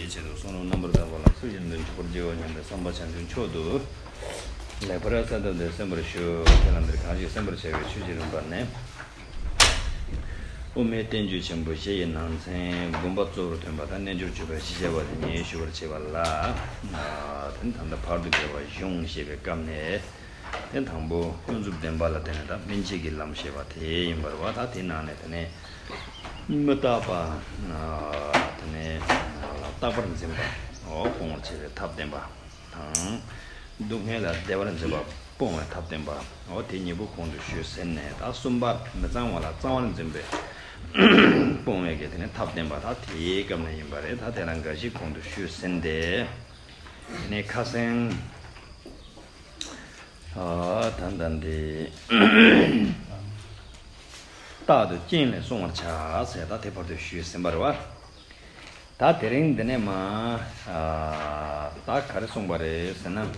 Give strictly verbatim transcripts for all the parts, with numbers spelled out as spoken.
ཆེད་དུ་གསུང་རབ་རྣམ་པར་དག་པ་ལ་ཚུལ་བཞིན་དུ་འཇུག་པར་བགྱི་བ་སྙམ་པའི་བསམ་པ་བྱང་ཆུབ་མཆོག་ཏུ་ལེགས་པར་གསལ་བཏབ་སྟེ་གསན་པར་ཞུ། ཁས་བླངས་འདིར་གང་ཞིག་གསན་པར་བྱ་བའི་ཆོས་ཀྱི་རིམ་པ་ནི། དབུ་མའི་བསྟན་བཅོས་ཆེན་པོ་བཞི་ཡི་ནང་ཚན་དགོངས་པ་གཙོ་བོར་ཐོན་པ་དང་རྣལ་འབྱོར་སྤྱོད་པ་བཞི་བྱ་བ་དེ་ཉིད་ཞུ་བར་བྱེད་པ་ལ། དེ་ནི་ད་ལྟ་བར་དུ་དགེ་བ་གཞུང་ཞེས་པའི་སྐབས་ནས། དེ་དང་པོ་ཀུན་རྫོབ་བདེན་པ་ལ་བརྟེན་ནས་ད་སྨིན་བྱེད་ཀྱི་ལམ་ཞེས་པ་དེ་ཡིན་པར་བ། ད་དེའི་ནང་ནས་དེ་ནས་མི་རྟག་པ། དེ་ནས་རྟག་པར་འཛིན་པ། འོ་སྤོང་བར་བྱེད་པའི་ཐབས་བསྟན་པ་དང་། སྡུག་བསྔལ་ལ་བདེ་བར་འཛིན་པ་སྤོང་བའི་ཐབས་བསྟན་པ། འོ་དེ་གཉིས་པོ་གོང་དུ་ཞུས་ཟིན་ནས། ད་གསུམ་པ་མི་གཙང་བ་ལ་གཙང་བར་འཛིན་པའི་སྤོང་བའི་གི་དེ་ནས་ཐབས་བསྟན་པ། ད་དེའི་སྐབས་ནས་ཡིན་པ་རེད། ད་དེ་ལ་འགའ་ཞིག་གོང་དུ་ཞུས་ཟིན་ཏེ། དེ་ནས་ཁ་སང་། ཨ། ད་ལྟ་འདི། རྟག་ཏུ་རྐྱེན་ལས་བསྲུང་བར་བྱ་ཟེར། ད་དེ་བར་དུ་ཞུས་ཟིན་པ་རེད་བ། ད་དེ་རིང་འདི་ནས་མ། ཨ། ད་ག་རེ་གསུངས་པ་རེད་ཟེར་ན།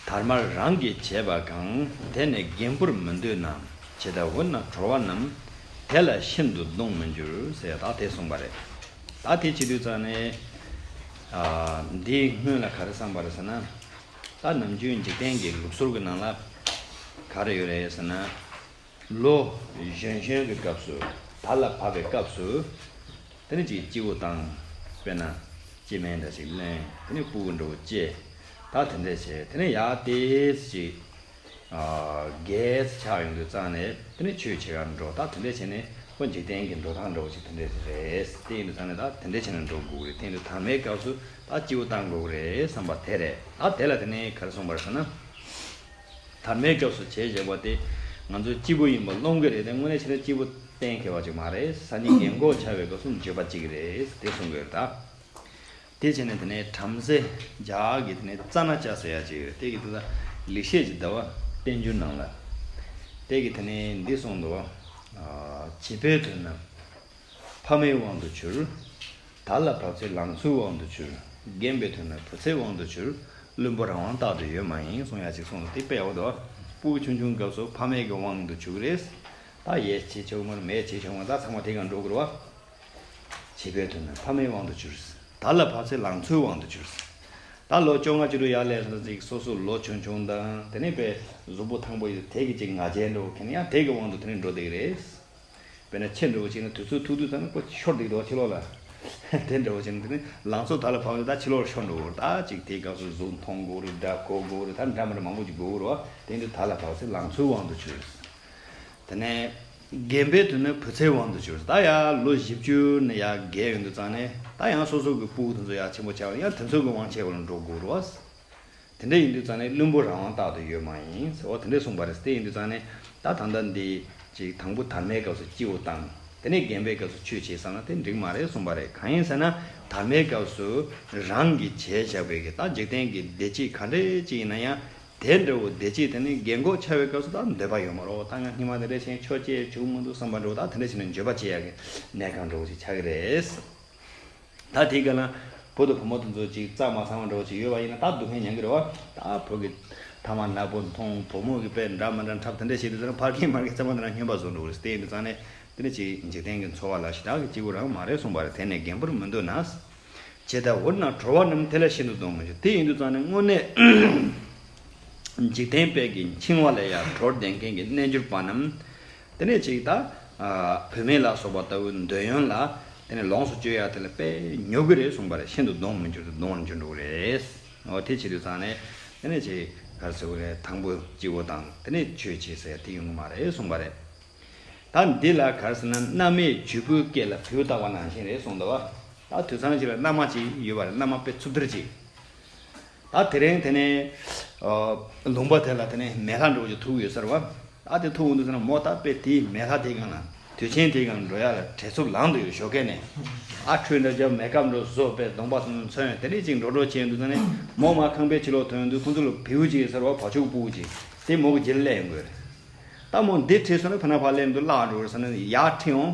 དར་མར་རང་གིས་བྱས་པ་གང་། དེ་ནི་རྒན་པོར་མི་འདོད་ན། ཇི་ལྟ་བུར་ན་གྲོལ་བ་རྣམས། དེ་ལ་ཤིན་ཏུ་གདོང་མི་འགྱུར་ཟེར། ད་དེ་གསུངས་པ་རེད། ད་དེ་བྱེད་དུས་ཙང་ནས། ཨ། འདིའི་སྔོན་ལ་ག་རེ་གསུངས་པ་རེད་ཟེར་ན། ད་ནམ་རྒྱུན་འཇིག་རྟེན་གྱི་ལུགས་སྲོལ་གྱི་ནང་ལ་ག་རེ་ཡོད་རེད་ཟེར་ན། ལོ་གཞོན་གཞོན་གྱི་སྐབས་སུ། དར་ལ་བབས་པའི་སྐབས་སུ། དེ་ནས་ཅིག་སྐྱིད་པོ་བཏང་། དཔེར་ན་སྐྱེ་དམན་འདྲ་ཅིག་ལེན། དེ་ནས་སྤུ་གུ་འདྲ་བོ་སྐྱེ། ད་དེ་འདྲས་བྱས། དེ་ནས་ཡར་ཏོག་ཙམ་ཅིག་ཨ། རྒས་ཆགས་ཡོང་དུས་ཙང་ནས་དེ་ནས་ཆོས་བྱེད་གར་འགྲོ། ད་དེ་འདྲས་བྱས་ནས་ཁོ་འཇིག་རྟེན་གྱི་འགྲོ་སྟངས་འདྲ་བོ་ཞིག་དེ་འདྲས་རེད། དེ་ཡིན་དུས་ཙང་ནས་ད་དེ་འདྲས་བྱས་ནས་འགྲོ་དགོས་ཀྱི་རེད། དེ་ཡིན་དུས་དར་མའི་སྐབས་སུ་ད་སྐྱིད་པོ་བཏང་དགོས་ཀྱི་རེད་བསམ་པ་དེ་རེད། ད་དེ་ལ་དེ་ནས་ག་རེ་གསུངས་པ་རེད་ཟེར་ན། དར་མའི་སྐབས་སུ་བྱས་བཞག་པ་དེ་ང་ཚོ་སྐྱིད་པོ་ཡིན་པ་རློམ་གྱི་རེད་དེ། དངོས་གནས་བྱས་ན་སྐྱིད་པོ་གཏན་འཁེལ་བ་ཅིག་མ་རེད། སང་ཉིན་རྒན་གོག་ཆགས་པའི་སྐབས་སུ་འགྱོད་པ་སྐྱེ་གི་རེད་དེ་གསུང་གི་ཡོད་རེད་ད། དེ་བྱས་ནས་དེ་ནས་བྲམ་ཟེ་རྒྱ་གར་གྱི་དེ་ནས་ཙ་ན་ཙ་ཟེར་ཡ་ཅིག་ཡོད། དེ་གི་དེ་ལ་ལེགས་བཤད་ཀྱི་ཟླ་བ་བསྟན་འགྱུར་ནང་ལ། དེ་གི་དེ་ནས་འདི་གསུངས་འདུག་བ། ཨ། བྱིས་པའི་དོན་ནི་ཕ་མའི་དབང་དུ་གྱུར། དར་ལ་བབས་ཚེ་ལང་ཚོའི་དབང་དུ་གྱུར། རྒན་པའི་དོན་ནི་བུ་ཚའི་དབང་དུ་གྱུར། བླུན་པོ་རང་དབང་རྟག་ཏུ་ཡོད་མ་ཡིན་གསུང་ཡ་ཅིག་གསུངས་འདུག་དེ་དཔེ་ཡག་པོ་འདུག་སྤུ་གུ་ཆུང་ཆུང་སྐབས་སུ་ཕ་མའི་གི་དབང་དུ་གྱུར་གི་རེད། ད་ཡས་བྱེད་ཆོག་མ་རེད། མས་བྱེད་ཆོག་མ་རེད། ད་ཚང་མ་དེ་ག་འགྲོ་དགོས་རེད་བ། བྱིས་པའི་དོན་ནི་ཕ་མའི་དབང་དུ་གྱུར། དར་ལ་བབས་ཚེ་ལང་ཚོའི་དབང་དུ་གྱུར། ད་ལོ་བཅོ་ལྔ་བཅུ་དྲུག་ཡར་སླེབས་སོང་ཙང་སོ་སོ་ལོ་ཆུང་ཆུང་དང་དེ་ནས་དཔེ་གཟུགས་པོ་ཐང་པོ་ཡོད་དེ་གི་ཅིག་ང་རྒྱལ་འགྲོ་མཁན་ཡང་དེ་གི་དབང་དུ་དེ་ནས་འགྲོ་བསྡད་ཀྱི་རེད། དཔེར་ན་ཁྱི་འདྲ་བོ་ཅིག་ནི་དུས་ཚོད་ཐུག་དུས་ཙམ་ནས་ཁོ་ཤོར་བསྡད་འདུག་ཕྱི་ལོགས་ལ། དེ་འདྲ་བོ་ཅིག་ནི་དེ་ནི་ལང་ཚོ་དར་ལ་བབས་ནས་ད་ཕྱི་ལོགས་ལ་ཤོར་འགྲོ་གི་རེད། ད་ཅིག་དེའི་སྐབས་སུ་གཟུགས་མཐོང་དགོས་རེད། སྒྲ་གོ་དགོས་རེད། ད་འདྲ་མི་འདྲ་མང་པོ་ཅིག་དགོས་ཀྱི་རེད་བ། དེ་འདྲ་དར་ལ་བབས་ཚེ་ལང་ཚོའི་དབང་དུ་གྱུར། དེ་ནས་རྒན་པའི་དོན་ནི་བུ་ཚའི་དབང་དུ་གྱུར། ད་ཡར་ལོ་བཞི་བཅུ་ནས་ཡར་རྒས་ཡོང་དུས་ཙམ་ནས་ད་ཡང་སོ་སོ་གི་སྤུ་གུ་དེ་ཚོ་ཡར་ཆེན་པོ་ཆགས་པ་ཡང་དེ་ཚོ་གི་དབང་ཆེ་བ་ལ་འགྲོ་དགོས་རེད་བ། དེ་འདྲ་ཡིན་དུས་ཙང་ནས་བླུན་པོ་རང་དབང་རྟག་ཏུ་ཡོད་མ་ཡིན་ཟེར། འོ་དེ་འདྲ་གསུངས་པ་རེད། དེ་ཡིན་དུས་ཙང་ནས་ད་ད་ལྟ་འདི་ཅིག་དང་པོ་དར་མའི་སྐབས་སུ་སྐྱིད་པོ་བཏང་། དེ་ནས་རྒན་པའི་སྐབས་སུ་ཆོས་བྱེད་བསམ་ན་དེ་འགྲིག་མ་རེད་གསུངས་པ་རེད། གང་ཡིན་ཟེར་ན་དར་མའི་སྐབས་སུ་རང་གིས་བྱས་བཞག་པའི་གི་ད་འཇིག་རྟེན་གྱི་བདེ་སྐྱིད་ག་འདྲས་ཅིག་ཡིན་ན་ཡང་དེ་འདྲ་བོ་བདེ་སྐྱིད་དེ་ནི་རྒན་གོག་ཆགས་པའི་སྐབས་སུ་ད་འདོད་པ་ཡོད་མ་རེད། ད་ང་སྔོན་མ་དེ་འདྲ་བྱས་ཆོས་བྱེད་བཅུག་མི་འདུག་བསམ་པ་འདྲ་བོ། ད་དེ་འདྲ་བྱས་ནས་འགྱོད་པ་བྱེད་ཡག་གི་གནས་སྟངས་འདྲ་བོ་ཅིག་ཆགས་ཀྱི་རེད། ད་དེའི་སྒང་ལ་བུ་དང་བུ་མོ་དེ་ཚོ་ཅིག་རྩ་མ་ཚང་བ་འདྲ་བོ་ཅིག་ཡོད་པ་ཡིན་ན་ད་སྡུག་བསྔལ་མྱང་གི་རེད་བ། ད་བུ་གི་ཐ་མག་ནག་པོ་འཐུང་། བུ་མོ་གི་དཔེ་འདྲ་མི་འདྲ་འཁྲབ། དེ་འདྲ་བྱེད་དུས་ཙམ་ཕ་རྒན་མ་རྒན་རྩ་བ་འདི་འདྲ་སྨྱོན་པ་བཟོ་འགྲོ་གི་རེད། དེ་ཡིན་དུས་ཙང་ནས་དེ་ནི་ཅིག་འཇིག་རྟེན་གྱི་འཚོ་བ་ལ་ཞེ་དྲག་གི་སྐྱིད་པོ་རང་མ་རེད་གསུངས་པ་རེད། དེ་ནི་རྒན་པོར་མི་འདོད་ན། ཇི་ལྟ་བུར་ན་གྲོལ་བ་རྣམས། དེ་ལ་ཤིན་ཏུ་གདོང་མི་འགྱུར། དེ་ཡིན་དུས་ཙང་ནས་དངོས་གནས་འཇིག་རྟེན་དཔལ་གྱི་འཆིང་བ་ལས་ཡང་གྲོལ་བསྡད་མཁན་གྱི་རྣལ་འབྱོར་པ་རྣམས། དེ་ནས་ཅིག་ད། ཨ། བུད་མེད་ལ་སོགས་པ་ལྟ་བུའི་འདོད་ཡོན་ལ་དེ་ནས་ལོངས་སུ་སྤྱོད་ཡ་དེ་ལ་དཔེ་ཉོབ་ཀྱི་རེད་གསུངས་པ་རེད། ཤིན་ཏུ་གདོང་མི་འགྱུར་ཏེ་གདོང་ལ་འགྱུར་འགྲོ་གི་རེད། འོ་དེ་བྱེད་དུས་ཙང་ནས་དེ་ནས་ཅིག་ག་རེ་ཟེར་དགོས་རེད། དང་པོ་སྐྱིད་པོ་དང་དེ་ནས་ཆོས་བྱེད་ཟེར་ཡ་དེ་ཡོང་གི་མ་རེད་གསུངས་པ་རེད། ད་འདི་ལ་ག་རེ་ཟེར་ན་མནའ་མས་བྱུར་བུའི་སྐེ་ལ་བེའུ་བཏགས་པ་ནང་བཞིན་རེད་གསུངས་འདུག་བ། ད་དུད་ཚང་ཞིག་ལ་མནའ་མ་ཅིག་ཡོད་པ་རེད། མནའ་མ་དཔེ་འཚུབ་ཐིར་ཅིག་ད་དེ་རིང་དེ་ནས་ཨ། ལུང་པ་དེ་ལ་དེ་ནས་མེ་ལྷ་འདྲ་བོ་ཅིག་ཐུག་ཡོད་ཟེར་བ། ཨ་དེ་ཐུག་འོང་དུས་ཟེར་ན་མོ་ད་དཔེ་དེའི་མེ་ལྷ་དེའི་སྒང་ལ་དུས་ཆེན་དེའི་སྒང་ལ་འགྲོ་ཡ་ལ་བྲེལ་འཚུབ་ལངས་འདུག་ཡོད་ཞོགས་ཀས་ནས། ཨ་ཁྲུས་འདྲ་བརྒྱབ། མེ་ཁབ་འདྲ་བཟོས། དཔེ་གདོང་པ་སོང་ཚོན་དེ་འདྲས་ཅིག་འགྲོ་འགྲོ་བྱས་འདུག་ཟེར་ནས་མོ་མ་ཁང་པའི་ཕྱི་ལོགས་ཐོན་དུས་ཁོང་ཚོ་ལ་བེའུ་ཅིག་ཡོད་ཟེར་བ། བ་ཕྱུགས་སྤུ་གུ་ཅིག་དེ་མོ་གི་རྗེས་ལ་སླེབས་ཡོང་གི་རེད། ད་མོ་འདི་ཁྲིད་སོང་ན་ཕ་ན་ཕ་སླེབས་འདུག་བརླག་འགྲོ་གི་རེད་ཟེར་ནས་ཡར་ཁྲིད་འོང་།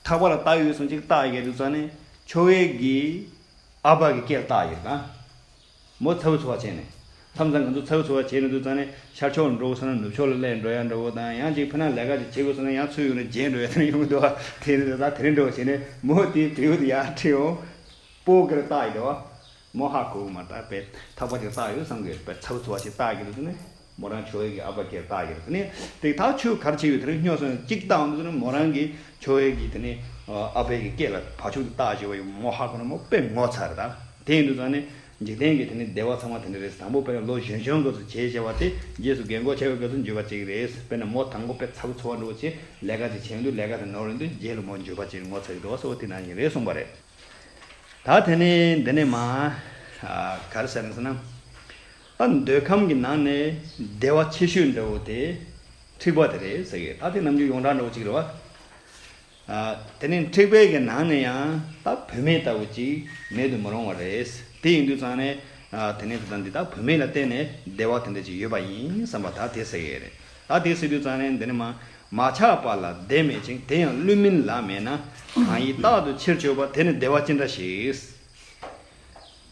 ཐག་པ་ལ་བཏགས་ཡོད་སོང་ཅིག་བཏགས་ཡོད་དུས་ཙང་ནས་ཁྱོ་གའི་གི་ཨ་ཕ་གི་སྐེ་ལ་བཏགས་ཡོད་ད། མོ་ཚ་བོ་ཚ་བ་བྱས་ནས། མཚམས་མཚམས་ང་ཚོ་ཚ་བོ་ཚ་བོ་བྱས་ནས་འདུག་ཙང་ནས་ཤར་ཕྱོགས་ལ་འགྲོ་དགོས་ཟེར་ན་ནུབ་ཕྱོགས་ལ་སླེབས་འགྲོ་ཡ་འདྲ་བོ་དང་། ཡང་ཅིག་ཕན་ན་ལས་ཀ་ཅིག་བྱེད་དགོས་ཟེར་ན་ཡང་ཚུར་ཡོང་ནས་རྗེས་འགྲོ་ཡ་དེ་འདྲ་ཡོང་གི་འདུག་བ། དེ་ནས་ད་དེ་རིང་འགྲོ་བྱས་ནས་མོ་དེའི་བེའུ་དེ་ཡར་ཁྲིད་ཡོང་། སྤོ་གིར་བཏགས་ཡོད་དོ། མོ་ཧ་གོ་གི་མ་རེད། ད་དཔེ་ཐག་པ་ཅིག་བཏགས་ཡོད་བསམ་གི་རེད། དཔེ་ཚ་བོ་ཚ་བོ་ཞིག་བཏགས་ཀྱི་འདུག་ནས་མོ་རང་ཆོས་ཀྱི་ཨ་ཕ་གིར་བཏགས་ཀྱི་རེད། དེ་ནས་དེ་ད་ཆོས་ག་རེ་བྱེད་ཡོད་དེ་རིང་སྨྱོ་སོང་ནས་གཅིག་བཏགས་འདུག་ནས་མོ་རང་གི་ཆོས་ཀྱི་དེ་ནས་ཨ་ཕའི་གི་སྐེ་ལ་བ་ཕྱུགས་དེ་བཏགས་བྱས་པ་ཡོད། མོ་ཧ་གོ་ནས་མོ་དཔེ་ངོ་ཚ་རེད། ད་དེ་ཡིན་དུས་ཙང་ནས་འཇིག་རྟེན་གྱི་དེ་ནས་བདེ་བ་ཚང་མ་དེ་འདྲ་རེད། དང་པོ་དཔེར་ན་ལོ་གཞོན་གཞོན་སྐབས་སུ་བྱས་བྱས་པ་དེ་རྗེས་སུ་རྒན་གོག་ཆགས་པའི་སྐབས་སུ་འགྱོད་པ་སྐྱེ་གི་རེད། དཔེར་ན་མོ་དང་པོ་དཔེ་ཚ་བོ་ཚ་བོ་འདྲ་བོ་བྱས་ལས་ཀ་ཅིག་བྱས་དུས་ལས་ཀ་དེ་ནོར་ཡོང་དུས་རྗེས་ལ་མོ་འགྱོད་པ་སྐྱེ་ནས་ངོ་ཚ་གི་འདུག་བ་ཟེར་བ་དེ་ནང་བཞིན་རེད་གསུངས་པ་རེད། ད་དེ་ནས་འདི་ནས་མ། ཨ། ག་རེ་ཟེར་ན་ཟེར་ན། ད་འདོད་ཁམས་ཀྱི་ནང་ནས་བདེ་བ་ཆེ་ཤོས་འདྲ་བོ་དེ་འཁྲིག་པ་དེ་རེད་ཟེར་གི། ད་དེ་རྣམ་འགྱུར་ཡོངས་གྲགས་འདྲ་བོ་ཅིག་རེད་བ། ཨ། དེ་ནས་འཁྲིག་པའི་གི་ནང་ནས་ཡང་ད་བུད་མེད་ལྟ་བུ་ཅིག་མེད་དུ་མི་རུང་བ་རེད། དེ་ཡིན་དུས་ཙང་ནས། ཨ། དེ་ནས་དེ་དང་འདི་ད་བུད་མེད་ལ་བརྟེན་ནས་བདེ་བ་དེ་འདྲ་ཅིག་ཡོད་པ་ཡིན་བསམ་པ་ད་དེ་ཟེར་གི་རེད། ད་དེ་ཟེར་དུས་ཙང་ནས་འདི་ནས་མ། མ་ཆགས་པ་ལ་བདེ་མེད་ཅིང་དེ་ཡང་བསླུ་མིན་ལ་མེད་ན། གང་ཡིན་རྟག་ཏུ་ཕྱིར་བཅོས་པ་དེ་ནི་བདེ་བ་ཅི་འདྲ་ཞིག།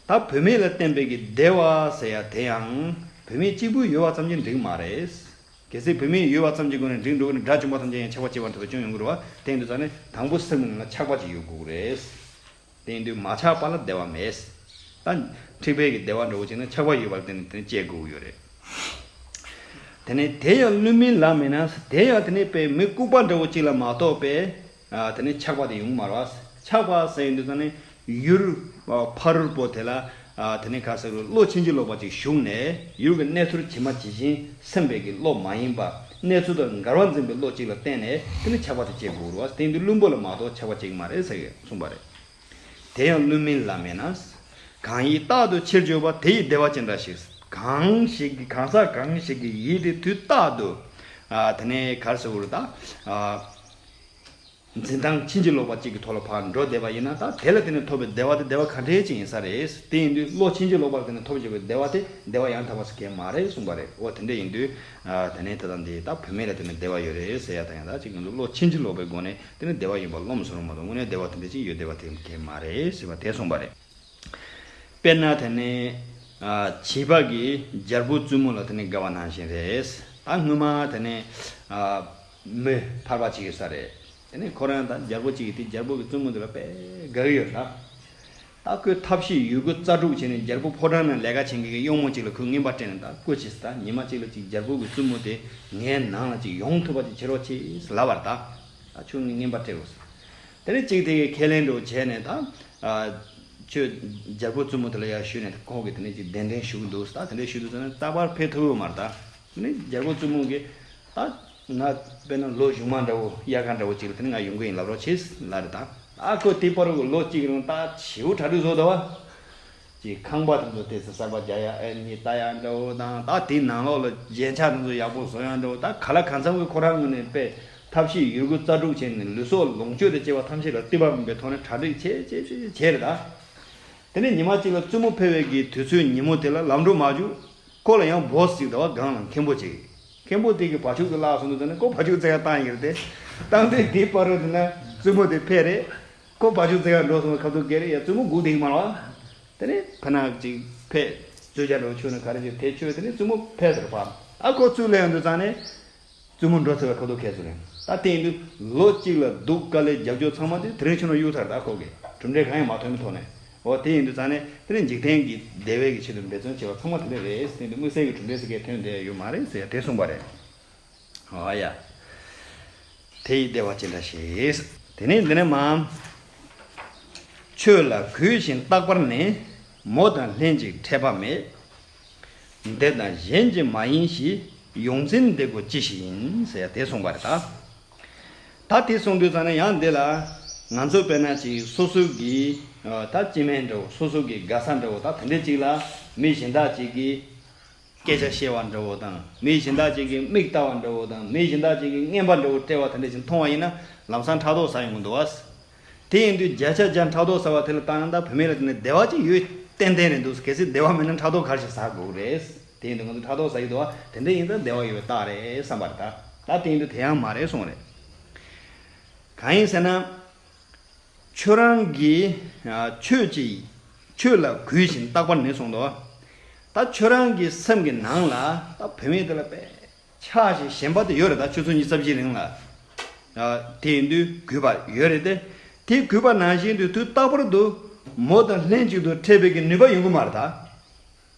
ད་བུད་མེད་ལ་བརྟེན་པའི་གི་བདེ་བ་ཟེར་ཡ་དེ་ཡང་བུད་མེད་གཅིག་པུ་ཡོད་པ་ཙམ་གྱིས་འགྲིག་མ་རེད། གལ་སྲིད་བུད་མེད་ཡོད་པ་ཙམ་གྱི་སྒོ་ནས་འགྲིག་འགྲོ་གི་ན་དགྲ་བཅོམ་པ་ཐམས་ཅད་ཡང་ཆགས་པ་སྐྱེ་བར་འདོད་པ་ཅུང་ཡོང་གི་རེད་བ། དེ་ཡིན་དུས་ཙང་ནས་དང་པོ་སེམས་ཀྱི་ནང་ལ་ཆགས་པ་ཅིག་ཡོད་དགོས་ཀྱི་རེད། དེ་ཡིན་དུས་མ་ཆགས་པ་ལ་བདེ་བ་མེད། ད་འཁྲིག་པའི་གི་བདེ་བ་འདྲ་བོ་ཅིག་ནི་ཆགས་པ་ཡོད་པ་ལ་བརྟེན་ནས་དེ་ནི་སྐྱེ་དགོས་ཀྱི་ཡོད་རེད། དེ་ནས་དེ་ཡང་བསླུ་མིན་ལ་མེད་ན། དེ་ཡང་དེ་ནས་དཔེ་མི་ལྐུགས་པ་འདྲ་བོ་ཅིག་ལ་མ་གཏོགས་པའི། ཨ། དེ་ནས་ཆགས་པ་དེ་ཡོང་གི་མ་རེད་བ། ཆགས་པ་ཟེར་ཡོང་དུས་ཙང་ནས་ཡུལ། ཨ། ཕ་རོལ་པོ་དེ་ལ། ཨ། དེ་ནས་ག་ཟེར་བློ་ཕྱིན་ཅི་ལོག་པ་ཅིག་ཞུགས་ནས་ཡུལ་གྱི་གནས་ཚུལ་ཇི་མ་ཇི་བཞིན་སེམས་པའི་གི་བློ་མ་ཡིན་པ། གནས་ཚུལ་དང་འགལ་བ་འཛིན་པའི་བློ་གཅིག་ལ་བརྟེན་ནས་དེ་ནི་ཆགས་པ་དེ་སྐྱེ་དགོས་རེད་བ། དེ་ཡིན་དུས་བླུན་པོ་ལ་མ་གཏོགས་ཆགས་པ་སྐྱེ་གི་མ་རེད་ཟེར་གི་གསུངས་པ་རེད། དེ་ཡང་བསླུ་མིན་ལ་མེད་ན། གང་ཡིན་རྟག་ཏུ་ཕྱིར་བཅོས་པ་དེ་ཡི་བདེ་བ་ཅི་འདྲ་ཞིག། གང་ཞིག་གི་གང་ཟག་གང་ཞིག་གི་ཡིད་དེ་དུས་རྟག་ཏུ། ཨ། དེ་ནས་ག་རེ་ཟེར་དགོས་རེད་ད། ཨ། འཛིན་སྟངས་ཕྱིན་ཅི་ལོག་པ་གཅིག་གི་ཐོག་ལ་ཕར་འགྲོ་བསྡད་པ་ཡིན་ན། ད་དེ་ལ་བརྟེན་ནས་ཐོབ་པའི་བདེ་བ་དེ་བདེ་བ་ག་འདྲའི་ཅིག་ཡིན་ས་རེད། དེ་ཡིན་དུས་བློ་ཕྱིན་ཅི་ལོག་པ་ལ་བརྟེན་ནས་ཐོབ་བཞག་པའི་བདེ་བ་དེ་བདེ་བ་ཡང་དག་པ་ཞིག་གང་ཡང་མ་རེད་གསུངས་པ་རེད། འོ་དེ་འདྲ་ཡིན་དུས། ཨ། དེ་ནས་ད་ལྟ་འདི་ད་བུད་མེད་ལ་བརྟེན་ནས་བདེ་བ་ཡོད་རེད་ཟེར་ཡ་དང་། ཡང་ད་ཅིག་ང་ཚོ་བློ་ཕྱིན་ཅི་ལོག་པའི་སྒོ་ནས་དེ་ནི་བདེ་བ་ཡིན་པར་རློམ་སོང་མ་གཏོགས་དངོས་གནས་བདེ་བ་དེ་འདྲ་ཅིག་ཡོད་བདེ་བ་དེ་གང་ཡང་མ་རེད་ཟེར་བ་དེ་གསུངས་པ་རེད། དཔེར་ན་དེ་ནས། ཨ། བྱིས་པ་གིས་རྒྱལ་པོའི་བཙུན་མོ་ལ་དེ་ནས་དགའ་བ་ནང་བཞིན་རེད། ད་སྔོན་མ་དེ་ནས། ཨ། མི་ཕལ་པ་ཅིག་ཡོད་ས་རེད། དེ་ནས་ཁོ་རང་ད་རྒྱལ་པོ་གཅིག་གིས་དེ་རྒྱལ་པོ་གི་བཙུན་མོ་དེ་ལ་དཔེ་དགའ་གི་ཡོད་ད། ད་ཁོས་ཐབས་ཤེས་ཡོད་རྒུ་རྩལ་སྤྲུགས་བྱས་ནས་རྒྱལ་པོ་ཕོ་བྲང་ནང་ལས་ཀ་བྱེད་མཁན་གྱི་གཡོག་མོ་གཅིག་ལ་ཁོས་རྔན་པ་སྤྲད་ནས། ད་སྐུ་མཁྱེན་ཟེར། ད་ཉི་མ་གཅིག་ལ་གཅིག་རྒྱལ་པོ་གི་བཙུན་མོ་དེ་ངའི་ནང་ལ་གཅིག་ཡོང་ཐུབ་པ་ཅིག་བྱེད་རོགས་བྱེད་ཟེར་ལབ་པ་རེད་ད། ད་ཁྱོད་ངས་རྔན་པ་སྤྲད་དགོས་ཟེར། དེ་ནས་གཅིག་དེ་གིས་ཁས་ལེན་འདྲ་བོ་བྱས་ནས། ད། ཨ། ཁྱོད་རྒྱལ་པོ་བཙུན་མོ་དེ་ལ་ཡར་ཞུས་ནས་ཁོང་གིས་དེ་ནས་ཅིག་གདན་འདྲེན་ཞུ་གི་འདུག་ཟེར། ད་དེ་འདྲ་ཞུ་དུས་ཙང་ནས་རྟག་པར་ཕེབས་ཐུབ་ཡོད་མ་རེད་ད། དེ་ནས་རྒྱལ་པོ་བཙུན་མོ་གིས། ད་ང་དཔེར་ན་ལོ་གཞུག་མ་འདྲ་བོ་དབྱར་ཁ་འདྲ་བོ་ཅིག་ལ་དེ་ནས་ང་ཡོང་གི་ཡིན་ལབ་རོགས་བྱེད་ལབ་རེད་ད། ཨ་ཁོ་དེ་བར་དུ་ལོ་གཅིག་རིང་ད་བྱིའུ་གྲ་སྒྲིག་བཟོ་འདུག་བ། ཅིག་ཁང་པ་དེ་ཚོ་ཏོག་ཙམ་གསར་པ་རྒྱག་ཡ། ཨེ་ནི་ལྟ་ཡ་འདྲ་བོ་དང་། ད་དེའི་ནང་ལོགས་ལ་རྒྱན་ཆ་དེ་ཚོ་ཡག་པོ་བཟོ་ཡ་འདྲ་བོ། ད་ག་ལ་གང་འཚམ་གྱི་ཁོ་རང་ངོས་ནས་དཔེ་ཐབས་ཤེས་ཡོད་རྒུ་རྩལ་སྤྲུགས་བྱས་ནས་ལུས་སྲོག་ལོངས་སྤྱོད་དང་བཅས་པ་ཐམས་ཅད་ལ་གཏི་བབ་མིན་པའི་ཐོག་ནས་གྲ་སྒྲིག་བྱས་བྱས་བྱས་བྱས་རེད་ད། དེ་ནས་ཉི་མ་གཅིག་ལ་བཙུན་མོ་ཕེབས་པའི་གི་དུས་ཚོད་ཉིན་མོ་དེ་ལ་ལམ་འགྲོ་མ་བཅུག་ཁོ་ལ་ཡང་བོས་ཅིག་འདུག་བ། སྒང་ལ་མཁན་པོ་ཅིག་མཁན་པོ་དེ་གིས་བ་ཕྱུགས་དེ་བརླག་སོང་དུས་ཙང་ནས་ཁོ་བ་ཕྱུགས་བཙལ་ཡ་བཏང་ཡོད་རེད་དེ། བཏང་དུས་དེའི་བར་དུ་དེ་ན་བཙུན་མོ་དེ་ཕེབས་རེད། ཁོ་བ་ཕྱུགས་བཙལ་ཡ་འགྲོ་སོང་བའི་ཁ་ཐུག་སྐད་རེད། ཡ་བཙུན་མོ་སྒུག་བསྡད་ཀྱི་མ་རེད་བ། དེ་ནས་ཕ་ནག་ཅིག་ཕེབས། བཙུན་ཆ་འདྲ་བོ་ཁྱོད་ནས་ག་རེ་བྱེད་དེ་ཁྱོད། དེ་ནས་བཙུན་མོ་ཕེབས་ཟེར་བ། ཨ་ཁོ་ཚུར་སླེབས་ཡོང་དུས་ཙང་ནས། བཙུན་མོ་འགྲོ་ཚར་བའི་ཁ་ཐུག་ཁེལ་སོང་རེད། ད་དེ་ཡིན་དུས་ལོ་གཅིག་ལ་སྡུག་དཀའ་ལས་རྒྱབ་སྐྱོར་ཚང་མ་དེ་དེ་རིང་ཁྱོད་རང་གཡུག་ཚར། ད་ཁོ་གིས་གྲུབ་འབྲས་གང་ཡང་མ་ཐོན་པའི་ཐོག་ནས། འོ་དེ་ཡིན་དུས་ཙང་ནས་དེ་ནས་འཇིག་རྟེན་གྱི་བདེ་བའི་གི་ཆེད་དུ་འབད་བརྩོན་བྱས་པ་ཚང་མ་དེ་འདྲ་རེད་ཟེར་དུས། དམིགས་བསལ་གྱི་གྲུབ་འབྲས་ཟེར་མཁན་ཐོན་བསྡད་ཡོད་མ་རེད་ཟེར་དེ་གསུངས་པ་རེད། འོ་ཡ། དེ་ཡི་བདེ་བ་ཅི་འདྲ་ཞིག་དེ་ནས་འདི་ནས་མ། ཆོས་ལ་གུས་ཤིང་རྟག་པར་ནི། མོ་དང་ལྷན་ཅིག་འཕྲད་པ་མེད། འདི་དང་གཞན་གྱི་མ་ཡིན་ཞེས། ཡོངས་འཛིན་འདི་ཀོ་ཅི་ཞིག་ཡིན་ཟེར་ཡ་དེ་གསུངས་པ་རེད་ད། ད་དེ་གསུངས་དུས་ཙང་ནས་ཡང་འདི་ལ་ང་ཚོ་དཔེར་ན་ཅིག་སོ་སོ་གི་ད་སྐྱེ་དམན་འདྲ་བོ། སོ་སོ་གི་དགའ་ས་འདྲ་བོ། ད་དེ་འདྲ་ཅིག་ལ་མི་གཞན་དག་ཅིག་གིས་སྐད་ཆ་བཤད་པ་འདྲ་བོ་དང་། མི་གཞན་དག་ཅིག་གིས་མིག་ལྟ་བ་འདྲ་བོ་དང་། མི་གཞན་དག་ཅིག་གིས་རྔན་པ་འདྲ་བོ་སྤྲད་པ་དེ་འདྲ་ཅིག་མཐོང་བ་ཡིན་ན་ལམ་སང་ཕྲག་དོག་ཟ་ཡོང་གི་འདུག་བ། དེ་ཡིན་དུས་བརྒྱ་ཆ་བརྒྱ་ཕྲག་དོག་ཟ་བ་དེ་ལ་བཏང་ན་ད་བུད་མེད་ལ་དེ་ནས་བདེ་བ་ཅིག་ཡོད་ཏན་ཏན་རེད་འདུག་གལ་སྲིད་བདེ་བ་མེད་ན་ཕྲག་དོག་ག་རེ་ཞིག་ཟ་དགོས་རེད། དེ་ཡིན་དུས་ང་ཚོ་ཕྲག་དོག་ཟ་ཡི་འདུག་བ། དེ་འདྲ་ཡིན་ཙང་བདེ་བ་ཡོད་པའི་རྟགས་རེད་བསམ་པ་རེད་ད། ད་དེ་ཡིན་དུས་དེ་ཡང་མ་རེད་གསུངས་རེད། གང་ཡིན་ཟེར་ན། ཁྱོད་རང་གིས་ཆོས་ཀྱི། ཆོས་ལ་གུས་ཤིང་རྟག་པར་ནི་གསུངས་འདུག་ད་ཁྱོད་རང་གི་སེམས་ཀྱི་ནང་ལ་ད་བུད་མེད་དེ་ལ་དཔེ་ཆགས་ཞེན་པ་དེ་ཡོད་རེད། ད་ཆུ་ཚོད་ཉི་ཤུ་རྩ་བཞིའི་རིང་ལ་ཨ་དེ་ཡིན་དུས་གུས་པ་ཡོད་རེད་དེ། དེ་གུས་པ་ནང་བཞིན་དུ་དུས་རྟག་པར་དུ་མོ་དང་ལྷན་ཅིག་ཏུ་འཕྲད་པའི་གི་ནུས་པ་ཡོང་གི་མ་རེད། ད་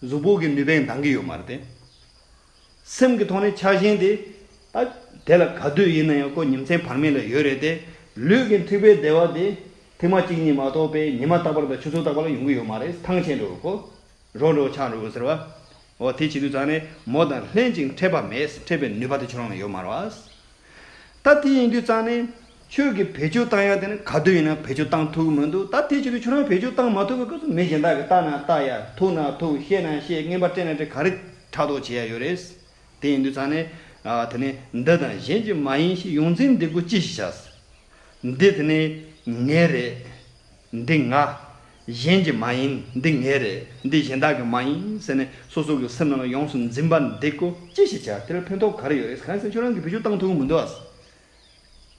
གཟུགས་པོ་གི་ནུས་པས་འདང་གི་ཡོད་མ་རེད་དེ། སེམས་ཀྱི་ཐོག་ནས་ཆགས་ཞེན་དེ་ད་དེ་ལ་ག་དུས་ཡིན་ན་ཡང་ཁོ་ཉིན་མཚན་བར་མེད་ལ་ཡོད་རེད་དེ། ལུས་ཀྱི་འཁྲིག་པའི་བདེ་བ་དེ་ཐེངས་མ་གཅིག་གཉིས་མ་གཏོགས་པའི་ཉི་མ་རྟག་པར་དང་ཆུ་ཚོད་རྟག་པར་ལ་ཡོང་གི་ཡོད་མ་རེད། ཐང་ཆད་འགྲོ་གོ་རོ་འགྲོ་ཆགས་འགྲོ་གོ་ཟེར་བ། འོ་དེ་བྱེད་དུས་ཙང་ནས་མོ་དང་ལྷན་ཅིག་འཕྲད་པ་མེད། འཕྲད་པའི་ནུས་པ་དེ་ཁྱོད་རང་ལ་ཡོད་མ་རེད་བ། ད་དེ་ཡིན་དུས་ཙང་ནས་ཁྱོད་ཀྱིས་བེད་སྤྱོད་བཏང་ཡ་དེ་ནི་ག་དུས་ཡིན་ན་བེད་སྤྱོད་བཏང་ཐུབ་ཀྱི་མི་འདུག་ད་དེ་བྱེད་དུས་ཁྱོད་རང་བེད་སྤྱོད་བཏང་མ་ཐུབ་པའི་སྐབས་སུ་མི་གཞན་དག་གིས་ལྟ་ན་ལྟ་ཡ། ཐུག་ན་ཐུག་བཤད་ན་བཤད། རྔན་པ་སྤྲད་ན་སྤྲད། ག་རེ་ཕྲག་དོག་བྱེད་ཡ་ཡོད་རེད། དེ་ཡིན་དུས་ཙང་ནས་ཨ་དེ་ནས་འདི་དང་གཞན་གྱི་མ་ཡིན་ཞེས། ཡོངས་འཛིན་འདི་ཀོ་ཅི་ཞིག་བྱ། འདི་དེ་ནས་ངའི་རེད། འདི་ང་། གཞན་གྱི་མ་ཡིན། འདི་ངའི་རེད། འདི་གཞན་དག་གི་མ་ཡིན་ཟེར་ནས་སོ་སོ་གི་སེམས་ནང་ལ་ཡོངས་སུ་འཛིན་པ་འདི་ཀོ་ཅི་ཞིག་བྱ། དེ་ལ་ཕན་ཐོགས་ག་རེ་ཡོད་རེད། གང་ཟེར་ཁྱོད་རང་གིས་བེད་སྤྱོད་བཏང་ཐུབ་ཀྱི་མི་འདུག་ཨ།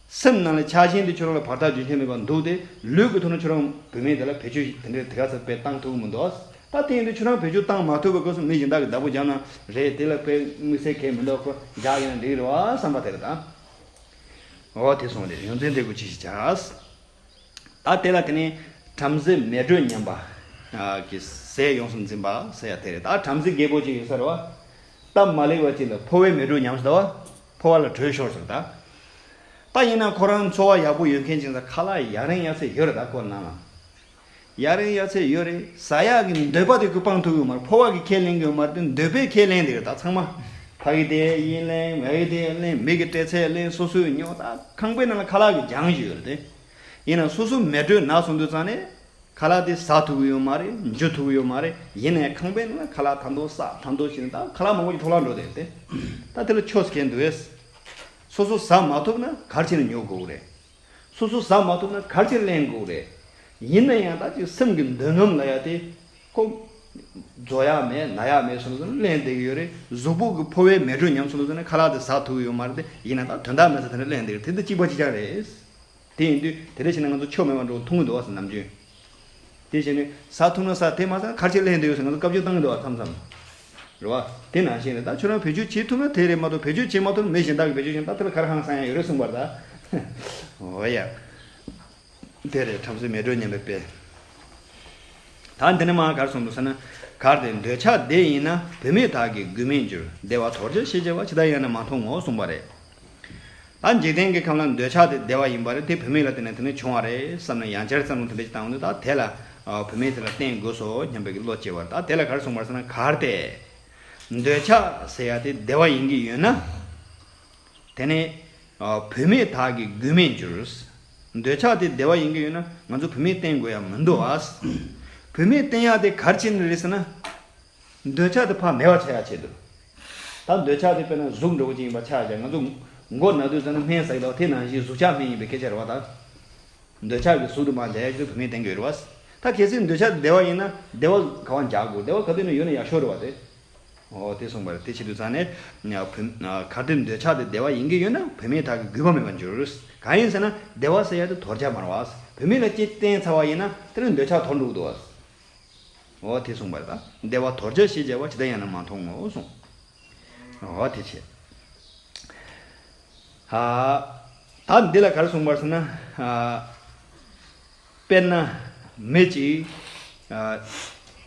སེམས་ནང་ལ་ཆགས་ཞེན་དེ་ཁྱོད་རང་ལ་བར་ཐག་རྒྱུན་ཆད་མེད་པར་འདུག་སྟེ། ལུས་ཀྱི་ཐོག་ནས་ཁྱོད་རང་བུད་མེད་དེ་ལ་བེད་སྤྱོད་དེ་འདྲའི་དེ་ག་ཚོད་དཔེ་བཏང་ཐུབ་ཀྱི་མི་འདུག་ད་དེ་ཡིན་དུས་ཁྱོད་རང་བེད་སྤྱོད་བཏང་མ་ཐུབ་པའི་སྐབས་སུ་མི་གཞན་དག་གིས་བདག་པོ་རྒྱག་ན་རེད། དེ་ལ་དཔེ་དམིགས་བསལ་གལ་མི་འདུག་ཁོ་རྒྱག་ཡིན་ན་འགྲིག་རེད་བ་བསམ་པ་དེ་རེད་ད། འོ་དེ་སོང་སྟེ་ཡོངས་འཛིན་འདི་ཀོ་ཅི་ཞིག་བྱ། ད་དེ་ལ་དེ་ནས་བྲམ་ཟེ་མེ་དྲོད་ཉམས་པ་གི་ཟས་ཡོངས་སུ་འཛིན་པ་ཟེར་ཡ་དེ་རེད། ད་བྲམ་ཟེ་རྒད་པོ་ཅིག་ཡོད་ས་རེད་བ། སྟབས་མ་ལེགས་པ་ཅིག་ལ་ཕོ་བའི་མེ་དྲོད་ཉམས་སོང་ད་བ། ཕོ་བ་ལ་དྲོད་ཤོར་སོང་ད། ད་ཡིན་ན་ཁོ་རང་འཚོ་བ་ཡག་པོ་ཡོད་མཁན་ཅིག་ད་ཁ་ལག་ཡ་རིང་ཡ་ཚད་ཡོད་རེད། ད་ཁོ་ནང་ལ་ཡ་རིང་ཡ་ཚད་ཡོད་རེད། ཟ་ཡག་གི་འདོད་པ་དེ་ཁོ་སྤང་ཐུབ་ཡོད་མ་རེད། ཕོ་བ་གི་ཁས་ལེན་གི་ཡོད་མ་རེད་དེ། འདོད་པས་ཁས་ལེན་དེ་རེད། ད་ཚང་མ་ཕ་གི་དེ་ཡིན་ལེན། མ་གི་དེ་ལེན། མི་གི་སྤྲད་ཚད་ལེན། སོ་སོའི་ཉོ། ད་ཁང་པའི་ནང་ལ་ཁ་ལག་གི་རྒྱང་ཞིག་ཡོད་རེད་དེ། ཡིན་ན་སོ་སོ་མེ་དྲོད་ན་སོང་དུས་ཙང་ནས་ཁ་ལག་དེ་ཟ་ཐུབ་ཀྱི་ཡོད་མ་རེད། འཇུ་ཐུབ་ཀྱི་ཡོད་མ་རེད། ཡིན་ནའི་ཁང་པའི་ནང་ལ་ཁ་ལག་ཐང་ཐོག་ཟ། ཐང་ཐོག་བྱས་ནས་ད་ཁ་ལག་མང་པོ་ཞིག་འཕྲོ་བརླག་འགྲོ་བསྡད་དེ། ད་དེ་ལ་ཆོས་གལ་འདུག་གས། སོ་སོ་ཟ་མ་ཐུབ་ན་ག་རེ་བྱས་ནས་ཉོ་དགོས་རེད། སོ་སོ་ཟ་མ་ཐུབ་ན་ག་རེ་བྱས་ནས་ལེན་དགོས་རེད། ཡིན་ན་ཡང་ད་ཅིག་སེམས་ཀྱི་འདོད་རྔམ་ལབ་ཡ་དེ་ཁོ་རྫོགས་ཡ་མེད། ན་ཡ་མེད་སོང་ཙང་ལེན་བསྡད་ཀྱི་ཡོད་རེད། གཟུགས་པོ་གི་ཕོ་བའི་མེ་དྲོད་ཉམས་སོང་ཙང་ཁ་ལག་དེ་ཟ་ཐུབ་ཀྱི་ཡོད་མ་རེད་དེ། ཡིན་ན་ད་དོན་དག་མེད་ས་དེ་འདྲ་ལེན་བསྡད་ཀྱི་རེད། དེ་འདི་གཅིག་པ་གཅིག་རྐྱང་རེད། དེ་ཡིན་དུས་དེ་འདྲ་བྱས་ན་ང་ཚོ་ཆོ་མེད་པ་འགྲོ་མཐོང་གི་འདུག་བ་ཟེར། ནམ་རྒྱུན། དེ་བྱས་ནས་ཟ་ཐུབ་ན་ཟ། དེ་མ་ཟ་ན་ག་རེ་བྱས་ལེན་བསྡད་ཡོད་ཟེར་ང་ཚོ་བཀའ་བཀྱོན་བཏང་གི་འདུག་བ་མཚམས་མཚམས། རེད་བ། དེ་ནང་བཞིན་རེད། ད་ཁྱོད་རང་བེད་སྤྱོད་བྱེད་ཐུབ་ན་དེ་རེད། མ་གཏོགས་བེད་སྤྱོད་བྱེད་མ་ཐུབ་ན་མི་གཞན་དག་གིས་བེད་སྤྱོད་བྱས་ན་ད་དེ་ལ་ག་རེ་ཧང་སང་ཡ་ཡོད་རེད་གསུངས་པ་རེད་ད། འོ་ཡ། དེ་རེད། བྲམ་ཟེ་མེ་དྲོད་ཉམས་པའི་དཔེ། ད་འདི་ནས་མར་ག་རེ་གསུངས་འདུག་ཟེར་ན། གལ་ཏེ་འདོད་ཆགས་བདེ་ཡིན་ན། བུད་མེད་དག་གི་རྒུད་མེད་འགྱུར། བདེ་བ་དོར་བྱ་ཞེས་བྱ་བ། ཇི་ལྟར་ཡང་ན་མ་མཐོང་ངོ་། གསུངས་པ་རེད། ད་འཇིག་རྟེན་གྱི་ཁམས་ལ་འདོད་ཆགས་དེ་བདེ་བ་ཡིན་པ་རེད། དེ་བུད་མེད་ལ་བརྟེན་ནས་དེ་ནས་བྱུང་བ་རེད་བསམ་ནས་ཡང་བསྐྱར་བསམ་བློ་དེ་འདྲ་ཞིག་བཏང་འདུག་ད་དེ་ལ་ཨ་བུད་མེད་དེ་ལ་བརྟེན་དགོས་སོ་སྙམ་པའི་བློ་སྐྱེ་བ་རེད། ད་དེ་ལ་ག་རེ་གསུངས་པ་རེད་ཟེར་ན། གལ་ཏེ་འདོད་ཆགས་ཟེར་ཡ་དེ་བདེ་བ་ཡིན་གྱི་ཡོད་ན། དེ་ནས་ཨ་བུད་མེད་དག་གི་རྒུད་མེད་འགྱུར། འདོད་ཆགས་དེ་བདེ་བ་ཡིན་གྱི་ཡོད་ན་ང་ཚོ་བུད་མེད་བསྟེན་དགོས་ཡ་མི་འདུག་ཨ། བུད་མེད་བསྟེན་ཡ་དེ་ག་རེ་བྱས་ནས་རེད་ཟེར་ན། འདོད་ཆགས་དེ་ཕར་མེད་པ་བྱ་ཡ་ཆེད་དུ། ད་འདོད་ཆགས་དེ་དཔེར་ན་གཟུགས་འདྲ་བོ་ཅིག་ཡིན་པ་ཆ་བཞག་ང་ཚོ་མགོ་ན་དུས་ཙམ་ན་སྨན་ཟ་གི་འདུག་དེ་ནང་བཞིན་གཟུགས་ཆགས་སྨན་ཡིན་པའི་སྐད་ཆ་རེད་བ་ད། འདོད་ཆགས་ཀྱི་ཟུག་དུ་མ་འཇལ་ཡ་ཁྱོད་བུད་མེད་བསྟེན་གྱི་ཡོད་རེད་བ། ད་གལ་སྲིད་འདོད་ཆགས་དེ་བདེ་བ་ཡིན་ན་བདེ་བ་ག་བ་འཇག་དགོས། བདེ་བ་ག་དུས་ན་ཡོད་ན་ཡག་ཤོས་རེད་བ་དེ། འོ་དེ་གསུངས་པ་རེད། དེ་བྱེད་དུས་ཙང་ནས་བུད་གལ་ཏེ་འདོད་ཆགས་དེ་བདེ་བ་ཡིན་གྱི་ཡོད་ན་བུད་མེད་དག་གི་རྒུད་པ་མེད་པར་འགྱུར། གང་ཡིན་ཟེར་ན་བདེ་བ་ཟེར་ཡ་དེ་དོར་བྱ་མ་རེད་བ། བུད་མེད་ལ་གཅིག་བསྟེན་ཚར་བ་ཡིན་ན་དེ་ནི་འདོད་ཆགས་དོར་འགྲོ་གི་འདུག་བ། འོ་དེ་གསུངས་པ་རེད་ད། བདེ་བ་དོར་བྱ་ཞེས་བྱ་བ། ཇི་ལྟར་ཡང་ན་མ་མཐོང་ངོ་གསུངས། འོ་དེ་བྱས། ཨ། ད་འདི་ལ་ག་རེ་གསུངས་པ་རེད་ཟེར་ན། ཨ། དཔེར་ན་མི་གཅིག་ཨ།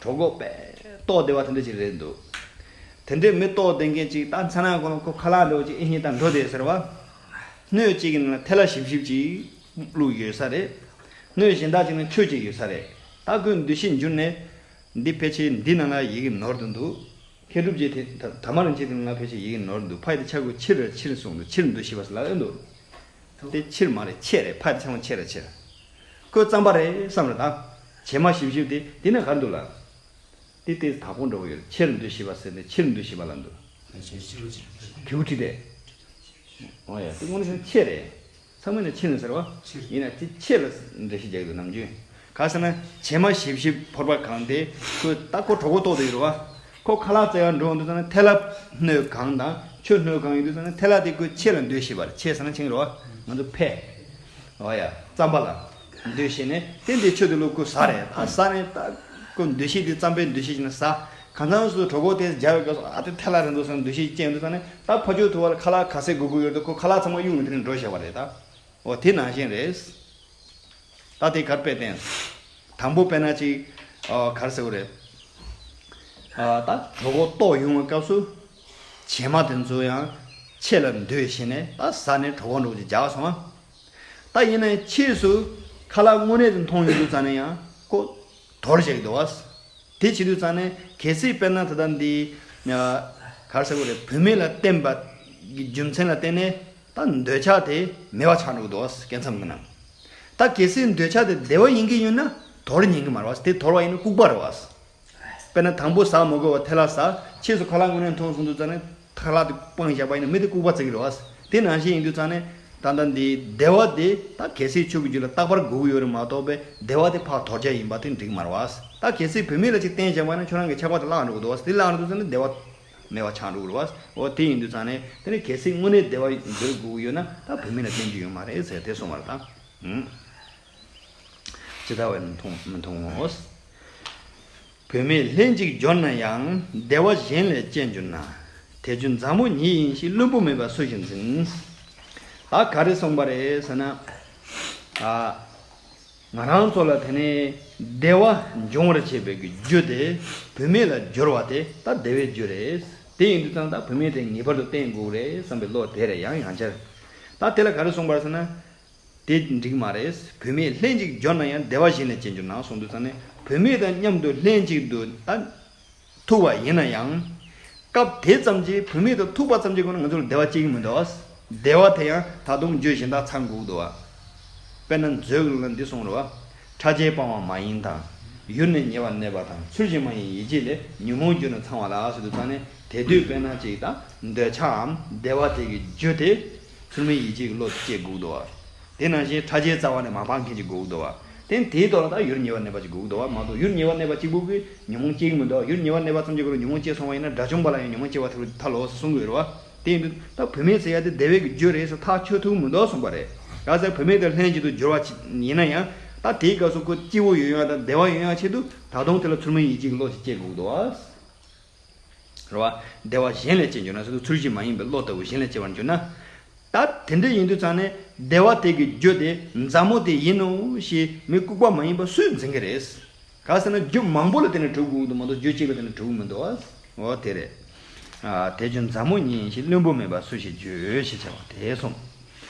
གྲོད་ཁོག་དཔེ་ལྟོགས་བསྡད་པ་དེ་འདྲ་ཅིག་རེད་འདུག་དེ་འདྲའི་མི་ལྟོགས་བསྡད་མཁན་ཅིག་ད་མཚན་ནག་གོ་ལ་ཁོ་ཁ་ལག་འདྲ་བོ་ཅིག་ཨེ་ཧིན་ད་འགྲོ་བསྡད་ཟེར་བ། སྣོད་གཅིག་གི་ནང་ལ་ཐལ་བ་ཞིབ་ཞིབ་ཅིག་བླུགས་ཡོད་ས་རེད། སྣོད་གཞན་དག་ཅིག་ནང་ཆུ་གཅིག་ཡོད་ས་རེད། ད་ཁོས་འདུ་ཤེས་འགྱུར་ནས། འདི་ཕལ་ཆེར་འདི་ནང་ལ་ཡི་གེ་ནོར་དུ་འདུག་མཁས་གྲུབ་རྗེ་དེ་ད་ད་མ་རིན་ཆེན་དེ་ནང་ལ་ཕལ་ཆེར་ཡི་གེ་ནོར་འདུག་ཕ་ཡི་དེ་ཆ་དགོས་ཕྱིར་ར་ཕྱིར་གསུངས་འདུག་ཕྱིར་འདུ་ཤེས་པ་ཟེར་ལབ་ཡོད་འདུག་དེ་ཕྱིར་མ་རེད་ཆེད་རེད། ཕ་དེ་ཚང་མ་ཆེད་རེད་ཆེད། ཁོས་རྩམ་པ་རེད་བསམ་རེད་ད། བྱེ་མ་ཞིབ་ཞིབ་དེ་དེ་ན་ག་རེ་འདུག་ལ། དེ་དེ་དག་པོ་འདྲ་བོ་ཡོད་རེད། ཆེར་འདུ་ཤེས་པ་ཟེར་ནས་ཕྱིར་འདུ་ཤེས་པ་ལ་འདུག་གིའུ་ཁྲི་དེ། འོ་ཡ་དེ་དངོས་གནས་ཆེད་རེད། ཚང་མས་ན་ཕྱིར་ནས་ཟེར་བ། ཕྱིར། ཡིན་ན་དེ་ཕྱིར་ལ་འགྲེལ་བཤད་རྒྱག་གི་འདུག་ནམ་རྒྱུན། ག་ཟེར་ན་བྱེ་མ་ཞིབ་ཞིབ་ཕོར་པ་གང་དེ་ཁོས་ད་ཁོ་གྲོད་ཁོག་ལྟོགས་བསྡད་ཡོད་རེད་བ། ཁོ་ཁ་ལག་བཙལ་ཡང་འགྲོ་འདུག་ཟེར་ན་ཐལ་བ་སྣོད་གང་དང་ཆུ་སྣོད་གང་ཡིན་འདུག་ཟེར་ན་ཐལ་བ་དེ་ཁོས་ཕྱིར་ལ་འདུ་ཤེས་པ་རེད། ཕྱིར་ཟེར་ན་ཕྱིར་རེད་བ། ང་ཚོ་ཕྱེ། འོ་ཡ་རྩམ་པ་ལ་འདུ་ཤེས་ནས་དེ་འདི་ཆུ་དེ་ལོ་ཁོས་ཟ་རེད། ད་ཟ་ནས་ད་ཁོ་འདུ་ཤེས་དེ་རྩམ་པའི་འདུ་ཤེས་ཀྱིས་ན་ཟ། ཁ་སང་སུ་གྲོད་ཁོག་དེ་བརྒྱབ་པའི་སྐབས་སུ་ཨ་དེ་ཐལ་ལ་རེད་འདུག་བསམ་འདུ་ཤེས་སྐྱེས་འདུག་བསམ་ནས་ད་ཕར་ཕྱོགས་ཐུག་པ་ལ་ཁ་ལག་ག་ཚད་དགོས་དགོས་ཡོད་དུ་ཁོ་ཁ་ལག་ཚང་མ་གཡུག་ནས་དེ་ནས་འགྲོ་བཞག་པ་རེད་ད། འོ་དེ་ནང་བཞིན་རེད། ད་དེ་གར་དཔེ་བསྟན། དང་པོ་དཔེར་ན་ཅིག་ཨ་གར་ཟེར་བ་རེད། ཨ་ད་གྲོད་ཁོག་ལྟོགས་ཡོང་བའི་སྐབས་སུ་བྱེ་མ་དེ་ཚོ་ཡང་ཕྱེད་ལ་འདོད་བྱས་ནས་ད་ཟ་ནས་གྲོད་ཁོག་འགྲོ་གི་རྒྱག་སོང་ཨ། ད་ཡིན་ནའི་ཕྱིས་སུ་ཁ་ལག་དངོས་གནས་དུ་མཐོང་ཡོང་དུས་ཙ་ནས་ཡང་ཁོ་དོར་བྱེད་ཀྱི་འདུག་བ། དེ་བྱེད་དུས་ཙ་ནས་གལ་སྲིད་དཔེར་ན་ད་ལྟ་འདི་ག་རེ་ཟེར་དགོས་རེད། བུད་མེད་ལ་བརྟེན་པ་གི་རྒྱུ་མཚན་ལ་བརྟེན་ནས་ད་འདོད་ཆགས་དེ་མེད་པ་ཆགས་འགྲོ་གི་འདུག་བ། སྐྱེ་མཚམས་ཀྱི་ནང་ད་གལ་སྲིད་འདོད་ཆགས་དེ་བདེ་བ་ཡིན་གྱི་ཡོད་ན་དོར་ཉན་གྱི་མ་རེད་བ། དེ་དོར་བ་ཡིན་ན་ལྐུགས་པ་རེད་བ། དཔེར་ན་དང་པོ་ཟ་མ་དགོས་པ་ཐལ་ལ་ཟ། ཕྱིས་སུ་ཁ་ལག་དངོས་གནས་མཐོང་སོང་དུས་ཙ་ནས་ཁ་ལག་དེ་སྤངས་བཞག་པ་ཡིན་ན་མི་དེ་ལྐུགས་པ་བརྩི་གི་རེད་བ། དེ་ནང་བཞིན་ཡིན་དུས་ཙ་ནས་ད་ལྟ་འདི་བདེ་བ་དེ་ད་གལ་སྲིད་ཆོས་ཀྱི་རྒྱུད་ལ་རྟག་པར་དགོས་ཀྱི་ཡོད་རེད་མ་གཏོགས་པའི་བདེ་བ་དེ་ཕར་དོར་བྱ་ཡིན་པ་དེ་འགྲིག་མ་རེད་བ། ད་གལ་སྲིད་བུད་མེད་ལ་ཅིག་བརྟེན་བཞག་པ་ཡིན་ན་ཁྱོད་རང་གི་ཆགས་པ་དེ་བརླག་འགྲོ་གི་འདུག་བ། དེ་བརླག་འགྲོ་དུས་ཙ་ནས་བདེ་བ་མེད་པ་ཆགས་འགྲོ་གི་རེད་བ། འོ་དེ་ཡིན་དུས་ཙ་ནས་དེ་ནས་གལ་སྲིད་དངོས་གནས་བདེ་བ་འདོད་དགོས་ཀྱི་ཡོད་ན་ད་བུད་མེད་ལ་བརྟེན་རྒྱུ་ཡོད་མ་རེད་ཟེར་དེ་གསུངས་པ་རེད་ད། ཧུམ། ཇི་ལྟ་བས་ན་མཐོང་མི་མཐོང་ངོ་། བུད་མེད་ལྷན་ཅིག་འབྱོར་ན་ཡང་། བདེ་བ་གཞན་ལས་སྐྱེ་འགྱུར་ན། དེ་རྒྱུ་མཛའ་མོ་ཉིད་ཡིན་ཞེས། བླུན་པོ་མེད་པར་སུ་ཞིག་འཛིན། ད་ག་རེ་གསུངས་པ་རེད་ཟེར་ན། ཨ། ང་རང་ཚོ་ལ་དེ་ནས་བདེ་བ་འབྱུང་བར་བྱེད་པའི་གི་རྒྱུ་དེ་བུད་མེད་ལ་སྦྱོར་བ་དེ་ད་བདེ་བའི་རྒྱུ་རེད། དེ་ཡིན་དུས་ཙང་ད་བུད་མེད་དེ་ངེས་པར་དུ་བསྟེན་དགོས་རེད་བསམ་པའི་བློ་དེ་རེད། ཡང་ཡང་བསྐྱར་ད་དེ་ལ་ག་རེ་གསུངས་པ་རེད་ཟེར་ན། དེ་འགྲིག་མ་རེད། བུད་མེད་ལྷན་ཅིག་འབྱོར་ན་ཡང་། བདེ་བ་གཞན་ལས་སྐྱེ་འགྱུར་ན་གསུངས་དུས་ཙང་ནས་བུད་མེད་དང་མཉམ་དུ་ལྷན་ཅིག་ཏུ་ད་ཐུག་པ་ཡིན་ན་ཡང་། སྐབས་དེ་ཙམ་གྱིས་བུད་མེད་དང་ཐུག་པ་ཙམ་གྱིས་ཁོ་ན་ང་ཚོར་བདེ་བ་སྐྱེ་གི་མི་འདུག་བ། བདེ་བ་དེ་ཡང་ད་དུང་རྒྱུ་གཞན་དག་ཚང་དགོས་འདུག་བ། དཔེར་ན་མཛོད་ཀྱི་ལུང་འདི་གསུངས་རེད་བ། ཕྲ་རྒྱས་སྤང་བ་མ་ཡིན་དང་། ཡུལ་ནི་ཉེ་བར་གནས་པ་དང་། ཚུལ་བཞིན་མ་ཡིན་ཡིད་བྱེད་ལས། ཉོན་མོངས་རྒྱུ་ནི་ཚང་བ་ལ་ཟེར་དུས་ཙང་ནས་དེ་དུས་དཔེར་ན་ཅིག་ད་འདོད་ཆགས་འམ་བདེ་བ་དེ་གི་རྒྱུ་དེ། ཚུལ་མིན་ཡིད་བྱེད་ཀྱི་བློ་སྐྱེ་དགོས་འདུག་བ། དེ་ནང་བཞིན་ཕྲ་རྒྱས་རྩ་བ་ནས་མ་སྤང་མཁན་གྱི་དགོས་འདུག་བ། དེ་དེའི་ཐོག་ལ་ད་ཡུལ་ཉེ་བར་གནས་པ་ཅིག་དགོས་འདུག་བ་མ་གཏོགས་ཡུལ་ཉེ་བར་གནས་པ་གཅིག་པུ་གིས་ཉོན་མོངས་སྐྱེ་གི་མི་འདུག་ཡུལ་ཉེ་བར་གནས་པ་ཙམ་གྱིས་ཁོ་ལ་ཉོན་མོངས་སྐྱེ་སོང་བ་ཡིན་ན་དགྲ་བཅོམ་པ་ལ་ཡང་ཉོན་མོངས་སྐྱེ་བ་ཐལ་ཐལ་ལོ་ཟེར་གསུང་གི་ཡོད་རེད་བ། དེ་ཡིན་དུས་ད་བུད་མེད་ཟེར་ཡ་དེ་བདེ་བའི་རྒྱུ་རེད་ཟེར་ཐག་ཆོད་ཐུབ་མི་འདུག་གསུངས་པ་རེད། ག་ཟེར་བུད་མེད་དང་ལྷན་ཅིག་ཏུ་སྦྱོར་བ་ཅིག་ཡིན་ན་ཡང་ད་དེའི་སྐབས་སུ་ཁོ་སྐྱིད་པོ་ཡོང་ཡ་དང་བདེ་བ་ཡོང་ཡ་ཆེད་དུ་ད་དུང་དེ་ལ་ཚུལ་མིན་ཡིད་བྱེད་ཀྱི་བློ་ཞིག་སྐྱེ་དགོས་འདུག་བ། རེད་བ། བདེ་བ་གཞན་ལས་སྐྱེ་འགྱུར་ན་ཟེར་དུས་ཚུལ་བཞིན་མ་ཡིན་པའི་བློ་ལྟ་བུ་གཞན་ལས་སྐྱེ་བར་འགྱུར་ན། ད་དེ་འདྲ་ཡིན་དུས་ཙང་ནས་བདེ་བ་དེ་གི་རྒྱུ་དེ་མཛའ་མོ་དེ་ཡིན་ནོ་ཞེས་མི་ལྐུགས་པ་མ་ཡིན་པ་སུས་འཛིན་གི་རེད། ག་ཟེར་ན་རྒྱུ་མང་པོ་ལ་བརྟེན་ནས་གྲུབ་དགོས་ཀྱི་འདུག་མ་གཏོགས་རྒྱུ་གཅིག་ལ་བརྟེན་ནས་གྲུབ་ཀྱི་མི་འདུག་འོ་དེ་རེད། ཨ། དེ་རྒྱུ་མཛའ་མོ་ཉིད་ཡིན་ཞེས། བླུན་པོ་མེད་པར་སུ་ཞིག་འགྱུར་ཞེས་བྱ་བ་དེ་གསུངས།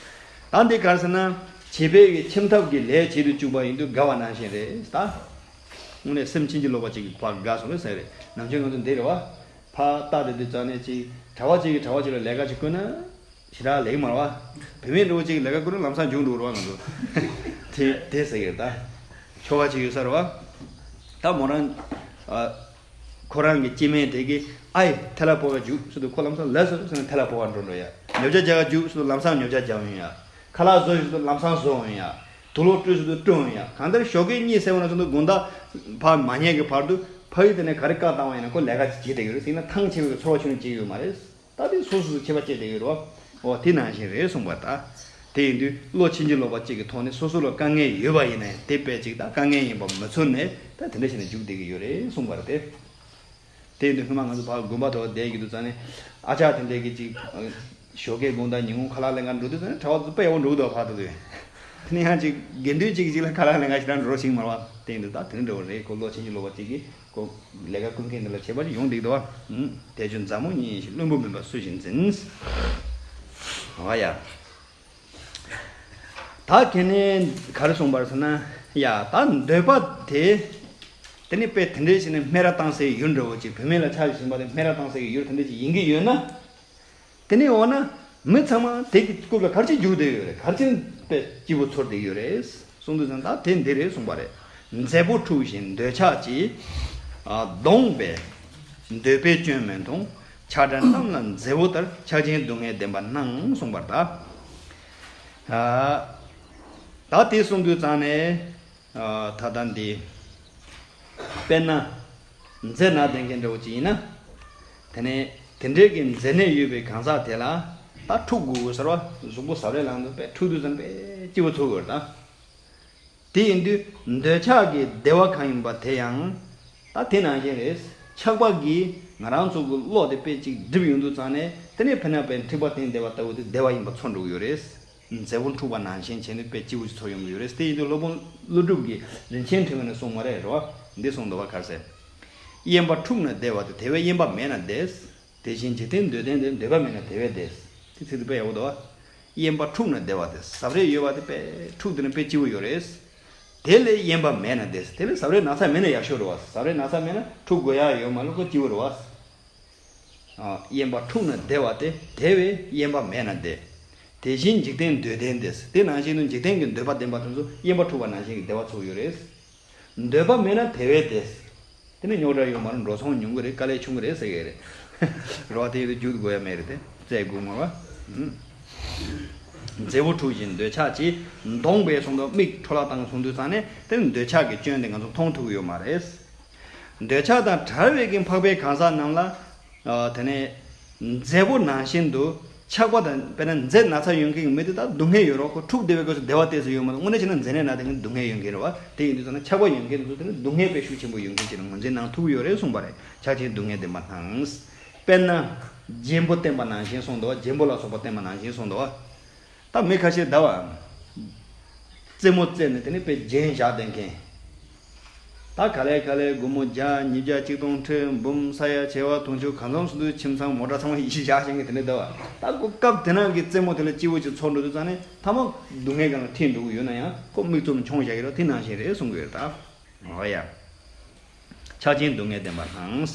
ད་འདི་ག་ཟེར་ན་བྱིས་པའི་གི་ཁྱིམ་ཐབ་ཀྱི་ལས་བྱེད་དུ་བཅུག་པ་ཡིན་དུས་དགའ་བ་ནང་བཞིན་རེད་ད། དངོས་གནས་སེམས་ཕྱིན་ཅི་ལོག་པ་ཅིག་གིས་ཕར་དགའ་སོང་རེད་ཟེར་རེད། ནམ་རྒྱུན་ང་ཚོ་འདི་རེད་བ། ཕར་ལྟ་དེ་དུས་ཙང་ནས་ཅིག་གྲྭ་པ་ཅིག་གིས་གྲྭ་པ་ཅིག་ལ་ལས་ཀ་ཅིག་བསྐུར་ན། ཞེ་དྲག་ལེགས་མ་རེད་བ། བུད་མེད་འདྲ་བོ་ཅིག་གིས་ལས་ཀ་བསྐུར་ན་ལམ་སང་མཇུག་འགྲོ་རེད་བ་ང་ཚོ། དེ་དེ་ཟེར་གི་རེད་ད། ཁྱོ་ག་ཅིག་ཡོད་ས་རེད་བ། ད་མོ་རང་། ཨ། ཁོ་རང་གི་སྐྱེ་དམན་དེ་གིས་ཨའི་ཐལ་བ་ཕོག་ག་རྒྱུགས་ཟེར་དུས་ཁོ་ལམ་སང་ལགས་སོ་ཟེར་ནས་ཐལ་བ་ཕོག་ག་འགྲོ་འགྲོ་ཡ། ཉོ་ཆ་རྒྱག་ག་རྒྱུགས་ཟེར་དུས་ལམ་སང་ཉོ་ཆ་རྒྱག་ཡོང་ཡ། ཁ་ལག་བཟོ་ཟེར་དུས་ལམ་སང་བཟོ་ཡོང་ཡ། དུག་ལོག་བཀྲུ་ཟེར་དུས་བཀྲུ་ཡོང་ཡ། གང་ལྟར་ཞོགས་ཀས་གཉིད་སད་པ་ནས་བཟུང་སྟེ་དགོང་དག་ཕར་མ་ཉལ་གི་བར་དུ་ཕ་ཡུལ་དེ་ནས་ག་རེ་བཀའ་བཏང་བ་ཡིན་ན་ཁོ་ལས་ཀ་ཅིག་བྱེད་བསྡད་ཡོད་རེད་ཟེར་ན་ཐང་ཆད་པའི་ཚོར་བ་ཁྱོན་ནས་སྐྱེ་གི་ཡོད་མ་རེད། ད་དེ་སོ་སོ་སོ་ཁྱད་པར་སྐྱེ་བསྡད་ཡོད་རེད་བ། འོ་དེ་ནང་བཞིན་རེད་གསུངས་པ་ད། དེ་ཡིན་དུས་བློ་ཕྱིན་ཅི་ལོག་པ་གཅིག་གི་ཐོག་ནས་སོ་སོ་ལ་དཀའ་ངལ་ཡོད་པ་ཡིན་ནའི་དེ་དཔེ་གཅིག་ད་དཀའ་ངལ་ཡིན་པ་མི་ཚོར་ནས་ད་དེ་འདྲ་བྱས་ནས་འཇུག་བསྡད་ཀྱི་ཡོད་རེད་གསུངས་པ་རེད་དེ། དེ་ཡིན་དུས་སྔོན་མ་ང་ཚོ་ཕར་དགོན་པ་ཐོག་བསྡད་ཀྱི་འདུག་ཙང་ནས་ཨ་ཅག་དེ་འདྲས་ཀྱི་གཅིག་ཞོགས་ཀས་དགོང་དག་ཉིན་གུང་ཁ་ལག་ལེན་ག་འགྲོ་དུས་ཙང་ནས་གྲྭ་པ་ཚོ་དཔེ་ཡག་པོ་འགྲོ་གི་འདུག་ཕར་ཐུག་དུས། དེ་ནས་ཡང་གཅིག་དགེ་འདུན་གཅིག་གིས་གཅིག་ལ་ཁ་ལག་ལེན་ག་ཞེ་དྲག་འགྲོ་ཞིག་མ་རེད་བ། དེ་ཡིན་དུས་ད་དེ་འདྲ་འདྲ་བོ་རེད། ཁོ་བློ་ཕྱིན་ཅི་ལོག་པ་གཅིག་གིས་ཁོ་ལས་ཀ་བསྐུལ་མཁན་འདི་ལ་བྱེད་པ་ཅིག་ཡོང་བསྡད་ཀྱི་འདུག་བ། ཨུམ། དེ་རྒྱུ་མཛའ་མོ་ཉིད་ཡིན་ཞེས། བླུན་པོ་མིན་པ་སུ་ཞིག་འཛིན། འོ་ཡ། ད་ཁྱེད་ནས་ག་རེ་གསུངས་པར་ཟེར་ན། ཡ་ད་འདོད་པ་དེ། དེ་ནི་དཔེ་དེ་འདྲའི་ཞིག་ནི་སྨད་ར་བཏང་སའི་ཡུལ་འདྲ་བོ་ཅིག་བུད་མེད་ལ་ཆགས་བཞིན་པ་དེ་སྨད་ར་བཏང་སའི་ཡུལ་དེ་འདྲ་ཅིག་ཡིན་གྱི་ཡོད་ན། དེ་ནས་འོ་ན་མི་ཚང་མ་དེ་གི་རྐུབ་ལ་ག་རེ་བྱས་རྒྱུག་བསྡད་ཡོད་རེད། ག་རེ་བྱས་དཔེ་སྐྱིད་པོ་ཚོར་བསྡད་ཡོད་རེད་གསུངས་དུས་ཙང་ད་དེ་འདི་རེད་གསུངས་པ་རེད། མཛེ་པོ་འཁྲུགས་ཤིང་འདོད་ཆགས་ཀྱིས། ཨ། གདུངས་པས། འདོད་པས་སྐྱོན་མི་མཐོང་། ཆགས་བྲལ་རྣམས་ལ་མཛེ་བོ་ལྟར། ཆགས་ཆེན་སྡུག་བསྔལ་བདེན་པར་སྣང་གསུངས་པ་རེད་ད། ཨ། ད་དེ་གསུངས་དུས་ཙང་ནས། ཨ། ད་ལྟ་འདི། དཔེར་ན། མཛེ་ན་ལྡན་མཁན་འདྲ་བོ་ཅིག་ཡིན་ན། དེ་ནས་དེ་འདྲའི་གི་མཛེ་ནད་ཡོད་པའི་གང་ཟག་དེ་ལ་ད་འཁྲུག་དགོས་དགོས་ཟེར་བ། གཟུགས་པོ་ཟ་བའི་ལམ་དུ་དཔེ་འཁྲུག་དུས་ཙམ་དཔེ་སྐྱིད་པོ་ཚོར་དགོས་རེད་ད། དེ་ཡིན་དུས་འདོད་ཆགས་ཀྱི་བདེ་བ་གང་ཡིན་པ་དེ་ཡང་ད་དེ་ནང་བཞིན་རེད། ཆགས་པ་གིས་ང་རང་ཚོ་གི་བློ་དེ་དཔེ་ཅིག་སྒྲིབ་ཡོང་དུས་ཙང་ནས་དེ་ནས་ཕན་ན་པའི་འཁྲིག་པ་དེ་བདེ་བ་ལྟ་བུ་དེ་བདེ་བ་ཡིན་པ་ཚོར་འགྲོ་གི་ཡོད་རེད། མཛེ་བོ་འཁྲུགས་པ་ནང་བཞིན་བྱས་ནས་དཔེ་སྐྱིད་པོ་ཞིག་ཚོར་ཡོང་གི་ཡོད་རེད། དེ་ཡིན་དུས་སློབ་དཔོན་ཀླུ་སྒྲུབ་ཀྱིས་རིན་ཆེན་ཕྲེང་བ་ནས་གསུངས་པ་རེད་རོ། འདི་གསུངས་འདུག་བ། ག་རེ་ཟེར། གཡེམ་པ་འཁྲུགས་ན་བདེ་བ་སྟེ། དེ་བས་གཡེམ་པ་མེད་ན་བདེ། དེ་བཞིན་འཇིག་རྟེན་འདོད་ལྡན་དེ། འདོད་པ་མེད་ན་དེ་བས་བདེ། དེ་ཚིག་དེ་དཔེ་ཡག་པོ་འདུག་བ། གཡེམ་པ་འཁྲུགས་ན་བདེ་བ་སྟེ། ཟ་རེས་ཡོད་པ་དེ་དཔེ་འཁྲུགས་དེ་ན་དཔེ་སྐྱིད་པོ་ཡོད་རེད། དེ་ལས་གཡེམ་པ་མེད་ན་བདེ། དེ་ལས་ཟ་རེས་ན་ཚ་མེད་ན་ཡག་ཤོས་རེད་བ། ཟ་རེས་ན་ཚ་མེད་ན་འཁྲུག་དགོས་ཡག་ཡོད་མ་རེད། ཁོ་སྐྱིད་པོ་རེད་བ། ཨ། གཡེམ་པ་འཁྲུགས་ན་བདེ་བ་སྟེ། དེ་བས་གཡེམ་པ་མེད་ན་བདེ། དེ་བཞིན་འཇིག་རྟེན་འདོད་ལྡན་དེ། དེ་ནང་བཞིན་དུ་འཇིག་རྟེན་གྱི་འདོད་པ་ལྡན་པ་དེ་ཚོ་གཡེམ་པ་འཁྲུགས་པ་ནང་བཞིན་གྱི་བདེ་བ་ཚོར་ཡོད་རེད། འདོད་པ་མེད་ན་དེ་བས་བདེ། དེ་ནི་རྙོག་དྲ་ཡོད་མ་རེད། འགྲོ་སོང་ཉུང་གི་རེད། དཀའ་ལས་ཆུང་གི་རེད་ཟེར་གི་རེད། རེད་བ། དེ་ཡོད་དུས་རྒྱུག་དགོས་ཡ་མེད་རེད། དེ་བཙལ་དགོས་མ་རེད་བ། མཛེ་བོ་འཁྲུགས་བཞིན་འདོད་ཆགས་ཀྱིས། མདོངས་པས་གསུངས་དུས་མིག་འཕྲོ་བརླག་བཏང་སོང་དུས་ཙང་ནས་དེ་ནི་འདོད་ཆགས་ཀྱི་སྐྱོན་དེ་ང་ཚོ་མཐོང་ཐུབ་ཀྱི་ཡོད་མ་རེད། འདོད་ཆགས་དང་བྲལ་བའི་གི་འཕགས་པའི་གང་ཟག་རྣམས་ལ། ཨ། དེ་ནས་མཛེ་བོ་ནང་བཞིན་དུ་ཆགས་པ་དང་། དཔེར་ན་མཛེ་ན་ཚ་ཡོད་མཁན་གྱི་མི་དེ་དག་སྡུག་བསྔལ་ཡོད་རེད། ཁོ་འཁྲུགས་བསྡད་པའི་སྐབས་སུ་བདེ་བ་ཏོག་ཙམ་ཡོད་མ་རེད། དངོས་གནས་བྱས་ན་མཛེ་ནད་ན་དེ་མཁན་སྡུག་བསྔལ་ཡོད་མཁན་རེད་བ། དེ་ཡིན་དུས་ཙང་ན་ཆགས་པ་ཡོད་མཁན་དེ་ཚོ་དེ་ནི་སྡུག་བསྔལ་དཔེ་ཤུགས་ཆེན་པོ་ཡོད་མཁན་ཅིག་ལ་ངོས་འཛིན་གནང་ཐུབ་ཀྱི་ཡོད་རེད་གསུངས་པ་རེད། ཆགས་ཆེན་སྡུག་བསྔལ་ལྡན་པ་དང་། དཔེར་ན་རྒྱན་པོ་བསྟན་པ་ནང་བཞིན་གསུངས་འདུག་བ། རྒྱན་པོ་ལ་སོགས་པ་བསྟན་པ་ནང་བཞིན་གསུངས་འདུག་བ། ད་མི་ཁ་ཤས་ད་བ། རྩེད་མོ་རྩེས་ནས་དེ་ནི་དཔེ་རྒྱན་བཞག་བསྡད་མཁན། ད་ག་ལེ་ག་ལེ་སྒོར་མོ་བརྒྱ། ཉིས་བརྒྱ། ཆིག་སྟོང་། ཁྲི་འབུམ། ས་ཡ་བྱེ་བ་དུང་ཕྱུར་གང་འཚམ་སོང་དུས་ཁྱིམ་ཚང་མོ་ཊ་ཚང་མ་ཡིད་ཆེས་བཞག་བཞིན་གི་དེ་འདྲ་འདུག་བ། ད་ཁོ་སྐབས་དེ་ནང་གི་རྩེད་མོ་དེ་ལ་སྐྱིད་པོ་ཅིག་ཚོར་འགྲོ་དུས་ཙང་ནས་མཐའ་མ་སྡུག་བསྔལ་སྒང་ལ་ཐིམ་འགྲོ་གི་ཡོད་ན་ཡང་ཁོ་མིག་བཙུམ་མཆོང་བཞག་གི་རེད། དེ་ནང་བཞིན་རེད་གསུང་གི་ཡོད་རེད་ད། འོ་ཡ། ཆགས་ཆེན་སྡུག་བསྔལ་ལྡན་པ་དང་།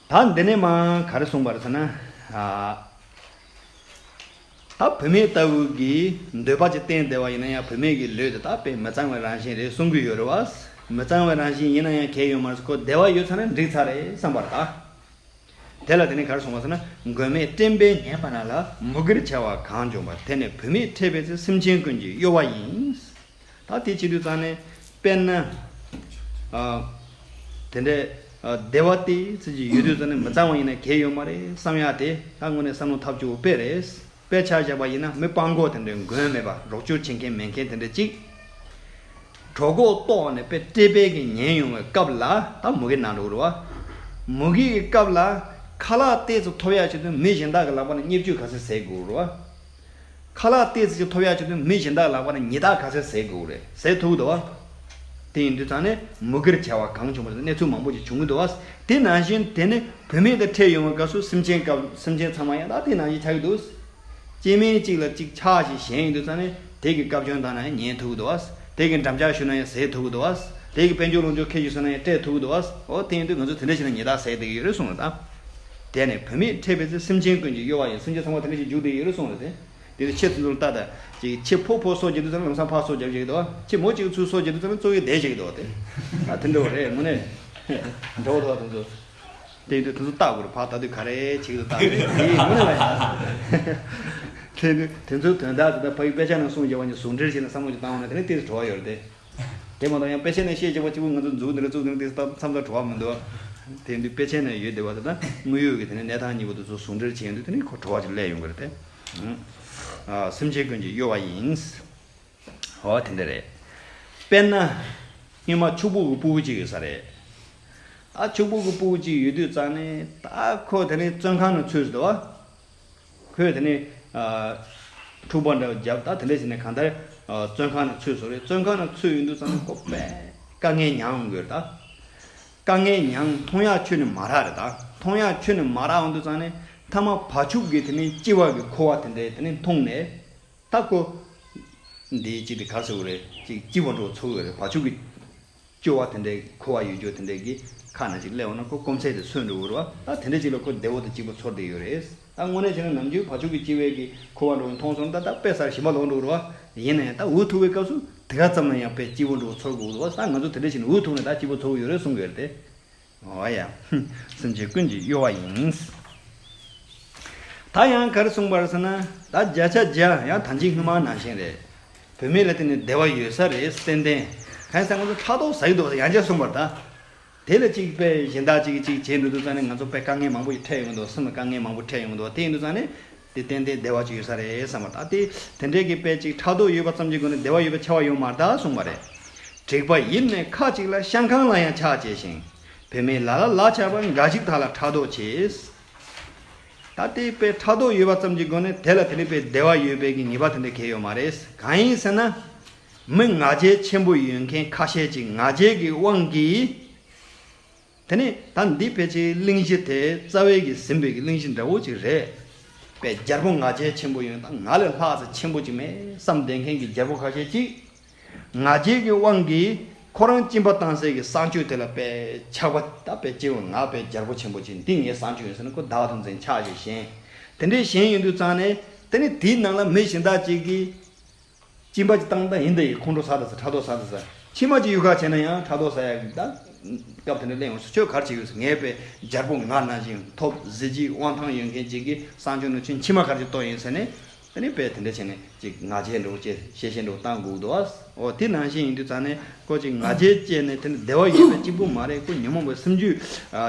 ད་འདི་ནས་མ་ག་རེ་གསུངས་པ་རེད་ཟེར་ན། ཨ། ད་བུད་མེད་ལྟ་བུ་གིས་འདོད་པ་ཅིག་བསྟེན་བསྡད་པ་ཡིན་ན་ཡང་བུད་མེད་ཀྱི་ལུས་དེ་དག་དཔེ་མི་གཙང་བའི་རང་བཞིན་རེད་གསུང་གི་ཡོད་རེད་བ། མི་གཙང་བའི་རང་བཞིན་ཡིན་ན་ཡང་གལ་ཡོད་མ་རེད། ཁོ་བདེ་བ་ཡོད་ཚར་ན་འགྲིག་ཚར་རེད་བསམ་པ་རེད་ད། དེ་ལ་དེ་ནས་ག་རེ་གསུངས་པ་ཟེར་ན། མགོན་མེད་སྤྲིན་པས་ཉེན་པ་ན་ལ། མུ་གེར་བྱ་བ་གང་བྱུང་བ། དེ་ནི་བུད་མེད་ཕྲད་པའི་ཚེ། སེམས་ཅན་ཀུན་གྱི་གཡོ་བ་ཡིན། ད་དེ་བྱེད་དུས་ཙང་ནས་དཔེར་ན། ཨ། དེ་འདྲའི། ཨ། བདེ་བ་དེ་ཚེ་གཅིག་ཡོད་དུས་ཙང་ནས་མི་གཙང་བ་ཡིན་ན་གལ་ཡོད་མ་རེད་བསམ་ཡག་དེ་ད་དངོས་གནས་བསམ་བློ་ཐབས་སྐྱོ་བོ་དཔེ་རེད། དཔེ་ཆ་བཞག་པ་ཡིན་ན་མི་སྤྲང་པོ་དེ་འདྲའི་མགོན་མེད་པ། རོགས་སྐྱོར་བྱེད་མཁན་མེད་མཁན་དེ་འདྲ་གཅིག་གྲོད་ཁོག་ལྟོགས་ནས་དཔེ་སྤྲད་པའི་གི་ཉེན་ཡོང་བའི་སྐབས་ལ་ད་མུ་གེ་ན་འགྲོ་གི་རེད་བ། མུ་གེ་གི་སྐབས་ལ་ཁ་ལག་ཏོག་ཙམ་ཐོབ་ཡག་ཆེད་དུ་མི་གཞན་དག་གི་ལག་པ་ནས་བརྙས་བཅོས་ག་ཚད་བཟོ་དགོས་རེད་བ། ཁ་ལག་ཏོག་ཙམ་ཅིག་ཐོབ་ཡག་ཆེད་དུ་མི་གཞན་དག་ལག་པ་ནས་ཉེས་རྡུང་ག་ཚད་བཟོ་དགོས་རེད། བཟོ་ཐུབ་ཀྱི་འདུག་བ། དེ་ཡིན་དུས་ཙང་ནས་མུ་གེར་བྱ་བ་གང་བྱུང་བ་དེ་གནས་ཚུལ་མང་པོ་ཅིག་བྱུང་གི་འདུག་བ། དེ་ནང་བཞིན་དེ་ནི་བུད་མེད་དང་འཕྲད་ཡོང་བའི་སྐབས་སུ་སེམས་ཅན་སྐབས་སེམས་ཅན་ཚང་མ་ཡང་ད་དེ་ནང་བཞིན་ཆགས་ཀྱི་འདུག་སྐྱེ་དམན་གཅིག་ལ་གཅིག་ཆགས་ཤིག་ཞེན་ཡོང་དུས་ཙང་ནས་དེ་གི་བཀའ་བཀྱོན་བཏང་ན་ཡང་ཉན་ཐུབ་ཀྱི་འདུག་བ། དེ་གི་འགྲམ་ལྕག་གཞུས་ན་ཡང་བཟོད་ཐུབ་ཀྱི་འདུག་བ། དེ་གི་དཔལ་འབྱོར་ལོངས་སྤྱོད་ཁྱེར་ཤིག་ཟེར་ན་ཡང་སྤྲད་ཐུབ་ཀྱི་འདུག་བ། འོ་དེ་ཡིན་དུས་ང་ཚོ་དེ་འདྲ་བྱས་ན་ཉེས་རྡུང་བཟོ་བསྡད་ཀྱི་ཡོད་རེད་གསུངས་ལ་ད། དེ་ནས་བུད་མེད་འཕྲད་པའི་ཚེ། སེམས་ཅན་ཀུན་གྱི་གཡོ་བ་ཡིན། སེམས་ཅན་ཚང་མ་དེ་འདྲ་ཞིག་འཇུག་བསྡད་ཡོད་རེད་གསུངས་ལ་དེ། དེ་ཚོ་ཁྱེད་ཚོ་ལ་ལྟ་ད། ཅིག་ཁྱེད་ཕོ་ཕོ་སོ་བརྒྱབ་དུས་ཙམ་ལམ་སང་ཕ་སོ་བརྒྱབ་བྱེད་ཀྱི་འདུག་ཁྱེད་མོ་གཅིག་ཚུར་སོ་བརྒྱབ་དུས་ཙམ་གཙོ་བོའི་བསྡད་བྱེད་ཀྱི་འདུག་དེ། ཨ་དེ་འདྲ་བ་རེད་དངོས་གནས། འདྲ་བོ་འདུག་དེ་ཚོ། དེ་ཡིན་དུས་དེ་ཚོ་ལྟ་དགོས་རེད། ཕ་ད་དུས་ག་རེ་བྱེད་ཀྱི་འདུག་ལྟ་དགོས་རེད། དེ་ཡིན་དངོས་གནས་ལ་ཡིན། དེ་ཡིན་དུས་དེ་ཚོའི་དོན་དག་དེ་དག་ཕ་ཡུལ་དཔེ་ཆ་ནང་གསུངས་བཞག་པ་ནི་ཟུང་འབྲེལ་བྱས་ནས་བསམ་བློ་ཅིག་བཏང་བ་ན་དེ་ནི་ཏོག་ཙམ་བྲོ་བ་ཡོད་རེད་དེ། དེ་མ་གཏོགས་ཡང་དཔེ་ཆ་ནས་བཤད་བྱས་པ་གཅིག་པུ་ང་ཚོ་མཛུབ་འདི་ལ་བཙུགས་ནས་དེ་མཚམས་མཚམས་བྲོ་བ་མི་འདུག་དེ་ཡིན་དུས་དཔེ་ཆ་ནས་ཡོད་བསྡད་པ་དེ་དང་དངོས་ཡོད་ཀྱི་དེ་ནི་གནས་སྟངས་གཉིས་པོ་དེ་ཚོ་ཟུང་འབྲེལ་བྱས་ཡོང་དུས་དེ་ནི་ཁོ་བྲོ་བ་ཅིག་སླེབས་ཡོང་གི་རེད་དེ། ཨ། སེམས་ཅན་ཀུན་གྱི་གཡོ་བ་ཡིན། འོ་དེ་འདྲ་རེད། དཔེར་ན། སྔོན་མ་ཕྱུག་པོ་གི་སྤུ་གུ་གཅིག་ཡོད་ས་རེད། ད་ཕྱུག་པོ་གི་སྤུ་གུ་གཅིག་ཡོད་དུས་ཙང་ནས་ད་ཁོ་དེ་ནས་བཙོན་ཁང་ནང་ཚུད་སོང་འདུག་བ། ཁོས་དེ་ནས། ཨ། འཁྲུག་པ་འདྲ་བོ་བརྒྱབ། ད་དེ་འདྲ་བྱས་ནས་གང་ལྟར། ཨ། བཙོན་ཁང་ནང་ཚུད་སོང་རེད། བཙོན་ཁང་ནང་ཚུད་ཡོང་དུས་ཙང་ནས་ཁོ་དཔེ་དཀའ་ངལ་མྱངས་ཡོང་གི་རེད་ད། དཀའ་ངལ་མྱངས། མཐོང་ཡག་ཁྱོན་ནས་མ་རག་རེད་ད། མཐོང་ཡག་ཁྱོན་ནས་མ་རག་ཡོང་དུས་ཙང་ནས་མཐའ་མ་བ་ཕྱུགས་ཀྱི་དེ་ནས་ལྕི་བ་གི་ཁུ་བ་དེ་འདྲ་དེ་ནས་མཐོང་ནས། ད་ཁོ། འདིའི་གཅིག་དེ་ག་རེ་ཟེར་དགོས་རེད། ཅིག་སྐྱིད་པོ་འདྲ་བོ་ཚོར་གི་རེད། བ་ཕྱུགས་ཀྱི་སྐྱོ་བ་དེ་འདྲའི་ཁུ་བ་ཡོད་རྒྱུ་དེ་འདྲའི་གི་ཁ་ནང་ཅིག་སླེབས་འོང་ན་ཁོ་སྐོམ་ཚད་དེ་སོས་འགྲོ་གི་རེད་བ། ད་དེ་འདྲ་ཅིག་ལ་ཁོ་བདེ་བོ་དང་སྐྱིད་པོ་ཚོར་བསྡད་ཡོད་རེད། ད་དངོས་གནས་བྱས་ན་ནམ་རྒྱུན་བ་ཕྱུགས་ཀྱི་ལྕི་བའི་གི་ཁུ་བ་འདྲ་བོ་མཐོང་སོང་ན་ད་ད་དཔེ་ཟ་ཞིམ་པ་ལོག་འགྲོ་གི་རེད་བ། ཡིན་ན་ཡང་ད་འུ་ཐུག་པའི་སྐབས་སུ་དེ་ག་ཙམ་ན་ཡང་དཔེ་སྐྱིད་པོ་འདྲ་བོ་ཚོར་དགོས་འདུག་བ། ད་ང་ཚོ་དེ་འདྲ་བྱས་ནས་འུ་ཐུག་ནས་ད་སྐྱིད་པོ་ཚོར་གི་ཡོད་རེད་གསུང་གི་ཡོད་རེད་དེ། འོ་ཡ། སེམས་ཅན་ཀུན་གྱི་གཡོ་བ་ཡིན། ད་ཡང་ག་རེ་གསུངས་པ་རེད་ཟེར་ན། ད་བརྒྱ་ཆ་བརྒྱ་ཡང་ད་ཅི་སྔོན་མ་ནང་བཞིན་རེད། བུད་མེད་ལ་བརྟེན་ནས་བདེ་བ་ཡོད་ས་རེད་ཏན་ཏན། གང་ཡིན་ཟེར་ན་ང་ཚོ་ཕྲག་དོག་ཟ་གི་འདུག་ཡང་བསྐྱར་གསུངས་པ་རེད་ད། དེ་ལ་གཅིག་དཔེ་གཞན་དག་གཅིག་གིས་གཅིག་བྱས་འགྲོ་དུས་ཙང་ནས་ང་ཚོ་དཔེ་དཀའ་ངལ་མང་པོ་ཞིག་འཕྲད་ཡོང་གི་འདུག་སེམས་ལ་དཀའ་ངལ་མང་པོ་འཕྲད་ཡོང་གི་འདུག་དེ་ཡིན་དུས་ཙང་ནས་དེ་ཏན་ཏན་བདེ་བ་ཅིག་ཡོད་ས་རེད་བསམ་པ་རེད་ད། དེ་དེ་འདྲའི་གི་དཔེ་གཅིག་ཕྲག་དོག་ཡོད་པ་ཙམ་གྱི་སྒོ་ནས་བདེ་བ་ཡོད་པ་ཆགས་པ་ཡོད་མ་རེད་ད་གསུངས་པ་རེད། དྲེགས་པ་ཡིབ་ནས་ཁ་ཅིག་ལ། ཤང་ཁང་ལ་ཡང་ཆགས་བྱས་ཤིང་། བུད་མེད་ལ་ལ་ལ་ཆགས་པ་འགའ་ཞིག་དག་ལ་ཕྲག་དོག་ཆེ། ད་དེ་དཔེ་ཕྲག་དོག་ཡོད་པ་ཙམ་གྱི་སྒོ་ནས་དེ་ལ་དེ་ནི་དཔེ་བདེ་བ་ཡོད་པའི་གི་ངེས་པ་དེ་འདྲ་གང་ཡང་ཡོད་མ་རེད། གང་ཡིན་ཟེར་ན། མི་ང་རྒྱལ་ཆེན་པོ་ཡོད་མཁན་ཁ་ཤས་ཀྱིས་ང་རྒྱལ་གྱི་དབང་གིས། དེ་ནས་ད་འདི་ཕལ་ཆེར་གླེང་གཞི་དེ་རྩ་བའི་གི་ཟིན་པའི་གི་གླེང་གཞི་འདྲ་བོ་ཅིག་རེད། དཔེ་རྒྱལ་པོ་ང་རྒྱལ་ཆེན་པོ་ཡོད་ད་ང་ལས་ལྷག་ཙམ་ཆེན་པོ་ཅིག་མེད་བསམ་བསྡད་མཁན་གྱི་རྒྱལ་པོ་ཁ་ཤས་ཅིག་ང་རྒྱལ་གྱི་དབང་གིས་ཁོ་རང་སྦྱིན་པ་བཏང་སའི་གི་གསང་སྤྱོད་དེ་ལ་དཔེ་ཆགས་པ་ད་དཔེ་སྐྱེ་བོ་ང་དཔེ་རྒྱལ་པོ་ཆེན་པོ་ཅིག་འདི་ངའི་གསང་སྤྱོད་ཡིན་ཟེར་ན་ཁོ་བདག་ཏུ་འཛིན་ཆགས་ཞེས་ཞེན། དེ་འདྲའི་ཞེན་ཡོང་དུས་ཙང་ནས་དེ་ནི་དེའི་ནང་ལ་མི་གཞན་དག་ཅིག་གིས། སྦྱིན་པ་ཅིག་བཏང་ད་ཡིན་ད་ཡིན་ཁོང་ཁྲོ་ཟ་ད་ཟ་ཕྲག་དོག་ཟ་ད་ཟ། ཕྱི་མ་ཅིག་ཡུལ་ཁ་བྱས་ན་ཡང་ཕྲག་དོག་ཟ་ཡ་གི་ད། སྐབས་དེ་འདྲ་གླེང་ཡོང་སོང་ཁྱོད་ག་རེ་བྱེད་ཡོད་ཟེར་ངས་པའི་རྒྱལ་པོ་ང་ནང་བཞིན་ཐོབ་གཟི་བརྗིད་དབང་ཐང་ཡོད་མཁན་ཅིག་གི་གསང་སྤྱོད་ནང་ཁྱོད་ཕྱི་མ་ག་རེ་ཅིག་གཏོང་ཡིན་ཟེར་ནས། དེ་ནས་པས་དེ་འདྲ་བྱས་ནས་ཅིག་ང་རྒྱལ་འདྲ་བོ་ཅིག་ཤེས་བཞིན་འདྲ་བོ་བཏང་དགོས་འདུག་ཨ། འོ་དེ་ནང་བཞིན་ཡིན་དུས་ཙང་ནས་ཁོ་ཅིག་ང་རྒྱལ་སྐྱེས་ནས་དེ་ནི་བདེ་བ་ཡོད་པའི་གཅིག་པུ་མ་རེད། ཁོ་ཉོན་མོངས་པའི་སེམས་རྒྱུད་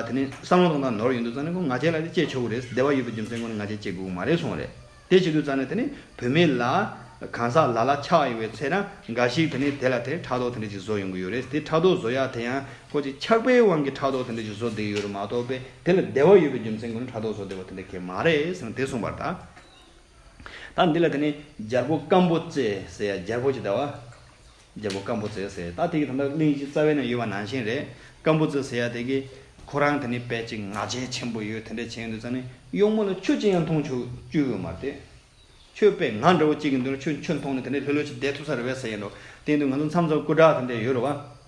དེ་ནི་བསམ་བློ་གཏོང་སྟངས་ནོར་ཡོང་དུས་ཙང་ནས་ཁོ་ང་རྒྱལ་ལ་དེ་སྐྱེ་ཆོག་གི་རེད། བདེ་བ་ཡོད་པའི་རྒྱུ་མཚན་ཁོ་ནི་ང་རྒྱལ་སྐྱེ་དགོས་ཀྱི་མ་རེད་གསུངས་རེད། དེ་བྱེད་དུས་ཙང་ནས་དེ་ནི་བུད་མེད་ལ་གང་ཟག་ལ་ལ་ཆགས་ཡོད་པའི་ཚེ་ན་འགའ་ཞིག་དེ་ནི་དེ་ལ་དེ་ཕྲག་དོག་དེ་འདྲ་ཅིག་བཟོ་ཡོང་གི་ཡོད་རེད། དེ་ཕྲག་དོག་བཟོ་ཡག་དེ་ཡང་ཁོ་ཅིག་ཆགས་པའི་དབང་གིས་ཕྲག་དོག་དེ་འདྲ་ཅིག་བཟོ་བསྡད་ཡོད་རེད་མ་གཏོགས་པས་དེ་ལ་བདེ་བ་ཡོད་པའི་རྒྱུ་མཚན་ཁོ་ནི་ཕྲག་དོག་བཟོ་བསྡད་པ་དེ་འདྲ་གང་ཡང་མ་རེད་ཟེར་ནས་དེ་གསུངས་པ་རེད་ད། ད་འདི་ལ་དེ་ནི་རྒྱལ་པོ་སྐམ་པོ་རྩེ་ཟེར་ཡ་རྒྱལ་པོ་ཅིག་ད་བ། རྒྱལ་པོ་སྐམ་པོ་རྩེ་ཟེར་ད་དེ་གི་ད་ལྟ་གླེང་གཞི་རྩ་བའི་ནང་ཡོད་པ་ནང་བཞིན་རེད། སྐམ་པོ་རྩེ་ཟེར་ཡ་དེ་གི་ཁོ་རང་དེ་ནི་དཔེ་ཅིག་ང་རྒྱལ་ཆེན་པོ་ཡོད་དེ་འདྲ་བྱས་ཡོང་དུས་ཙང་ནི་གཡོག་མོ་ལ་ཆུ་ཅི་ཡང་འཐུང་ཆོག་བཅུག་ཡོད་མ་རེད། ཁྱོད་དཔེ་ང་འདྲ་བོ་གཅིག་གི་མདུན་ལ་ཁྱོད་ཆུ་འཐུང་ནས་དེ་འདྲའི་ལྷོད་ལྷོད་ཅིག་བསྡད་ཐུབ་ས་རེད་བས་ཟེར་ཡིན་འགྲོ། དེ་ཡིན་དུས་ང་ཚོ་མཚམས་མཚམས་སྐུ་དྲག་དེ་འདྲ་ཡོད་རེད་བ།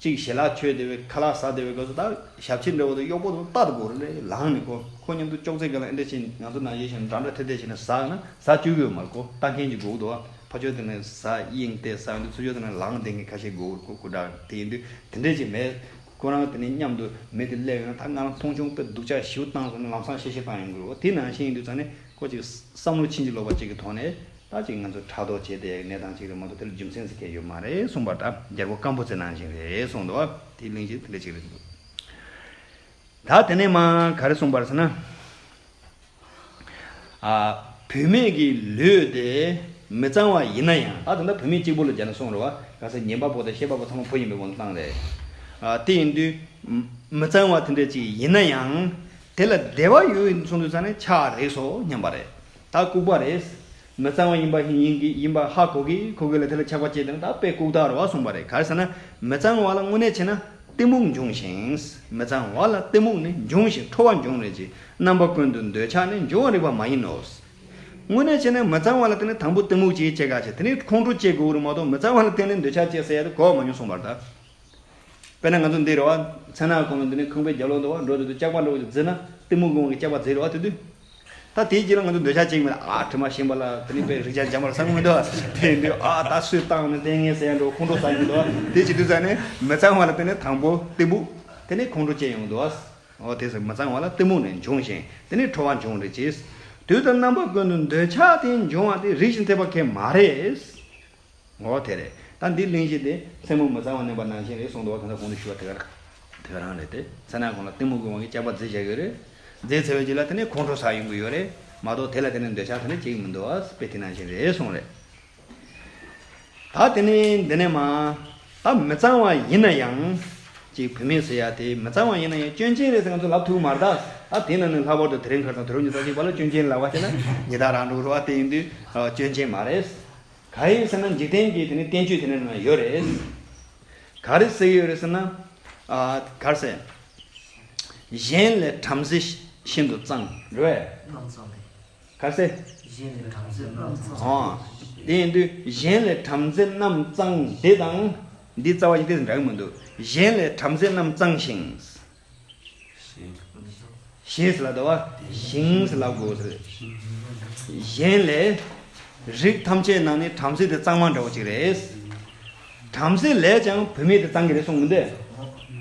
གཅིག་ཞལ་ལག་མཆོད་བསྡད་པའི་ཁ་ལག་ཟ་བསྡད་པའི་སྐབས་སུ་ད་ཞབས་ཕྱི་འདྲ་བོ་དང་གཡོག་པོ་དང་རྟག་ཏུ་དགོས་རེད་ལངས་ནས་ཁོ་ཁོ་མཉམ་དུ་ཅོག་ཙེ་སྒང་ལ་ཨེ་འདྲ་བྱས་ང་ཚོ་ནང་བཞིན་བཞིན་འདྲ་འདྲ་ཐེ་ཐེ་བྱས་ནས་ཟ་ན་ཟ་བཅུག་གི་ཡོད་མ་རེད། ཁོ་ལྟ་མཁན་ཅིག་དགོས་འདུག་བ། ཕར་ཕྱོགས་དེ་ནས་ཟ་གཡེང་སྟེ་ཟ་འདུག་ཚུར་ཕྱོགས་དེ་ནས་ལངས་བསྡད་མཁན་ཁ་ཤས་དགོས་རེད། ཁོ་སྐུ་དྲག་དེ་ཡིན་དུས་དེ་འདྲ་ཅིག་མེད། ཁོ་རང་དེ་ནས་མཉམ་དུ་མི་དེ་སླེབས་ཡོང་ན་ད་ང་རང་མཐོང་ཆུང་དཔེ་སྡུག་ཅག་ཞེ་པོ་བཏང་སོང་ན་ལམ་སང་གཤེ་གཤེ་བཏང་ཡོང་གི་རེད། འོ་དེ་ནང་བཞིན་ཡིན་དུས་ཙང་ནས་ཁོ་ཅིག་བསམ་བློ་ཕྱིན་ཅི་ལོག་པ་ཅིག་གི་ཐོག་ནས་ད་ཅིག་ང་ཚོ་ཕྲག་དོག་བྱས་ཏེ་གནས་སྟངས་ཅིག་རེད་མ་གཏོགས་དེ་ལ་རྒྱུ་མཚན་ཟེར་མཁན་ཡོད་མ་རེད་གསུངས་པ་ད་རྒྱལ་པོ་སྐམ་པོ་རྩེ་ནང་བཞིན་རེད་གསུངས་འདུག་བ། དེའི་གླེང་གཞི་དེ་འདྲ་ཅིག་རེད་འདུག་ད་དེ་ནས་མ་ག་རེ་གསུངས་པ་རེད་ཟེར་ན། ཨ། བུད་མེད་ཀྱི་ལུས་དེ་མི་གཙང་བ་ཡིན་ན་ཡང་ད་ད་ལྟ་བུད་མེད་གཅིག་པུ་ལ་སྦྱར་ནས་གསུངས་རེད་བ། ག་ས་ཉན་པ་པོ་དང་ཤེས་པ་པོ་ཚང་མ་བུ་ཡིན་པའི་ངོ་བོ་བཏང་རེད། ཨ། དེ་ཡིན་དུས་མི་གཙང་བ་དེ་འདྲ་ཅིག་ཡིན་ན་ཡང་དེ་ལ་བདེ་བ་ཡོད་ཡིན་གསུངས་དུས་ཙང་ནས་ཆགས་རེད་སོ་སྙམ་པ་རེད། ད་ལྐུགས་པ་རེད། མི་གཙང་བ་ཡིན་པ་ཡིན་གྱི་ཡིན་པ་ཧ་གོ་གི་གོ་གི་ལ་དེ་ལ་ཆགས་པ་སྐྱེས་དང་ད་དཔེ་ལྐུགས་རྟགས་རེད་བ་གསུངས་པ་རེད། ག་རེ་ཟེར་ན་མི་གཙང་བ་ལ་དངོས་གནས་བྱས་ན། གཏི་མུག་འབྱུང་ཞིང་། མི་གཙང་བ་ལ་གཏི་མུག་ནི་འབྱུང་ཞིང་ཁྲོ་བ་འབྱུང་རེད་ཅེས་རྣམ་པ་ཀུན་ཏུ་འདོད་ཆགས་ནི་འབྱུང་བར་རིགས་པ་མ་ཡིན་ནོ། དངོས་གནས་བྱས་ན་མི་གཙང་བ་ལ་བརྟེན་ནས་དང་པོ་གཏི་མུག་ཅིག་སྐྱེ་ག་བྱེད་དེ་ནས་ཁོང་ཁྲོ་སྐྱེ་དགོས་རེད་མ་གཏོགས་མི་གཙང་བ་ལ་བརྟེན་ནས་འདོད་ཆགས་སྐྱེ་ཟེར་ཡ་དེ་གོ་བ་མ་མྱོང་གསུངས་པ་རེད་ད། དཔེར་ན་ང་ཚོ་འདི་རེད་བ། མཚན་ནག་གོང་ལ་འདི་ནས་ཁང་པའི་རྒྱབ་ལོགས་འདུག་བ་འགྲོ་དུས་དུ་ལྕགས་པ་འདྲ་བོ་ཅིག་བརྫིས་ན་གཏི་མུག་གི་དབང་གིས་ལྕགས་པ་བརྫིས་རེད་བ་དེ་དུས། ད་དེའི་རྗེས་ལ་ང་ཚོ་འདོད་ཆགས་ཅིག་མེད་ཨ་དྲི་མ་ཞིམ་པ་ལ་དེ་ནི་དཔེ་རིག་ཆ་འཇམ་པ་ལ་བསམ་གི་མི་འདུག་དེ་ཡིན་དུས་ཨ་ད་སུས་བཏང་ནས་ལྟས་ངན་ཟེར་ཡ་འགྲོ་ཁོང་ཁྲོ་ཟ་ཡོང་གི་འདུག་དེ་བྱེད་དུས་ཙང་ནས་མི་གཙང་བ་ལ་བརྟེན་ནས་དང་པོ་གཏི་མུག་དེ་ནས་ཁོང་ཁྲོ་སྐྱེ་ཡོང་གི་འདུག་འོ་དེ་ཟེར་མི་གཙང་བ་ལ་གཏི་མུག་ནི་འབྱུང་ཞིང་དེ་ནས་ཁྲོ་བ་འབྱུང་རེད་ཅེས། དུས་དང་རྣམ་པ་ཀུན་ཏུ་འདོད་ཆགས་དེ་འབྱུང་བ་དེ་རིགས་ཤིང་འཐད་པ་གང་ཡང་མ་རེད། འོ་དེ་རེད། ད་འདི་གླེང་གཞི་དེ་མཚན་མོ་མི་གཙང་བ་བསྣན་པ་ནང་བཞིན་རེད་གསུངས་འདུག་བ། གང་ལྟར་གོང་དུ་ཞུས་པ་དེ་ག་རང་དེ་ག་རང་རེད་དེ། མཚན་ནག་གོང་ལ་གཏི་མུག་གི་དབང་གིས་སྐྱག་པ་རྫིས་བཞག་གི་རེད། རྫིས་ཚར་བའི་རྗེས་ལ་དེ་ནས་ཁོང་ཁྲོ་ཟ་ཡོང་གི་ཡོད་རེད་མ་གཏོགས་དེ་ལ་དེ་ནས་འདོད་ཆགས་དེ་འདྲ་ཅིག་མི་འདུག་བ། དཔེ་དེ་ནང་བཞིན་རེད་གསུངས་རེད། ད་དེ་ནས་འདི་ནས་མ། ད་མི་གཙང་བ་ཡིན་ན་ཡང་། ཅིག་བུད་མེད་ཟེར་ཡ་དེ་མི་གཙང་བ་ཡིན་ན་ཡང་སྐྱོན་ཅན་རེད་ཟེར་ང་ཚོ་ལབ་ཐུབ་མ་རེད་ད། ད་དེ་ནང་ནས་ལྷག་པར་དུ་དེ་རིང་ཁ་སང་དུས་རབས་ཉི་ཤུ་རྩ་གཅིག་པ་ལ་སྐྱོན་ཅན་ལབ་པ་བྱས་ན་ཉི་ཟླ་རང་འགྲོ་རུ་བ་དེ་ཡིན་དུས་སྐྱོན་ཅན་མ་རེད། ག་ཡིན་ཟེར་ན་འཇིག་རྟེན་གྱི་དེ་ནི་བསྟན་བཅོས་དེ་ནི་ནང་ཡོད་རེད། ག་རེ་ཟེར་གྱི་ཡོད་རེད་ཟེར་ན། ཨ། ག་རེ་ཟེར། གཞན་ལས་བྲམ་ཟེ་ཤིན་ཏུ་གཙང་རེད། གནམ་གཙང་རེད། ག་རེ་ཟེར། གཞན་ལས་བྲམ་ཟེ་གནམ་གཙང་། ཨོ། དེ་ཡིན་དུས་གཞན་ལས་བྲམ་ཟེ་གནམ་གཙང་དེ་དང་། འདི་རྩ་བ་ཞིག་དེ་འདྲ་གི་མི་འདུག་གཞན་ལས་བྲམ་ཟེ་གནམ་གཙང་ཞིང་། ཞེས་ལ་དོ་བ། ཞིང་ཟེར་ལབ་དགོས་ཟེར། གཞན་ལས། རིགས་ཐམས་ཅད་ནང་ནས་བྲམ་ཟེ་དེ་གཙང་མ་འདྲ་བོ་ཅིག་རེད། བྲམ་ཟེ་ལས་ཀྱང་བུད་མེད་དེ་གཙང་གི་རེད་གསུངས་མི་འདུག་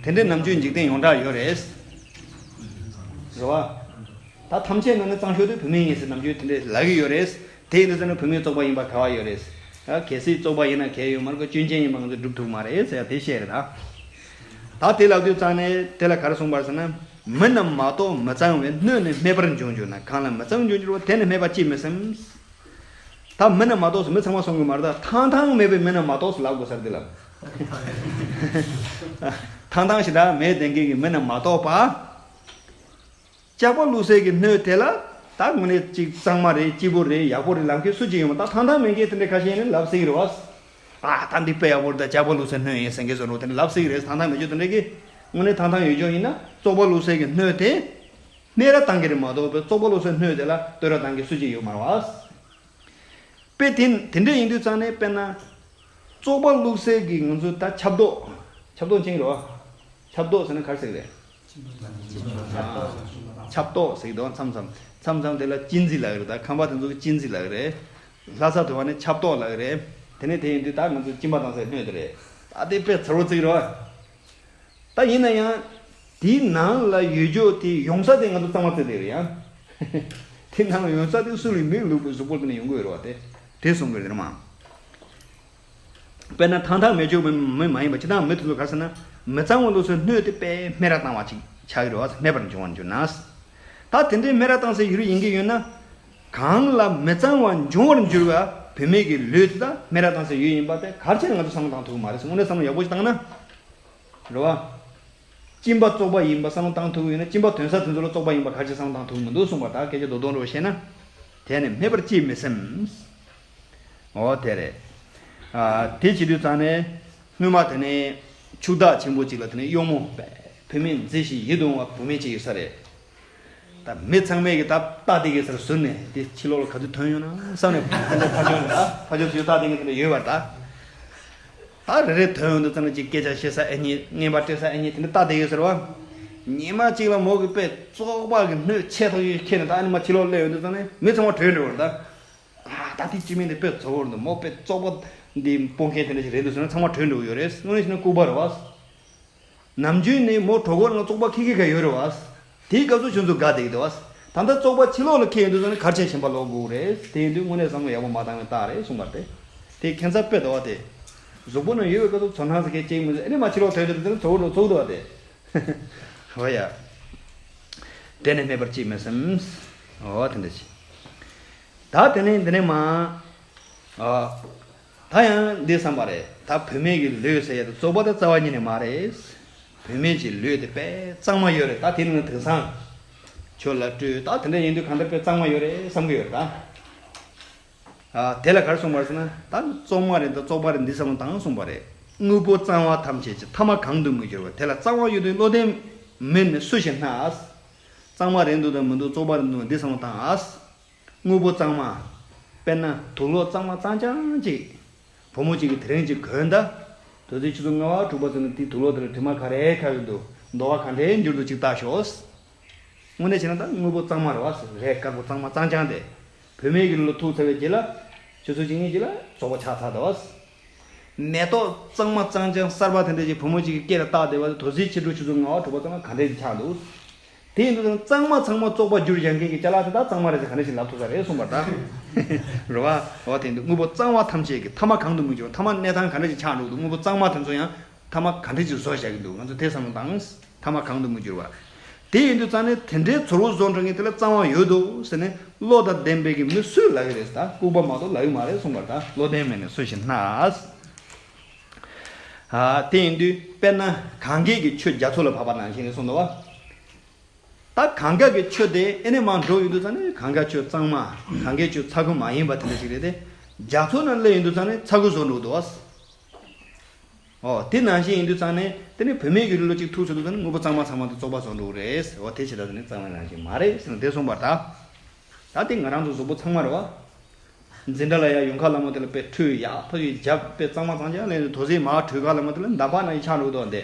དེ་འདྲའི་ནམ་རྒྱུན་འཇིག་རྟེན་ཡོངས་གྲགས་ཡོད་རེད། རེད་བ། ད་ཐམས་ཅད་ནང་ནས་གཙང་ཤོས་དེ་བུད་མེད་ཡིན་ཟེར་ནམ་རྒྱུན་དེ་འདྲའི་ལབ་ཀྱི་ཡོད་རེད། དེ་ཡིན་དུས་ཙང་ནས་བུད་མེད་བཙོག་པ་ཡིན་པ་ག་བ་ཡོད་རེད། ཨ། གལ་སྲིད་བཙོག་པ་ཡིན་ན་གལ་ཡོད་མ་རེད་ཀ་སྐྱོན་ཅན་ཡིན་པ་ང་ཚོས་སྒྲུབ་ཐུབ་མ་རེད་ཟེར་ཡ་དེ་བཤད་རེད་ད། ད་དེ་ལབ་དུས་ཙང་ནས་དེ་ལ་ག་རེ་གསུངས་པ་རེད་ཟེར་ན། མི་རྣམས་མ་གཏོགས་མི་གཙང་བས་སྣོད་ནི་སྨད་པར་འབྱུང་གྱུར་ན་གང་ལ་མི་གཙང་འབྱུང་འགྱུར་བ་དེ་ནི་སྨད་པ་ཅིས་མི་སེམས། ད་མི་རྣམས་མ་གཏོགས་སུ་མི་ཚང་མ་གསུང་གི་མ་རེད་ད་ཐང་ཐང་མེད་པའི་མི་རྣམས་མ་གཏོགས་སུ་ལབ་དགོས་ས་རེད་དེ་ལ། ཐང་ཐང་ཞེ་དྲག་མེད་བསྡད་མཁན་གྱི་མི་རྣམས་མ་གཏོགས་པ། ལྕགས་པ་བླུགས་སའི་གི་སྣོད་དེ་ལ་ད་དངོས་གནས་གཅིག་གཙང་མ་རེད། སྐྱིད་པོ་རེད། ཡག་པོ་རེད་ལབ་མཁན་སུ་གཅིག་ཡོད་མ། ད་ཐང་ཐང་མེད་མཁན་དེ་འདྲ་ཁ་ཤས་ཡིན་ན་ལབ་སྲིད་ཀྱི་རེད་བ། ཨ་ད་འདི་དཔེ་ཡག་པོ་རེད། ད་ལྕགས་པ་བླུགས་སའི་སྣོད་ཡིན་ཟེར་མཁན་བཟོ་འདྲ་དེ་འདྲ་ལབ་སྲིད་ཀྱི་རེད། ཐང་ཐང་མེད་རྒྱུ་དེ་འདྲ་གི་དངོས་གནས་ཐང་ཐང་ཡོད་རྒྱུ་ཡིན་ན་བཙོག་པ་བླུགས་སའི་གི་སྣོད་དེ་སྨད་ར་བཏང་གི་རེད་མ་གཏོགས་པའི་བཙོག་པ་བླུགས་སའི་སྣོད་དེ་ལ་བསྟོད་ར་བཏང་གི་སུ་གཅིག་ཡོད་མ་རེད་བ། དཔེ་དེ་དེ་འདྲ་ཡིན་དུས་ཙང་ནས་དཔེར་ན། བཙོག་པ་བླུགས་སའི་གི་ང་ཚོ་ད་ཆབ་ཏོག་ཆབ་ཏོག་མཁྱེན་གྱི་རེད་བ། ཆབ་ཏོག་ཟེར་ན་ག་རེ་ཟེར་གི་རེད། ཆབ་ཏོག་ཟེར་གི་འདུག་མཚམས་མཚམས་མཚམས་མཚམས་དེ་ལ་ཅིན་ཙི་ལབ་ཀྱི་རེད། ད་ཁམས་པ་དེ་ཚོ་གི་ཅིན་ཙི་ལབ་ཀྱི་རེད། ལྷ་ས་དུ་བ་ནི་ཆབ་ཏོག་ལབ་ཀྱི་རེད། དེ་ནས་དེ་ཡིན་དུས་ད་ང་ཚོ་གཅིན་པ་བཏང་སའི་སྣོད་དེ་རེད། ད་དེ་དཔེ་ཚ་བོ་བརྩི་གི་རེད་བ། ད་ཡིན་ན་ཡང་དེའི་ནང་ལ་ཡོད་རྒྱུ་དེ་ཡོང་ས་དེ་ང་ཚོ་གཙང་མ་བརྩི་དེ་རེད་ཡང་། དེ་ནང་ལ་ཡོང་ས་དེ་སུ་ལ་མིག་ལུས་པའི་གཟུགས་པོ་དེ་ནས་ཡོང་གི་ཡོད་རེད་བ། དེ་དེ་གསུང་གི་རེད་མ། དཔེར་ན་ཐང་ཐང་མེད་རྒྱུ་མི་མི་མ་ཡིན་པ་ཅི་ལྟར་མི་དེ་ཚོ་ག་རེ་ཟེར་ན། མི་གཙང་བ་བླུགས་སའི་སྣོད་དེ་དཔེ་སྨད་ར་བཏང་བ་ཅིག་ཆགས་ཀྱི་རེད་བ། སྨད་པར་འབྱུང་བར་འགྱུར་ན། ད་དེ་འདྲའི་སྨད་ར་བཏང་སའི་ཡུལ་ཡིན་གྱི་ཡོད་ན། གང་ལ་མི་གཙང་བ་འབྱུང་བར་འགྱུར་བ་བུད་མེད་ཀྱི་ལུས་དེ་དག་སྨད་ར་བཏང་སའི་ཡུལ་ཡིན་པ་དེ་ག་རེ་བྱས་ནས་ང་ཚོ་བསམ་བློ་བཏང་ཐུབ་ཀྱི་མ་རེད་ཟེར། དངོས་གནས་བསམ་བློ་ཡག་པོ་ཞིག་བཏང་ན། རེད་བ། གཅིན་པ་བཙོག་པ་ཡིན་པ་བསམ་བློ་བཏང་ཐུབ་ཀྱི་ཡོད་ན། གཅིན་པ་ཐོན་ས་དེ་ཚོ་ལ་བཙོག་པ་ཡིན་པ་ག་རེ་བྱས་བསམ་བློ་བཏང་ཐུབ་ཀྱི་མི་འདུག་གསུངས་པ། ད་སྐད་ཆ་རྡོག་རྡོག་འདྲ་བོ་བཤད་ན། དེ་ནི་སྨད་པར་ཅིས་མི་སེམས། འོ་དེ་རེད། ཨ་དེ་བྱེད་དུས་ཙང་ནས་སྔོན་མ་དེ་ནས་ཕྱུག་བདག་ཆེན་པོ་གཅིག་ལ་དེ་ནས་གཡོག་མོ་བུད་མེད་མཛེས་ཤིང་ཡིད་དུ་འོང་བ་བུད་མེད་ཅིག་ཡོད་ས་རེད། ད་མི་ཚང་མས་ཀྱི་ད་ལྟ་དེ་གི་སར་ཟུར་ནས་དེ་ཕྱི་ལོགས་ལ་ག་ཚོད་ཐོན་ཡོང་ན་བསམ་ནས་ཕ་ཕྱོགས་ནས་ད་ཕ་ཕྱོགས་སུ་ལྟ་དེ་གི་དེ་འདྲ་ཡོད་པ་རེད་ད། ད་རེ་རེ་ཐོན་ཡོང་དུས་ཙམ་ལ་ཅིག་སྐད་ཆ་བཤད་ས་ཨེ་རྙེད། རྔན་པ་སྤྲད་ས་ཨེ་རྙེད། དེ་འདྲ་ལྟ་བསྡད་ཡོད་ཟེར་བ། ཉི་མ་གཅིག་ལ་མོ་གི་དཔེ་བཙོག་པ་གི་སྣོད་ཆེ་ཐག་ཆོད་ཁྱེར་ནས་ད་ཨ་ནི་མ་ཕྱི་ལོགས་སླེབས་ཡོང་དུས་ཙམ་ནས་མི་ཚང་མ་བྲོས་འགྲོ་བ་རེད་ད། ཨ་ད་དེ་སྐྱེ་དམན་དེ་དཔེ་བཙོག་པོ་རེད་འདུག་མོ་དཔེ་བཙོག་པ་འདི་སྤོང་མཁན་དེ་འདྲ་ཞིག་རེད་འདུག་ཟེར་ན་ཚང་མ་བྲོས་འགྲོ་གི་ཡོད་རེད། དངོས་གནས་བཤད་ན་ལྐུགས་པ་རེད་བ། ནམ་རྒྱུན་ནས་མོ་གྲོད་ཁོག་ནང་བཙོག་པ་ཁེ་ཁེ་ག་ཡོད་རེད་བ། དེའི་སྐབས་སུ་ཁྱོད་ཚོ་དགའ་བསྡད་ཀྱི་འདུག་བ། ད་ལྟ་བཙོག་པ་ཕྱི་ལོགས་ལ་འཁྱེར་ཡོང་དུས་ཙམ་ནས་ག་རེ་བྱས་ཞེན་པ་ལོག་དགོས་རེད། དེ་ཡིན་དུས་དངོས་གནས་བསམ་བློ་ཡག་པོ་མ་བཏང་བའི་རྟགས་རེད་གསུངས་པ་རེད། དེ་ཁྱད་མཚར་དཔེ་འདུག་བ་དེ། གཟུགས་པོ་ནང་ཡོད་པའི་སྐབས་སུ་ཚོར་སྣང་ཟེར་མཁན་ཅིག་མི་འདུག་ཨ་ནི་མ་ཕྱི་ལོགས་ཐོན་དུས་ཙམ་ནས་བཙོག་པོ་འདུག་བཙོག་འདུག་བ་དེ། འོ་ཡ། དེ་ནི་སྨད་པར་ཅིས་མི་སེམས། འོ་དེ་འདྲ་ཞིག་ད་དེ་ནས་འདི་ནས་མ། ཨ། ད་ཡང་འདི་བསམ་པ་རེད། ད་བུད་མེད་ཀྱི་ལུས་ཟེར་ཡ་དེ་བཙོག་པ་དང་རྩ་བ་ཉིད་ནས་མ་རེད། བུད་མེད་ཀྱི་ལུས་དེ་དཔེ་གཙང་མ་ཡོད་རེད། ད་དེ་ནི་དེང་སང་ཆོས་ལ་སྤྲོས་ད་དེ་འདྲ་ཡིན་དུས་གང་ལྟར་དཔེ་གཙང་མ་ཡོད་རེད་བསམ་གྱི་ཡོད་རེད་ད། ཨ། དེ་ལ་ག་རེ་གསུངས་པ་རེད་ཟེར་ན། ད་བཙོག་མ་རེད། ད་བཙོག་པ་རེད། འདི་བསམ་བློ་བཏང་གསུངས་པ་རེད། དངོས་པོ་གཙང་བ་ཐམས་ཅད་ཀྱི། ཐ་མ་གང་དུ་མི་འགྱུར་བ། དེ་ལ་གཙང་བ་ཡོད་དུས་བློ་ལྡན་མི་ནི་སུ་ཞིག་སྣང་ཨ། གཙང་མ་རེད་འདུག་དང་མི་འདུག་བཙོག་པ་རེད་འདུག་འདི་བསམ་བློ་བཏང་ཨ། དངོས་པོ་གཙང་མ། དཔེར་ན་དུག་ལོག་གཙང་མ་གཙང་རྐྱང་ཅིག་བུ་མོ་གཅིག་གིས་དེ་རིང་ཅིག་གོན་ད། དེ་ཚོའི་ཆུ་ཚོད་ལྔ་པ་དྲུག་པ་ཚོ་ནི་དེའི་དུག་ལོག་དེ་ལ་དྲི་མ་ག་རེ་ཁ་གི་འདུག་འདོ་བ་ག་འདྲའི་འགྱུར་འདུག་ཅིག་ལྟ་ཤོག་དངོས་གནས་བྱས་ན་ད་དངོས་པོ་གཙང་མ་རེད་བ། རས་དཀར་པོ་གཙང་མ་གཙང་རྐྱང་དེ། བུད་མེད་ཀྱི་ལུས་ལ་ཐུག་ཚར་བའི་རྗེས་ལ། ཆུ་ཚོད་གཅིག་གཉིས་རྗེས་ལ་བཙོག་པ་ཆགས་ཚར་འདུག་བ། མེ་ཏོག་གཙང་མ་གཙང་རྐྱང་གསར་པ་དེ་འདྲ་ཞིག་བུ་མོ་གཅིག་གི་སྐེ་ལ་བཏགས་བསྡད་པ་དེ་དེ་ཚོའི་ཕྱི་དྲོ་ཆུ་ཚོད་ལྔ་པ་དྲུག་པ་ཙམ་ལ་ག་འདྲ་ཞིག་ཆགས་འདུག་དེ་ཡིན་དུས་ཙང་གཙང་མ་ཚང་མ་བཙོག་པ་བསྒྱུར་བཞག་མཁན་གྱི་ཅ་ལག་དེ་དག་གཙང་མ་རེད་ཟེར་ག་འདྲ་ཞིག་ལབ་ཐུབ་ས་རེད་གསུངས་པ་རེད་ད། རེད་བ། འོ་དེ་འདུག་དངོས་པོ་གཙང་བ་ཐམས་ཅད་ཀྱི། ཐ་མ་གང་དུ་མི་འགྱུར་བ། ཐ་མ་གནས་སྟངས་ག་འདྲ་ཞིག་ཆགས་འགྲོ་འདུག་དངོས་པོ་གཙང་མ་དེ་ཚོ་ཡང་ཐ་མ་ག་འདྲ་ཞིག་བཟོ་བཞག་གི་འདུག་ང་ཚོ་དེ་བསམ་བློ་བཏང་། ཐ་མ་གང་དུ་མི་འགྱུར་བ། དེ་ཡིན་དུས་ཙང་ནས་དེ་འདྲའི་ཚོར་བ་བཟོ་འགྲོ་མཁན་དེ་ལ་གཙང་བ་ཡོད་དོ་ཟེར་ནས་བློ་དང་ལྡན་པའི་གི་མི་སུས་ལབ་ཀྱི་རེད་ད། ལྐུགས་པ་མ་གཏོགས་ལབ་ཀྱི་མ་རེད་གསུངས་པ་རེད་ད། བློ་ལྡན་མི་ནི་སུ་ཞིག་སྣང་། ཨ། དེ་ཡིན་དུས་དཔེར་ན་གང་གས་ཀྱི་ཆོས་རྒྱ་མཚོ་ལ་བབས་པ་ནང་བཞིན་རེད་གསུངས་འདུག་བ། ད་གང་ག་གི་ཆོས་དེ་ཨེ་ནས་མར་འགྲོ་ཡོང་དུས་ཙང་ནས་གང་ག་ཆོས་གཙང་མ། གང་གའི་ཆོས་ཚ་ཁུ་མ་ཡིན་པ་དེ་འདྲ་ཞིག་རེད་དེ། རྒྱ་མཚོ་ནང་སླེབས་ཡོང་དུས་ཙང་ནས་ཚ་ཁུ་བཟོ་འགྲོ་འདུག་བ། ཨོ་དེ་ནང་བཞིན་ཡིན་དུས་ཙང་ནས་དེ་ནས་བུད་མེད་ཀྱི་ལུས་ལ་གཅིག་ཐུག་ཚར་དུས་ཙང་ནས་དངོས་པོ་གཙང་མ་ཚང་མ་དེ་བཙོག་པ་བཟོ་འགྲོ་གི་རེད། ཨོ་དེ་བྱེད་ད་ཙང་ནས་གཙང་མ་ནང་བཞིན་མ་རེད་ཟེར་ན་དེ་གསུངས་པ་རེད་ད། ད་དེ་ང་རང་ཚོ་གཟུགས་པོ་ཚང་མ་རེད་བ། འཛིན་གྲྭ་ལ་ཡང་ཡོང་ཁ་ལ་མོ་དེ་ལ་དཔེ་ཁྲུས་ཡག་ཐག་ཆོད་རྒྱབ་དཔེ་གཙང་མ་གཙང་རྐྱང་ལེན་དུས་དོ་ཟེར་མ་ཁྲུས་ཁ་ལ་མོ་དེ་ལ་འདམ་བག་ནང་བཞིན་ཆགས་འགྲོ་གི་འདུག་འདི།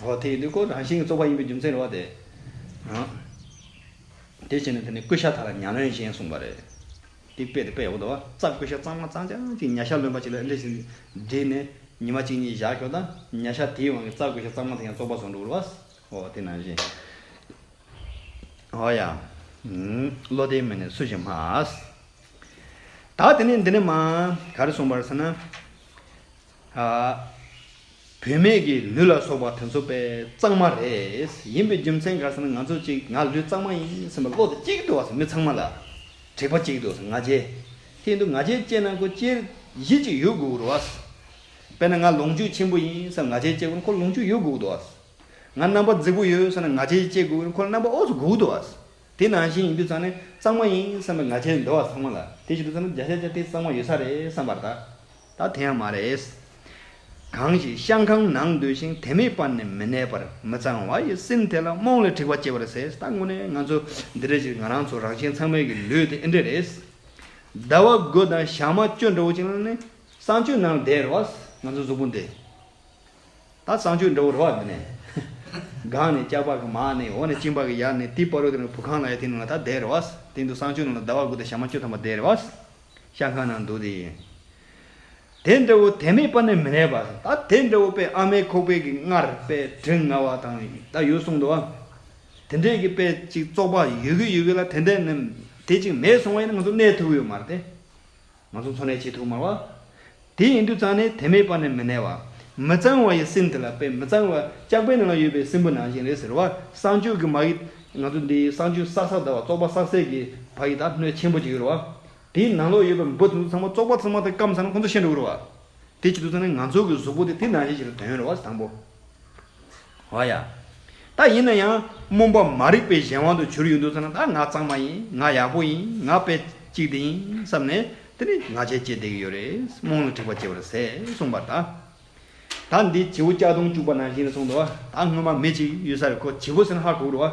ཧོ་དེ་ཡིན་དུས་ཁོ་རང་བཞིན་གྱི་བཙོག་པ་ཡིན་པའི་རྒྱུ་མཚན་རེད་བ་དེ། ཨང་། དེ་བྱས་ནས་དེ་ནས་ཀུ་ཤ་ཐ་ལ་ཉ་ལོན་བཞིན་གསུངས་པ་རེད། དེ་དཔེ་དེ་དཔེ་ཡག་པོ་འདུག་བ། རྩྭ་ཀུ་ཤ་གཙང་མ་གཙང་རྐྱང་ཅིག་ཉ་ཤ་ལོན་པ་ཅིག་ལ་ཨེ་འདྲ་ཞིག་བསྒྲིལ་ནས་ཉི་མ་གཅིག་གཉིས་བཞག་ཤོག་ད། ཉ་ཤ་དེའི་དབང་གིས་རྩྭ་ཀུ་ཤ་གཙང་མ་དེ་ཡང་བཙོག་པ་བཟོ་འགྲོ་གི་རེད་བ། ཨོ་དེ་ནང་བཞིན། ཨོ་ཡ། ཨུམ། བློ་ལྡན་མི་ནི་སུ་ཞིག་སྨྲ། ད་དེ་ནས་འདི་ནས་མ་ག་རེ་གསུངས་པ་རེད་ཟེར་ན། ཨ། བུད་མེད་ཀྱི་ལུས་ལ་སོགས་པ་དེ་ཚོ་དཔེ་གཙང་མ་རེད། ཡིན་པའི་རྒྱུ་མཚན་ག་རེ་ཟེར་ན་ང་ཚོ་གཅིག་ང་ལུས་གཙང་མ་ཡིན་བསམ་པའི་བློ་དེ་སྐྱེ་གི་འདུག་བ་ཟེར། མི་ཚང་མ་ལ་དྲེགས་པ་སྐྱེ་གི་འདུག་ཟེར། ང་རྒྱལ། དེ་ཡིན་དུས་ང་རྒྱལ་སྐྱེ་ན་ཁོ་སྐྱེ་གཞི་གཅིག་ཡོད་དགོས་རེད་བ། དཔེར་ན་ང་ལོངས་སྤྱོད་ཆེན་པོ་ཡིན་བསམ་ང་རྒྱལ་སྐྱེ་དགོས་ན་ཁོ་ལོངས་སྤྱོད་ཡོད་དགོས་འདུག་བ། ང་རྣམ་པ་རྫིག་པོ་ཡོད་བསམ་ན་ང་རྒྱལ་སྐྱེ་དགོས་ན་ཁོ་རྣམ་པ་ཨོ་ཙི་དགོས་འདུག་བ། དེ་ནང་བཞིན་ཡིན་དུས་ཙང་ནས་གཙང་མ་ཡིན་བསམ་པའི་ང་རྒྱལ་འདུག་བ་ཚང་མ་ལ། དེ་བྱེད་དུས་ཙང་ནས་བརྒྱ་ཆ་བརྒྱ་དེ་གཙང་མ་ཡོད་ས་རེད་བསམ་པར་ད། ད་དེ་ཡང་མ་རེད། གང་ཞིག་བཤང་ཁང་ནང་སྡོད་ཅིང་དེ་མེད་པར་ནི་མི་གནས་པར་མི་གཙང་བ་ཡི་སྲིན་དེ་ལ་རྨོངས་ལས་འཁྲིག་པ་སྐྱེ་བར་ཟད། ད་དངོས་གནས་ང་ཚོ་འདི་འདྲ་ཞིག་ང་རང་ཚོ་རང་གཞན་ཚང་མའི་གི་ལུས་དེ་ཨེ་འདྲ་རེད། ཟླ་བ་དགུ་དང་ཞག་མ་བཅུ་འདྲ་བོ་ཅིག་ལ་ནི་གསང་སྤྱོད་ནང་བསྡད་རེད་བ། ང་ཚོ་གཟུགས་པོ་འདི། ད་གསང་སྤྱོད་འདྲ་བོ་རེད་བ་འདི་ནས། སྒང་ནས་ལྕགས་པ་གི་མར་ནས་འོག་ནས་གཅིན་པ་གི་ཡར་ནས་དེའི་བར་དུ་དེ་ནས་བུ་ཁང་ལ་ཡ་དེ་ནང་ལ་ད་བསྡད་རེད་བ། དེ་འདུག་གསང་སྤྱོད་ནང་ལ་ཟླ་བ་དགུ་དང་ཞག་མ་བཅུ་ཐམ་པ་བསྡད་རེད་བ། བཤང་ཁང་ནང་འདུག་དེ་ཡིན། དེ་འདྲ་བོ་དེ་མེད་པ་ནི་མི་གནས་པ། ད་དེ་འདྲ་བོ་དཔེ་ཨ་མའི་ཁོག་པའི་གི་མངལ་དཔེ་དྲི་ང་བ་དང་ད་ཡོད་གསུངས་འདུག་བ། དེ་འདྲའི་གི་དཔེ་ཅིག་བཙོག་པ་ཡོད་གི་ཡོད་གི་ལ་དེ་འདྲ་ནི་དེ་ཅིག་མེད་སོང་བ་ཡིན་ན་ང་ཚོ་གནས་ཐུབ་ཡོད་མ་རེད་དེ། ང་ཚོ་འཚོ་གནས་བྱེད་ཐུབ་མ་རེད་བ། དེ་ཡིན་དུས་ཙང་ནས་དེ་མེད་པ་ནི་མི་གནས་པ། མི་གཙང་བ་ཡི་སྲིན་དེ་ལ་དཔེ་མི་གཙང་བ་ལྕགས་པའི་ནང་ལ་ཡོད་པའི་སྲིན་བུ་ནང་བཞིན་རེད་ཟེར་བ། གསང་སྤྱོད་ཀྱི་མ་ཡི་ང་ཚོ་འདི་གསང་སྤྱོད་བསགས་བསགས་ཟླ་བ་བཙོག་པ་བསགས་སའི་གི་བ་ཡི་ད་སྣོད་ཆེན་པོ་ཅིག་ཡོད་རེད་བ། དེའི་ནང་ལོགས་ཡོད་པའི་འབུ་དེ་ཚོ་ཚང་མ་བཙོག་པ་ཚང་མ་དེ་སྐམ་ཚར་ན་ཁོ་ཚོ་ཤི་འགྲོ་གི་རེད་བ། དེ་བྱེད་དུས་ཙང་ནས་ང་ཚོ་གི་གཟུགས་པོ་དེ་དེ་ནང་བཞིན་ཞིག་ལ་དོན་ཡོད་རེད་བ་དང་པོ། འོ་ཡ། ད་ཡིན་ན་ཡང་རྨོངས་པ་མ་རིག་པའི་གཞན་དབང་དུ་གྱུར་ཡོང་དུས་ཙམ་ན་ད་ང་གཙང་མ་ཡིན། ང་ཡག་པོ་ཡིན། ང་དཔེ་གཅིག་དེ་ཡིན་བསམ་ནས་དེ་ནི་ང་རྒྱལ་སྐྱེས་བསྡད་ཀྱི་ཡོད་རེད། རྨོངས་ལ་འཁྲིག་པ་སྐྱེ་བར་ཟད་གསུངས་པ་ད། ད་འདི་བྱེའུ་ལྕགས་སྡོང་བཅུག་པ་ནང་བཞིན་གསུངས་འདུག་བ། ད་སྔོན་མ་མི་གཅིག་ཡོད་ས་རེད། ཁོ་བྱེའུ་ཟེར་ན་ཧ་གོ་གི་རེད་བ།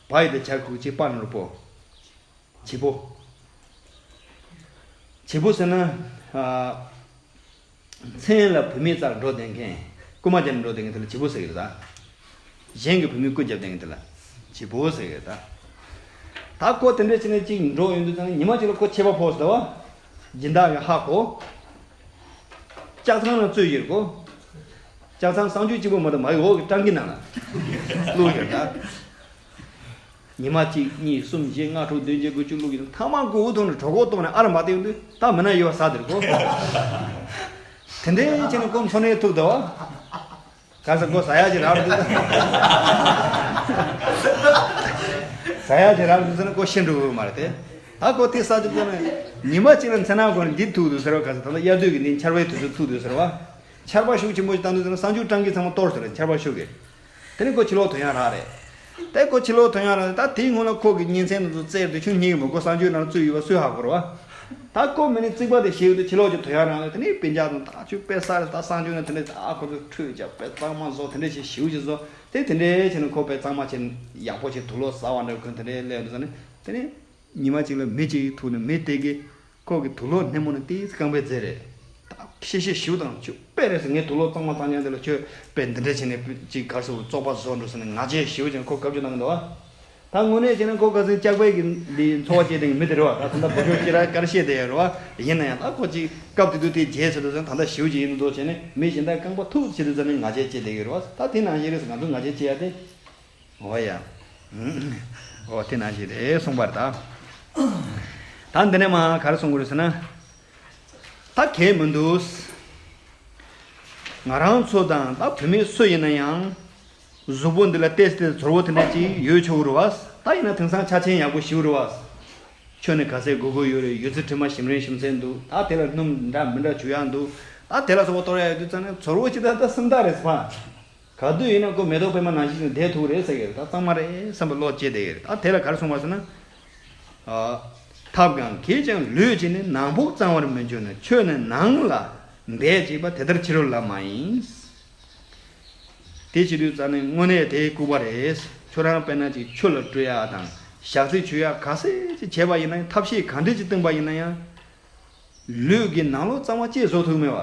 བ་ཡི་དེ་ཆ་ཁུག་ཅིག་པ་ནོར་པོ། བྱེད་པོ། བྱེད་པོ་ཟེར་ན། ཨ། མཚན་ལ་བུད་མེད་རྩར་འགྲོ་བསྡད་མཁན། རྐུ་མ་རྒྱབ་ནས་འགྲོ་བསྡད་མཁན་དེ་ལ་བྱེད་པོ་ཟེར་གི་རེད་ད། གཞན་གྱི་བུད་མེད་རྐུ་རྒྱབ་བསྡད་མཁན་དེ་ལ་བྱེད་པོ་ཟེར་གི་རེད་ད། ད་ཁོ་དེ་འདྲ་བྱས་ནས་ཅིག་འགྲོ་ཡོང་དུས་ཙང་ཉི་མ་གཅིག་ལ་ཁོ་ཆད་པ་ཕོག་སོང་ད་བ། སྦྱིན་བདག་གིས་ཧ་གོ། ལྕགས་ཐང་ལ་བཙུགས་ཡོད་གོ། ལྕགས་ཐང་གསང་སྤྱོད་གཅིག་པོ་མ་གཏོགས་མ་གི་འོག་གི་སྤྲང་ཀི་ནང་ལ་བླུགས་ཡོད་ད། ཉི་མ་གཅིག་གཉིས་གསུམ་བཞི་ལྔ་དྲུག་བདུན་བརྒྱད་དགུ་བཅུ་བླུགས་ཡོད། ཐ་མ་དགུ་བོ་ཐོག་ནས་གྲོད་ཁོག་ལྟོགས་ནས་ཨ་ར་མ་བསྡད་ཡོང་དུས་ད་མི་ན་ཡོད་པ་ཟ་དེར་གོ། དེ་འདྲའི་བྱས་ནས་ཁོ་འཚོ་གནས་ཐུབ་ད་བ། ག་ས་ཁོ་ཟ་ཡག་ཅིག་རག་འདུག་ཟ་ཡག་ཅིག་རག་འདུག་ཟེར་ན་ཁོ་ཤི་འགྲོ་གི་མ་རེད་དེ། ད་ཁོ་དེ་ཟ་དུས་ཙམ་ནས་ཉི་མ་གཅིག་ལ་མཚན་ནག་གོན་འདི་ཐུག་འདུག་ཟེར་བ། ག་ས་ད་ལྟ་དབྱར་དུས་ཀྱི་འདི་ཆར་པའི་དུས་ཚོད་ཐུག་འདུག་ཟེར་བ། ཆར་པ་ཤུགས་ཆེན་པོ་ཞིག་བཏང་དུས་ཙམ་ནས་གསང་སྤྱོད་སྤྲང་ཀི་ཚང་མ་གཏོར་ཟེར་བ། ཆར་པ་ཤུགས་ཀྱིས། དེ་ནས་ཁོ་ཕྱི་ལོགས་ཐོན་ཡག་རག་རེད། དེ་ཁོ་ཕྱི་ལོགས་ཐོན་ཡག་རག་རེད། ད་དེའི་སྔོན་ལ་ཁོ་གི་གཉེན་ཚན་དེ་ཚོ་བཙལ་དུས་ཁྱོད་ཉིད་ཀྱི་མི་ཁོ་གསང་སྤྱོད་ནང་བཙུགས་ཡོད་པ་སུས་ཧ་གོ་རེད་བ། ད་ཁོ་མི་ནི་རྩིག་པ་དེ་ཞིག་དུ་ཕྱི་ལོགས་ཀྱི་ཐོན་ཡག་རག་རེད། དེ་ནས་སྤུན་ཀྱག་དང་ད་ཁྱོད་དཔེ་ས་རེད། ད་གསང་སྤྱོད་ནང་དེ་འདྲས་ད་ཁོ་ཚོ་ཁྲུས་བྱ་དཔེ་གཙང་མ་བཟོ་དེ་འདྲས་ཞིག་ཞིག་ཅིག་བཟོ། དེ་དེ་འདྲས་བྱས་ནས་ཁོ་དཔེ་གཙང་མ་བྱས་ཡག་པོ་བྱས་དུག་ལོག་ཟ་བ་འདྲ་ཁོ་དེ་འདྲས་སླེབས་འདུག་ཟེར་ནས་དེ་ནས། ཉི་མ་གཅིག་ལ་མི་གཅིག་ཐུག་ནས་མི་དེ་གིས་ཁོ་གི་དུག་ལོག་སྣེ་མོ་ནས་ཏིས་རྐང་པའི་རྩེ་རེད། ད་ཤེས་ཤེས་ཞུ་དང་ཆུ་དཔེ་རེད་ཟེར། ངས་དུག་ལོག་གཙང་མ་གཙང་རྐྱང་དེ་ལ་ཁྱོད་དཔེ་འདི་འདྲ་བྱས་ནས་ཅིག་གར་སོང་བཙོག་པ་བཟོ་འགྲོ་ཟེར་ནས་ང་རྒྱལ་ཞུ་བྱས་ནས་ཁོ་བཀའ་བཀྱོན་གནང་གི་འདུག་བ། ད་དངོས་གནས་བྱས་ན་ཁོ་ཁ་སང་སྐྱག་པའི་གི་འདི་འཚོ་བ་སྐྱེལ་དེ་མི་དེ་རེད་བ། ད་ད་ལྟ་བུ་ཆུང་ཁྱེད་རང་གར་བཤད་དེ་ཡོད་རེད་བ། ཡིན་ན་ཡང་ད་ཁོ་ཅིག་སྐབས་དེ་དུས་དེ་རྒྱལ་ཟེར་འདུག་ཟེར། ད་ལྟ་ཞུ་ཅིག་ཡིན་འདུག་བྱས་ནས་མི་གཞན་དག་རྐང་པ་ཐུག་བྱེད་དུས་ཟེར་ནས་ང་རྒྱལ་སྐྱེ་བསྡད་ཡོད་རེད་བ། ད་དེ་ནང་བཞིན་རེད་ཟེར། ང་ཚོ་ང་རྒྱལ་སྐྱེ་ཡ་དེ། འོ་ཡ། འོ་དེ་ནང་བཞིན་རེད་གསུངས་པ་རེད་ད། ད་འདི་ནས་མ་ག་རེ་གསུང་གི་རེད་ཟེར་ན། ད་གལ་མི་འདུག་ང་རང་ཚོ་དང་ད་བུད་མེད་སུ་ཡིན་ན་ཡང་། གཟུགས་པོ་འདི་ལ་ཏོག་ཙམ་ཚོར་བ་དེ་འདྲ་ཅིག་ཡོད་ཆོག་གི་རེད་བ། ད་ཡིན་ན་དེང་སང་ཆ་རྐྱེན་ཡག་པོ་ཞིག་རེད་བ། ཁྱོད་ནི་ག་ཚད་དགོས་དགོས་ཡོད་རེད། ཡོད་ཚད་དྲི་མ་ཞིམ་རེད་ཞིམ་ཚད་འདུག་ད་དེ་ལ་སྣུམ་འདྲ་མི་འདྲ་བྱུག་ཡག་འདུག་ད་དེ་ལ་སོགས་པ་གཏོར་ཡག་ཡོད་དུས་ཙང་ནས་ཚོར་བ་ཅིག་ད་ལྟ་སེམས་ཐག་རེད་ཟེར་བ། ག་དུས་ཡིན་ན་ཁོ་མེ་ཏོག་པད་མ་ནང་བཞིན་དུ་བསྡད་ཐུབ་རེད་ཟེར་གི་རེད། ད་གཙང་མ་རེད་བསམ་པའི་བློ་སྐྱེས་བསྡད་ཀྱི་རེད། ད་དེ་ལ་ག་རེ་གསུངས་པ་ཟེར་ན། ཨ། ཐབས་གང་གིས་ཀྱང་ལུས་ཀྱི་ནི་ནང་ཕུགས་གཙང་བར་མི་འགྱུར་ན། ཁྱོད་ནི་ནང་ལ་འབད་ཅིག་པ་དེ་ལྟར་ཕྱི་རོལ་ལ་མ་ཡིན། དེ་བྱེད་དུས་ཙང་ནས་དངོས་གནས་དེ་ལྐུགས་པ་རེད། ཁྱོད་རང་དཔེར་ན་ཅིག་ཆུ་ལ་བཀྲུ་ཡག་དང་ཞག་ཚིལ་བྱུག་ཡག་ག་ཚད་ཅིག་བྱས་པ་ཡིན་ན་ཡང་། ཐབས་ཤེས་ག་འདྲས་ཅིག་བཏིང་པ་ཡིན་ན་ཡང་། ལུས་ཀྱི་ནང་ལོགས་གཙང་མ་ཅིག་བཟོ་ཐུབ་མེད་པ།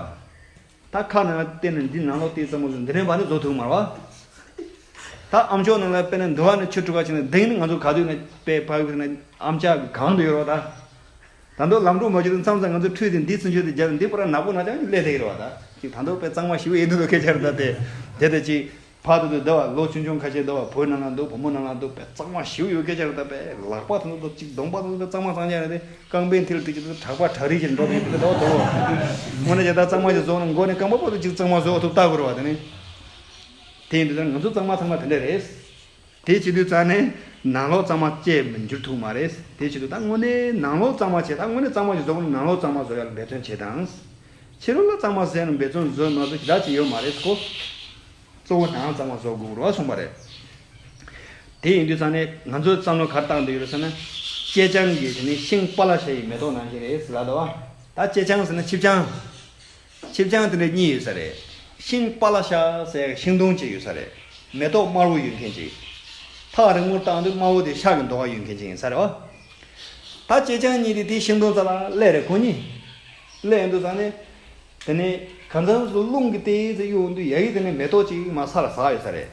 ད་ཁ་ནང་ལ་བལྟས་ནས་འདི་ནང་ལོགས་བལྟས་ཙམ་པོ་ཟེར་འདི་ནས་བ་ནི་བཟོ་ཐུབ་མ་རེད་བ། ད་ཨམ་ཅོག་ནང་ལ་དཔེར་ན་འདི་བ་ནི་ཆུ་འཁྲུ་ག་བྱས་ནས་འདི་ནི་ང་ཚོ་ག་དུས་ནས་དཔེ་ཕ་གི་ནས་ཨམ་ཅག་གི་གང་དུ་ཡོད་རེད་བ་ད། ད་དུང་ལམ་འགྲོ་མ་བྱེད་དུས་མཚམས་མཚམས་ང་ཚོ་ཁྲུས་ཏེ་འདི་ཚུན་ཆད་དེ་རྒྱབ་འདི་པར་ནག་པོ་ནག་ཅག་སླེབས་བསྡད་ཀྱི་རེད་བ་ད། ཅིག་ད་དུང་དཔེ་གཙང་མ་ཞིག་ཡིན་འདུག་སྐད་ཆ་རེད་ད་དེ། དེ་ད་ཅིག་ཕར་དུ་དུ་འདི་བ་ལོ་ཆུང་ཆུང་ཁ་ཤས་འདི་བ་བུ་ནང་ལ་འདུག་བུ་མོ་ནང་ལ་འདུག་དཔེ་གཙང་མ་ཞིག་ཡོད་སྐད་ཆ་རེད་ད། དཔེ་ལག་པ་དེ་ཚོ་ཅིག་གདོང་པ་དེ་ཚོ་དཔེ་གཙང་མ་གཙང་རྐྱང་རེད་དེ། རྐང་པའི་མཐིལ་དེ་ཅིག་དུ་དྲག་པ་དྲག་རིགས་ཅིག་འགྲོ་དེ་དེ་འདྲ་བ་འདུག་དངོས་གནས་ཇི་ལྟར་གཙང་མ་ཞིག་བཟོ་ན་མགོ་ནས་རྐང་པ་བར་དུ་ཅིག་གཙང་མ་བཟོ་ཐུབ་ལྟ་དགོས་རེད་བ། དེ་ནི་དེ་ཡིན་དུས་ད་ང་ཚོ་གཙང་མ་ཚང་མ་དེ་འདྲ་རེད། དེ་བྱེད་དུས་ཙང་ནས་ནང་ལོགས་གཙང་མ་བཅས་མི་འགྱུར་ཐུབ་མ་རེད། དེ་བྱེད་དུས་ད་དངོས་གནས་ནང་ལོགས་གཙང་མ་བྱས། ད་དངོས་གནས་གཙང་མ་ཞིག་བཟོ་དགོས་ན་ནང་ལོགས་གཙང་མ་བཟོ་ཡག་ལ་འབད་བརྩོན་བྱེད་དང་། ཕྱི་རོལ་ལ་གཙང་མ་ཟས་རྣམས་འབད་བརྩོན་བཟོ་མ་བཟོ་ཞེ་དྲག་ཅིག་ཡོད་མ་རེད་ཀོ། གཙོ་བོ་ནང་གཙང་མ་བཟོ་དགོས་རེད་གསུངས་པ་རེད། དེ་ཡིན་དུས་ཙང་ནས་ང་ཚོའི་བསམ་བློ་ག་རེ་བཏང་འདོད་ཡོད་རེད་ཟེར་ན། ཅེ་སྤྱང་གི་དེ་ནི་ཤིང་པ་ལ་ཤ་ཡི་མེ་ཏོག་ནང་བཞིན་རེད་ཟེར་ལབ་འདུག་བ། ད་ཅེ་སྤྱང་ཟེར་ན་ཆིབས་སྤྱང་། ཆིབས་སྤྱང་དེ་འདྲ་གཉིས་ཡོད་ས་རེད། ཤིང་པ་ལ་ཤ་ཟེར་ཤིང་སྡོང་གཅིག་ཡོད་ས་རེད། མེ་ཏོག་དམར་པོ་ཡོད་མཁན་ཅིག་ཐག་རིང་པོར་བཏང་དུས་དམར་པོ་དེ་ཤ་གི་མདོག་ཡོད་མཁན་ཅིག་ཡིན་ས་རེད་བ། ད་ཅེ་སྤྱང་གཉིས་དེ་དེའི་ཤིང་སྡོང་རྩ་ལ་སླེབས་རེད་ཁོ་གཉིས། སླེབས་ཡོང་དུས་ཙང་ནས། དེ་ནས་གང་ཙམ་སུ་རླུང་གིས་ཏོག་ཙམ་གཡུག་འོང་དུས་ཡ་གི་དེ་ནས་མེ་ཏོག་ཅིག་མར་ས་ལ་ཟག་ཡོད་ས་རེད།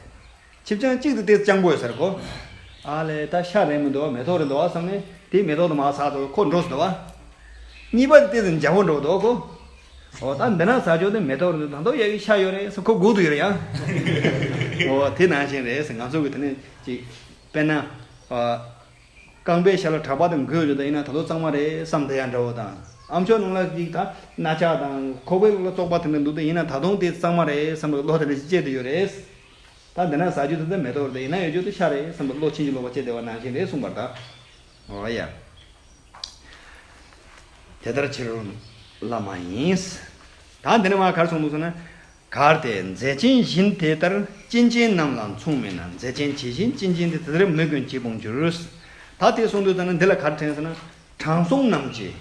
ཆིབས་སྤྱང་གཅིག་དེ་ཏོག་ཙམ་སྤྱང་པོ་ཡོད་ས་རེད་ཁོ། ཨ་ལས་ད་ཤ་རེད་མི་འདུག་བ་མེ་ཏོག་རེད་འདུག་བ་བསམ་ནས་དེའི་མེ་ཏོག་དེ་མར་ཟག་འདུག་ཁོ་འགྲོ་སོང་འདུག་བ། གཉིས་པ་དེ་ཏོག་ཙམ་འཇམ་པོ་འགྲོ་འདུག་ཁོ། འོ་ད་འདི་ན་ཟ་ཆོག་དེ་མེ་ཏོག་རེད་འདུག་ད་དུང་ཡ་གི་ཤ་ཡོད་རེད་ཟེར་ཁོ་སྒུག་ཏུ་ཡོད་རེད་ཡ། འོ་དེ་ནང་བཞིན་རེད་ཟེར་ང་ཚོ་གི་དེ་ནས་ཅིག་དཔེར་ན། རྐང་པའི་ཤ་ལ་གྲགས་པ་དང་འགོས་ཡོད་དེ་ཡིན་ན་ད་དུང་གཙང་མ་རེད་བསམ་དེ་ཡང་འདྲ་བོ་དང་། ཨ་མཆོག་ནང་ལ་ཅིག་ད་རྣ་ཆ་དང་ཁོག་པའི་ལོགས་ལ་བཙོག་པ་དེ་འདྲ་འདུག་དེ་ཡིན་ན་ད་དུང་དེ་གཙང་མ་རེད་བསམ་པའི་བློ་དེ་འདྲ་ཞིག་སྐྱེས་བསྡད་ཡོད་རེད། ད་འདི་ན་ཟ་རྒྱུ་དེ་ཚོ་མེ་ཏོག་རེད་དེ་ཡིན་ན་ཡོད་རྒྱུ་དེ་ཤ་རེད་བསམ་པའི་བློ་ཕྱིན་ཅི་ལོག་པ་སྐྱེས་བསྡད་པ་ནང་བཞིན་རེད་གསུངས་པ་རེད་ད། འོ་ཡ། དེ་ལྟར་ཕྱི་རོལ་ལ་མ་ཡིན། ད་འདི་ནས་མར་ག་རེ་གསུངས་འདུག་ཟེར་ན། གལ་ཏེ་མཛེ་ཅན་བཞིན་དེ་ལྟར་གཅན་གཅན་རྣམས་ལ་མཚུངས་མིན་ན། མཛེ་ཅན་ཇི་བཞིན་གཅན་གཅན་དེ། དེ་ལྟར་མི་ཀུན་ཅིས་སྤོང་འགྱུར། ད་དེ་གསུངས་དུས་ད་ནི་འདི་ལ་ག་རེ་དྲན་ཟེར་ན། དྲང་སྲོང་རྣམས་ཀྱིས་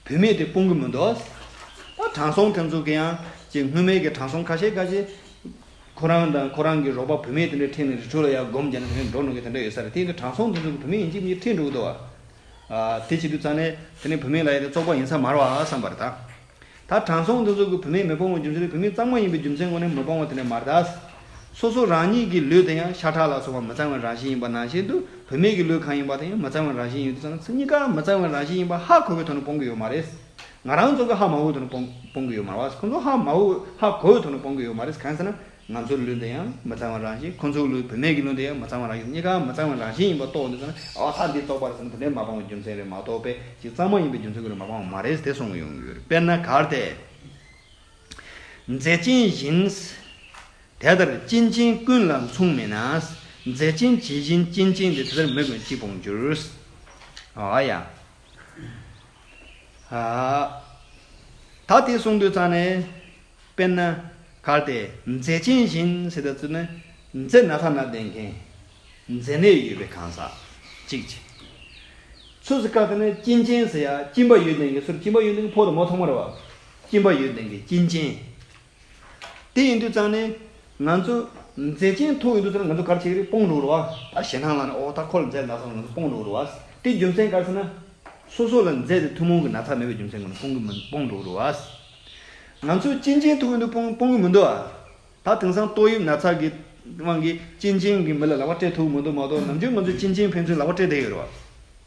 བུད་མེད་དེ་སྤོང་གི་མི་འདུག་ད་དྲང་སྲོང་དེ་ཚོ་གི་ཡང་ཅིག་སྔོན་མའི་གི་དྲང་སྲོང་ཁ་ཤས་ཁ་ཤས། ཁོ་རང་དང་ཁོ་རང་གི་རོགས་པ་བུད་མེད་དེ་འདྲ་ཁྲིད་ནས་རི་ཁྲོད་ལ་ཡར་སྒོམ་བརྒྱབ་ནས་དེ་འདྲ་འགྲོ་འགྲོ་གི་དེ་འདྲ་ཡོད་ས་རེད། དེ་ཡིན་དུས་དྲང་སྲོང་དེ་ཚོ་གི་བུད་མེད་ཡིན་གཅིག་མིན་གཅིག་ཁྲིད་འགྲོ་གི་འདུག་བ། དེ་བྱེད་དུས་ཙང་ནས་དེ་ནས་བུད་མེད་ལ་ཡ་དེ་བཙོག་པ་ཡིན་ས་མ་རེད་བ་བསམ་པ་རེད་ད། ད་དྲང་སྲོང་འདི་ཚོ་གི་བུད་མེད་མི་སྤོང་བའི་རྒྱུ་མཚན་དེ་བུད་མེད་གཙང་མ་ཡིན་པའི་རྒྱུ་མཚན་ངོས་ནས་མི་སྤོང་བ་དེ་འདྲ་མ་རེད་ད། སོ་སོ་རང་ཉིད་ཀྱི་ལུས་དེ་ཡང་ཤ་ཁྲག་ལ་སོགས་པ་མི་གཙང་བའི་རང་བཞིན་ཡིན་པ་ནང་བཞིན་དུ་བུད་མེད་ཀྱི་ལུས་གང་ཡིན་པ་དེ་ཡང་མི་གཙང་བའི་རང་བཞིན་ཡིན་དུས་ཙང་ནས་གཉིས་ཀ་མི་གཙང་བའི་རང་བཞིན་ཡིན་པ་ཧ་གོ་བའི་ཐོག་ནས་སྤོང་གི་ཡོད་མ་རེད། ང་རང་ཚོ་གི་ཧ་མ་གོ་བའི་ཐོག་ནས་སྤོང་སྤོང་གི་ཡོད་མ་རེད་བ། ཁོང་ཚོ་ཧ་མ་གོ་ཧ་གོ་བའི་ཐོག་ནས་སྤོང་གི་ཡོད་མ་རེད། གང་ཟེར་ན། ང་ཚོའི་ལུས་འདི་ཡང་མི་གཙང་བའི་རང་བཞིན། ཁོ་ཚོའི་ལུས་བུད་མེད་ཀྱི་ལུས་འདི་ཡང་མི་གཙང་བའི་རང་བཞིན། གཉིས་ཀ་མི་གཙང་བའི་རང་བཞིན་ཡིན་པ་རྟོགས་འདི་ཚོ་ནི་ཨ་ཧ་འདི་བཙོག་པ་རེད་ཟེར་ནས་དེ་འདྲའི་མ་སྤང་བའི་རྒྱུ་མཚན་རེད་མ་གཏོགས་པས་ཅིག་གཙང་མ་ཡིན་པའི་རྒྱུ་མཚན་ཁོ་རང་མ་སྤང་བ་མ་རེད་དེ་གསུང་གི་ཡོང་གི་ཡོད་རེད། དཔེར་ན་གལ་ཏེ། མཛེ་ཅན་བཞིན། དེ་ལྟར་གཅན་གཅན་ཀུན་ལ་མཚུངས་མིན་ན། མཛེ་ཅན་ཇི་བཞིན་གཅན་གཅན་དེ། དེ་ལྟར་མི་ཀུན་ཅིས་སྤོང་འགྱུར། ཨ་ཡ། ཨ། ད་དེ་གསུངས་དུས་ཙང་ནས། དཔེར་ན། གལ་ཏེ་མཛེ་ཅན་བཞིན་ཟེར་དུས་ཙང་ནས། མཛེ་ན་ཚ་ན་ལྡན་མཁན། མཛེ་ནད་ཡོད་པའི་གང་ཟག་གཅིག་ཅིག་ཚུར་ཟེར་ག་དེ་ནས་གཅན་གཅན་ཟེར་ཡ་གཅིན་པ་ཡོད་ལྡན་གྱི་ཚུར་གཅིན་པ་ཡོད་ལྡན་གྱི་ཕོ་དང་མོ་ཚང་མ་རེད་བ། གཅིན་པ་ཡོད་ལྡན་གྱི་གཅིན་གཅན། དེ་ཡིན་དུས་ཙང་ནས་ང་ཚོ་མཛེ་ཅན་ཐུག་ཡོང་དུས་ཙང་ནས་ང་ཚོ་ག་རེ་བྱེད་ཀྱི་རེད། སྤོང་འགྲོ་རེད་བ། ད་ཞེད་སྣང་ལངས་ནས་ཨོ་ད་ཁོ་ལ་མཛེ་ན་ཚ་ང་ཚོ་སྤོང་འགྲོ་རེད་བ། དེ་རྒྱུ་མཚན་ག་རེ་ཟེར་ན། སོ་སོ་ལ་མཛེ་དེ་ཐུན་མོང་གི་ན་ཚ་མེད་པའི་རྒྱུ་མཚན་ངོས་ནས་སྤོང་གི་མི་སྤོང་འགྲོ་རེད་བ། ང་ཚོ་གཅིན་གཅན་ཐུག་ཡོང་དུས་སྤོང་སྤོང་གི་མི་འདུག་བ། ད་དེང་སང་ཏོག་དབྱིབས་ན་ཚ་གི་དབང་གིས་གཅིན་གཅན་གྱི་མི་ལ་ལག་པ་སྤྲད་ཐུབ་མི་འདུག་མ་གཏོགས་ནམ་རྒྱུན་ང་ཚོས་གཅིན་གཅན་ཕན་ཚུན་ལག་པ་སྤྲད་བསྡད་ཡོད་རེད་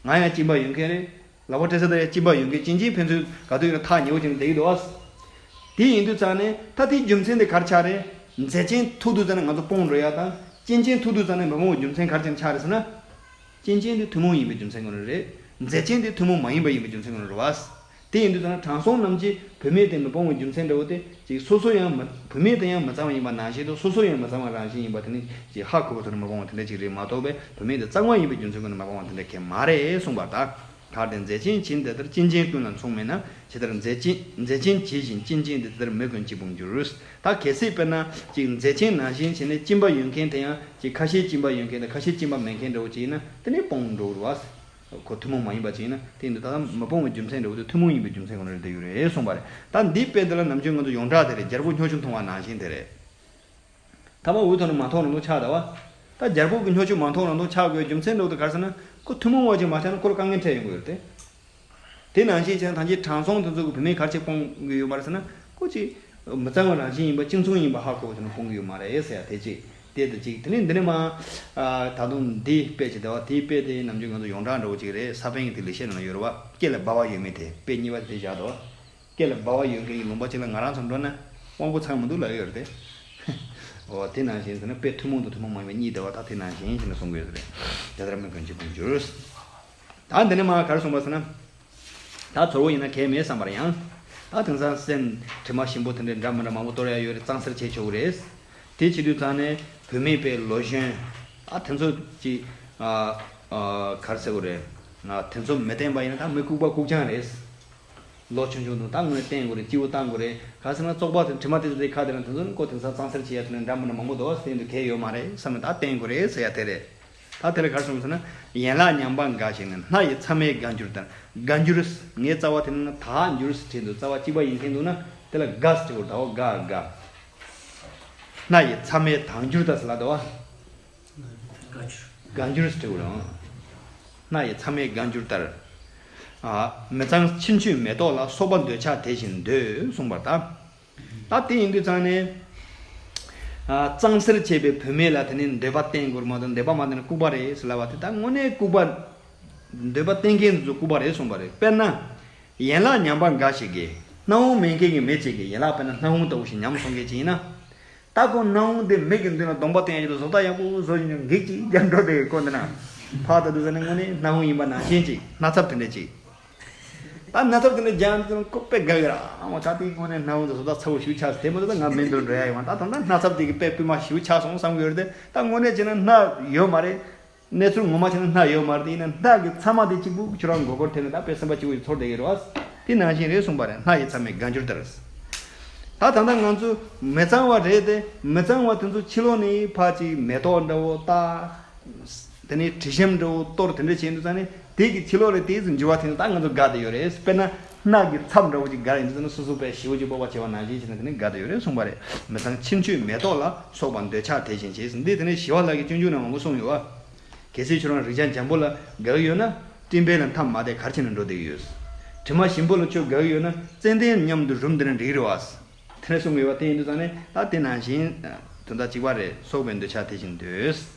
བ། ང་ཡང་གཅིན་པ་ཡོད་མཁན་རེད། ལག་པ་སྤྲད་ས་དེ་ཡང་གཅིན་པ་ཡོད་མཁན་གཅིན་གཅན་ཕན་ཚུན་ག་དུས་ཡིན་ན་ཐག་ཉེ་བོ་བྱས་ནས་བསྡད་ཀྱི་འདུག་བ། དེ་ཡིན་དུས་ཙང་ནས་ད་དེའི་རྒྱུ་མཚན་དེ་ག་རེ་ཆགས་རེད། མཛེ་ཅན་ཐུག་དུས་ཙང་ནས་ང་ཚོ་སྤོང་འགྲོ་ཡ་དང་གཅིན་གཅན་ཐུག་དུས་ཙང་ནས་མི་སྤོང་བའི་རྒྱུ་མཚན་ག་རེ་བྱས་ནས་ཆགས་རེད་ཟེར་ན། གཅིན་གཅན་དེ་ཐུན་མོང་ཡིན་པའི་རྒྱུ་མཚན་ངོས་ནས་རེད། མཛེ་ཅན་དེ་ཐུན་མོང་མ་ཡིན་པ་ཡིན་པའི་རྒྱུ་མཚན་ངོས་ནས་རེད་བ། དེ་ཡིན་དུས་ཙང་ན་དྲང་སྲོང་རྣམས་ཀྱིས་བུད་མེད་དེ་མི་སྤོང་བའི་རྒྱུ་མཚན་འདྲ་བོ་དེ་ཅིག་སོ་སོ་ཡང་མི་བུད་མེད་དེ་ཡང་མི་གཙང་བ་ཡིན་པ་ནང་བཞིན་དུ་སོ་སོ་ཡང་མི་གཙང་བ་རང་བཞིན་ཡིན་པ་དེ་ནི་ཅིག་ཧ་གོ་བའི་ཐོག་ནས་མི་སྤོང་བ་དེ་འདྲ་ཅིག་རེད་མ་གཏོགས་པས་བུད་མེད་དེ་གཙང་མ་ཡིན་པའི་རྒྱུ་མཚན་ངོས་ནས་མི་སྤོང་བ་དེ་འདྲ་གང་ཡང་མ་རེད་གསུངས་པ་ལྟར། གལ་ཏེ་མཛེ་ཅན་བཞིན་དེ་ལྟར་གཅིན་གཅན་ཀུན་ལ་མཚུངས་མིན་ན། ཇི་ལྟར་མཛེ་ཅན་མཛེ་ཅན་ཇི་བཞིན་གཅིན་གཅན་དེ། དེ་ལྟར་མི་ཀུན་ཅིས་སྤོང་འགྱུར། ད་གལ་སྲིད་དཔེར་ན་ཅིག་མཛེ་ཅན་ནང་བཞིན་བྱས་ནས་གཅིན་པ་ཡོད་མཁན་དེ་ཡང་ཅིག་ཁ་ཤས་གཅིན་པ་ཡོད་མཁན་དང་ཁ་ཤས་གཅིན་པ་མེད་མཁན་འདྲ་བོ་ཅིག་ཡིན་ན་དེ་ནི་སྤོང་འགྲོ་རུ་བ། ཁོ་ཐུན་མོང་མ་ཡིན་པ་ཅིག་ཡིན་ན་དེ་འདི་ད་ལྟ་མི་སྤོང་བའི་རྒྱུ་མཚན་འདྲ་བོ་དེ་ཐུན་མོང་ཡིན་པའི་རྒྱུ་མཚན་ཁོ་ན་རེད་དེ་ཡོད་རེད་གསུངས་པ་རེད། ད་འདིའི་དཔེ་འདི་ལ་ནམ་རྒྱུན་ང་ཚོ་ཡོངས་གྲགས་དེ་རེད། རྒྱལ་པོ་སྨྱོ་ཆུ་འཐུང་བ་ནང་བཞིན་དེ་རེད། ཐ་མ་འུ་ཐོག་ནས་མ་མཐོང་རང་མཐོང་ཆགས་ད་བ། ད་རྒྱལ་པོ་གི་སྨྱོ་ཆུ་མ་མཐོང་རང་མཐོང་ཆགས་དགོས་རྒྱུ་མཚན་འདྲ་བོ་དེ་ག་རེ་ཟེར་ན་ཁོ་ཐུན་མོང་བ་ཅིག་མ་ཆགས་ན་ཁོ་ལ་དཀའ་ངལ་འཕྲད་ཡོང་གི་ཡོད་རེད་དེ། དེ་ནང་བཞིན་བྱས་ན་ཐམས་ཅད་དྲང་སྲོང་དེ་ཚོ་གི་བུད་མེད་ག་རེ་བྱས་སྤོང་གི་ཡོད་མ་རེད་ཟེར་ན་ཁོ་ཅིག་མི་གཙང་བའི་རང་བཞིན་ཡིན་པ་གཅིག་མཚུངས་ཡིན་པ་ཧ་གོ་བ་དེ་ནི་སྤོང་གི་ཡོད་མ་རེད་ཟེར་ཡ་དེ་ཅིག་དེ་དེ་ཅིག་དེ་ནས་འདི་ནས་མ། ད་དུང་འདི་དཔེ་ཅིག་ད་བ་དེའི་དཔེ་དེ་ནམ་རྒྱུན་ང་ཚོ་ཡོངས་གྲགས་འདྲ་བོ་ཅིག་རེད། ས་པཎ་གྱི་དེ་ལེགས་བཤད་ནང་ཡོད་རེད་བ། སྐེ་ལ་སྦ་བ་ཡོད་མེད་དེ་དཔེ་གཉིས་པ་དེ་བཞག་ད་བ། སྐེ་ལ་སྦ་བ་ཡོད་མཁན་གྱི་ལུང་པ་ཅིག་ལ་ང་རང་ཚོ་འགྲོ་ན་དབང་པོ་ཚང་མི་འདུག་ལབ་ཡོད་རེད་དེ། འོ་དེ་ནང་བཞིན་ཟེར་ན་དཔེ་ཐུན་མོང་དང་ཐུན་མོང་མ་ཡིན་པ་གཉིས་ལྟ་བ་ད་དེ་ནང་བཞིན་ཞེས་ནས་གསུང་གི་ཡོད་རེད། དེ་ལྟར་མི་ཀུན་ཅིས་སྤོང་འགྱུར། ད་འདི་ནས་མ་ག་རེ་གསུངས་པ་ཟེར་ན། ད་ཚོར་བ་ཡིན་ན་གལ་མེད་བསམ་པར་ཡང་། ད་དེང་སང་སེམས་དྲི་མ་ཞིམ་པོ་དེ་འདྲའི་འདྲ་མི་འདྲ་མང་པོ་གཏོར་ཡ་ཡོད་རེད། གཙང་སེལ་བྱེད་ཆོག་གི་རེད། དེ་བྱེད་དུས་ཙང་ནས་བུད་མེད་པའི་ལོ་ཤོན། ཨ་དེ་ཚོ་ཅིག་ཨ་ཨ་ག་རེ་ཟེར་དགོས་རེད། ང་དེ་ཚོ་མི་བསྟེན་པ་ཡིན་ན་ད་མི་ལྐུགས་པ་ལྐུགས་རྐྱང་རེད། ལོ་ཆུང་ཆུང་དུས་ད་དངོས་བསྟན་དགོས་རེད། སྐྱིད་པོ་བཏང་དགོས་རེད། ག་ཟེར་ན་བཙོག་པ་དེ་དྲི་མ་དེ་ཚོ་དེ་ཁ་དེ་རང་དེ་ཚོ་ནི་ཀོ་དེང་སང་གཙང་སེལ་བྱེད་ཡ་དེ་ནི་འདྲ་མི་འདྲ་མང་པོ་འདུག་བ། དེ་འདུག་གས་ཡོད་མ་རེད་བསམ་ནས་ད་བསྟན་དགོས་རེད་ཟེར་ཡ་དེ་རེད། ད་དེ་ལ་ག་རེ་གསུངས་ཟེར་ན། ཡན་ལག་ཉམས་པ་འགའ་ཞིག་ནི། སྣ་ཡི་ཚ་མེ་འགའ་འགྱུར་ལྟར། འགའ་འགྱུར། ངའི་རྩ་བ་དེ་ནི་ད་འགྱུར་བྲིས་འདུག་རྩ་བ་གཅིག་པ་ཡིན་མཁན་འདུག་ན་དེ་ལ་འགའ་ཟེར་དགོས་རེད། ད་འོ་འགའ་འགའ། སྣ་ཡི་ཚ་མེ་དག་འགྱུར་ལྟར་ཟེར་ལ་འདུག་བ། འགའ་འགྱུར་ཟེར་དགོས་རེད། སྣ་ཡི་ཚ་མེ་འགའ་འགྱུར་ལྟར། ཨ། མི་གཙང་ཕྱིར་འཁྱུད་མེ་ཏོག་ལ། སོགས་པ་འདོད་ཆགས་དེ་བཞིན་འདོད། གསུངས་པར་གདའ། ད་དེ་ཡིན་དུས་ཙང་ནས། ཨ། གཙང་སེལ་བྱེད་པའི་བུད་མེད་ལ་དེ་ནི་འདོད་པ་བསྟེན་དགོས་མ་གཏོགས་འདོད་པ་མ་བསྟེན་ན་ལྐུགས་པ་རེད་ཟེར་ལབ་པ་དེ་ད་དངོས་གནས་ལྐུགས་པ། འདོད་པ་བསྟེན་མཁན་དེ་ཚོ་ལྐུགས་པ་རེད་གསུངས་པ་རེད། དཔེར་ན། ཡན་ལག་ཉམས་པ་འགའ་ཞིག་གིས། སྣ་བུག་མེད་མཁན་གྱི་མི་གཅིག་གིས་ཡན་ལག་དཔེར་ན་སྣ་བུག་ལྟ་བུ་ཞིག་ཉམས་སོང་མཁན་ཅིག་ཡིན་ན། ད་ཁོ་སྣ་བུག་དེ་མིག་གི་མདུན་ལ་གདོང་པ་བསྟན་ཡ་ཅིག་ལ་བཟོ་ལྟ་ཡག་པོ་བཟོ་བཞིན་འགྱིག་ཅིག་རྒྱབ་འགྲོ་དེ་ཁོ་འདི་ན། ཕར་ལྟ་དུས་ཙ་ནས་དངོས་གནས་སྣ་བུག་ཡིན་པ་ནང་བཞིན་ཅིག་སྣ་ཚབ་དེ་འདྲ་ཅིག་ད་སྣ་ཚབ་དེ་འདྲ་རྒྱག་དུས་ཁོ་དཔེ་དགའ་གི་ར། ཨ་མ་ད་དེ་དངོས་གནས་སྣ་བུག་དེ་བཟོ་ལྟ་ཚ་བོ་ཞིག་ཆགས་སོང་། དེ་མ་ཟད་ད་ང་མི་འདུག་འགྲོ་ཡ་ཡོད་མ། ད་ད་ལྟ་སྣ་ཚབ་དེ་གི་དཔེ་དཔེ་མ་ཞིག་ཆགས་སོང་བསམ་གི་ཡོད་རེད་དེ། ད་དངོས་གནས་བྱས་ན་སྣ་ཡོད་མ་རེད། གནས་ཚུལ་ངོ་མ་བྱས་ན་སྣ་ཡོད་མ་རེད་དེ། ཡིན་ན་སྣ་གི་ཚ་མ་དེ་གཅིག་པུ་ཁྱོད་རང་མགོ་སྐོར་ཐེབས་ནས་ད་དཔེ་སེམས་པ་སྐྱིད་པོ་ཞིག་ཚོར་བསྡད་ཀྱི་རེད་བ། དེ་ནང་བཞིན་རེད་གསུངས་པ་རེད། སྣ་ཡི་ཚ་མེ་འགའ་འགྱུར་ལྟར། ད་ད་ལྟ་ང་ཚོ་མི་གཙང་བ་རེད་དེ། མི་གཙང་བ་དེ་ཚོ་ཕྱི་ལོགས་ནས་ཕར་ཅིག་མེ་ཏོག་འདྲ་བོ་བཏགས། དེ་ནས་དྲི་ཞིམ་འདྲ་བོ་གཏོར། དེ་འདྲ་བྱས་འདུག་ཙང་ནས་དེ་གི་ཕྱི་ལོགས་ལ་དེ་ཚོ་འགྱུར་བ་ཐེབས་ན་ད་ང་ཚོ་དགའ་བསྡད་ཡོད་རེད། དཔེར་ན་སྣ་གི་ཚབ་འདྲ་བོ་ཅིག་དགའ་ཡིན་དུས་ཙང་ན་སོ་སོ་དཔེ་ཞེ་པོ་ཅིག་སྤོབས་པ་ཆེ་བ་ནང་བཞིན་བྱས་ན་དེ་ནས་དགའ་བསྡད་ཡོད་རེད་གསུངས་པ་རེད། མི་གཙང་ཕྱིར་འཁྱུད་མེ་ཏོག་ལ། སོགས་པ་འདོད་ཆགས་དེ་བཞིན་བྱས། འདི་དེ་ནས་ཞི་བ་ལྷ་གི་སྤྱོད་འཇུག་ནང་མང་པོ་གསུངས་ཡོད་བ། གལ་སྲིད་ཁྱོད་རང་རེག་བྱ་འཇམ་པོ་ལ་དགའ་གི་ཡོད་ན། སྤྲིན་བལ་ལ་མཐའ་མ་བསྡད་གར་ཕྱིན་ནས་འགྲོ་བསྡད་ཀྱི་ཡོད། དྲི་མ་ཞིམ་པོ་ལ་ཁྱོད་དགའ་གི་ཡོད་ན། ཙན་དན་མཉམ་དུ་རུམ་བསྡད་ན་འགྲིག་གི་རེད་བ། དེ་ནས་གསུང་གི་ཡོད་བ། དེ་ཡིན་དུས་ཙང་ནས་ད་དེ་ནང་བཞིན་དོན་དག་གཅིག་པ་རེད། སོགས་པའི་འདོད་ཆགས་དེ་བཞིན་འདོད།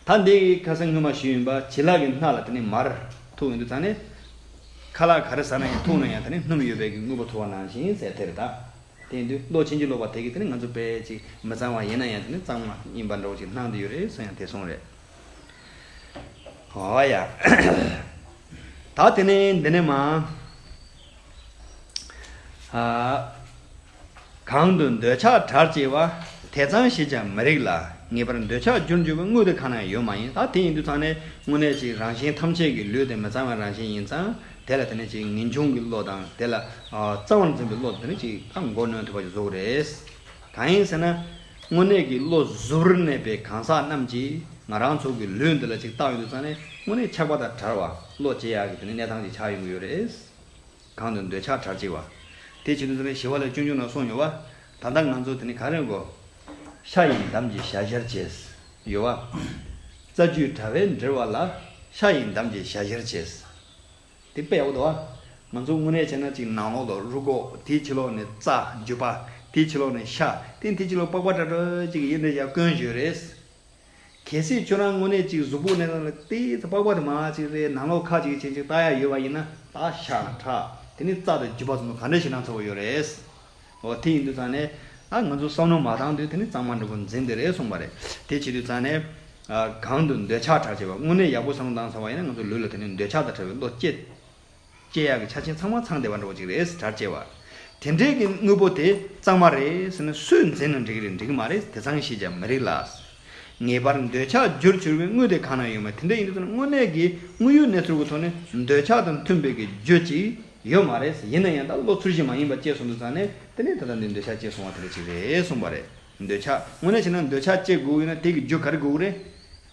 ད་འདི་ཁ་སང་སྔོན་མ་ཞུས་ཡིན་པ། བྱི་ལ་གི་སྣ་ལ་དེ་ནས་མར་ཐུག་ཡོང་དུས་ཙང་ནས། ཁ་ལག་ག་རེ་ཟ་ན་ཡང་ཐུག་ན་ཡང་དེ་ནས་སྣུམ་ཡོད་པའི་གི་དངོས་པོ་ཐུག་པ་ནང་བཞིན་ཟེར་དེ་རེད་ད། དེ་ཡིན་དུས་བློ་ཕྱིན་ཅི་ལོག་པ་དེ་གིས་དེ་ནི་ང་ཚོ་དཔེ་ཅིག་མི་གཙང་བ་ཡིན་ན་ཡང་དེ་ནི་གཙང་མ་ཡིན་པ་འདྲ་བོ་ཅིག་སྣང་བསྡད་ཡོད་རེད་ཟེར་ཡང་དེ་གསུངས་རེད། འོ་ཡ། ད་དེ་ནས་འདི་ནས་མ། ཨ། གང་དུ་འདོད་ཆགས་བྲལ་བྱེད་པ། དེ་ཙམ་ཞིག་ཀྱང་མི་རིགས་ལ། ངེས་པར་འདོད་ཆགས་རྒྱུར་འགྱུར་བའི་དངོས་དེ་གང་ན་ཡང་ཡོད་མ་ཡིན། ད་དེ་ཡིན་དུས་ཙང་ནས་དངོས་གནས་ཅིག་རང་གཞན་ཐམས་ཅད་ཀྱི་ལུས་དེ་མི་གཙང་བའི་རང་བཞིན་ཡིན་ཙང་། དེ་ལ་དེ་ནས་ཅིག་ངེས་འབྱུང་གི་བློ་དང་། དེ་ལ་ཨ་གཙང་བར་འཛིན་པའི་བློ་དེ་ནི་ཅིག་ད་མགོ་གནོན་ཐུབ་པ་ཞིག་བཟོ་གི་རེད། གང་ཡིན་ཟེར་ན། དངོས་གནས་ཀྱི་བློ་གཟུ་བོར་གནས་པའི་གང་ཟག་རྣམས་ཀྱིས་ང་རང་ཚོ་གི་ལུས་འདི་ལ་ཅིག་བལྟ་ཡོང་དུས་ཙང་ནས་དངོས་གནས་ཆགས་པ་དང་བྲལ་བ། བློ་སྐྱེ་ཡག་གི་དེ་ནི་གནས་སྟངས་ཅིག་ཆགས་ཡོང་གི་ཡོད་རེད། གང་དུ་འདོད་ཆགས་བྲལ་བྱེད་པ། དེ་བྱེད་དུས་ཙང་ནས་ཞི་བ་ལྷའི་སྤྱོད་འཇུག་ནང་གསུངས་ཡོད་པ། ད་ལྟ་ང་ཚོ་དེ་ནི་ག་རེ་དགོས། ཤ་ཡི་འདམ་གྱིས་ཞལ་བཞར་བྱས། ཡོད་པ། རྩ་རྒྱུས་དྲ་བས་འདྲིལ་བ་ལ། ཤ་ཡི་འདམ་གྱིས་ཞལ་བཞར་བྱས། དེ་དཔེ་ཡག་པོ་འདུག་བ། ང་ཚོ་དངོས་གནས་བྱས་ན་ཅིག་ནང་ལོགས་ལ་རུས་ཁོག། དེའི་ཕྱི་ལོགས་ནས་རྩ་རྒྱུས་པ། དེའི་ཕྱི་ལོགས་ནས་ཤ། དེ་དེའི་ཕྱི་ལོགས་པགས་པ་འདྲ་འདྲ་ཅིག་ཡིན་དེ་ཡ་སྐྱོན་ཞིག་རེད། གལ་སྲིད་ཁྱོད་རང་དངོས་གནས་ཅིག་གཟུགས་པོ་ནས་ལ་དེ་ཚོ་པགས་པ་དེ་མ་ཅིག་རེད། ནང་ལོགས་ཁ་ཅིག་ཅིག་ཅིག་ལྟ་ཡ་ཡོད་པ་ཡིན་ན། ད་ཤ་ཁྲག་དེ་ནི་རྩ་དང་རྒྱུས་པ་ཚོ་ག་འདྲ་ཞིག་སྣ་ཚོགས་ཡོད་རེད། འོ་དེ་ཡིན་དུས་ཙང་ནས་ད་ང་ཚོ་བསམ་བློ་མ་བཏང་དུས་དེ་ནི་གཙང་མ་འདྲ་པོ་འཛིན་དེ་རེད་གསུངས་པ་རེད། དེ་བྱེད་དུས་ཙང་ནས། ཨ། གང་དུ་འདོད་ཆགས་བྲལ་བྱེད་པ། དངོས་གནས་ཡག་པོ་བསམ་བློ་བཏང་ཚར་བ་ཡིན་ན་ང་ཚོ་ལུས་ལ་དེ་ནི་འདོད་ཆགས་དང་བྲལ་བའི་བློ་སྐྱེ། སྐྱེ་ཡག་གི་ཆ་རྐྱེན་ཚང་མ་ཚང་བསྡད་པ་འདྲ་པོ་ཅིག་རེད། བྲལ་བྱེད་པ། དེ་འདྲའི་གི་དངོས་པོ་དེ་གཙང་མ་རེད་ཟེར་ན་སུས་འཛིན་ན་འགྲིག་གི་རེད། འགྲིག་གི་མ་རེད། དེ་ཙམ་ཞིག་ཀྱང་མི་རིགས་ལ། ངེས་པར་འདོད་ཆགས་རྒྱུར་གྱུར་པའི་དངོས་དེ་གང་ན་ཡོད་མ། དེ་འདྲ་ཡིན་དུས་ཙང་ན་དངོས་གནས་ཀྱི་དངོས་ཡོད་གནས་ཚུལ་གྱི་ཐོག་ནས་འདོད་ཆགས་དང་མཐུན་པའི་གི་རྒྱུ་ཅིག་ཡོད་མ་རེད། ཡིན་ན་ཡང་ད་བློ་ཚུལ་བཞིན་མ་ཡིན་པ་སྐྱེས་སོང་དུས་ཙང་ནས་དེ་ནས་ད་ལྟ་འདི་འདོད་ཆགས་སྐྱེས་སོང་བ་དེ་འདྲ་ཅིག་རེད་གསུངས་པ་རེད། འདོད་ཆགས་དངོས་གནས་བྱས་ན་འདོད་ཆགས་སྐྱེ་དགོས་ཡོད་ན་དེ་གི་རྒྱུ་ག་རེ་དགོས་ཀྱི་རེད།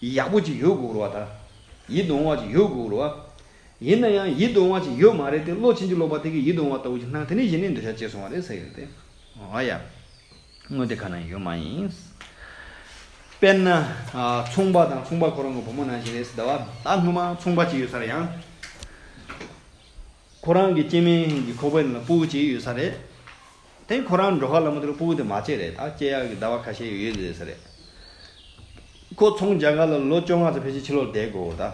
ཡག་པོ་ཅིག་ཡོད་དགོས་རེད་བ། ད་ཡིད་དུ་འོང་བ་ཅིག་ཡོད་དགོས་རེད་བ། ཡིན་ན་ཡང་ཡིད་དུ་འོང་བ་ཅིག་ཡོད་མ་རེད་དེ། བློ་ཕྱིན་ཅི་ལོག་པ་དེ་གིས་ཡིད་དུ་འོང་བ་ལྟ་བུ་ཅིག་སྣང་། དེ་ནས་གཞི་ནས་འདོད་ཆགས་སྐྱེས་སོང་བ་རེད་ཟེར་གྱི་རེད་དེ། འོ་ཡ། དངོས་དེ་གང་ན་ཡོད་མ་ཡིན། དཔེར་ན། ཨ། ཚོང་པ་དང་ཚོང་པ་ཁོ་རང་གི་བུ་མོ་ནང་བཞིན་རེད་ཟེར། ད་བ་ད་སྔོན་མ་ཚོང་པ་ཅིག་ཡོད་ས་རེད། ཡང་ཁོ་རང་གི་སྐྱེ་དམན་གྱི་ཁོག་པའི་ནང་ལ་ཕྲུ་གུ་ཅིག་ཡོད་ས་རེད། དེ་ཁོ་རང་འགྲོ་ཁ་ལ་མོ་དེ་ལ་ཕྲུ་གུ་དེ་མ་སྐྱེས་རེད། ད་སྐྱེ་ཡག་གི་ཟླ་བ་ཁ་ཤས་ཡོད་ཟེར་ས་རེད། ཁོ་ཚོང་རྒྱག་ག་ལ་ལོ་བཅོ་ལྔ་ཙམ་ཕལ་ཆེར་ཕྱི་ལོགས་ལ་བསྡད་དགོས་ད།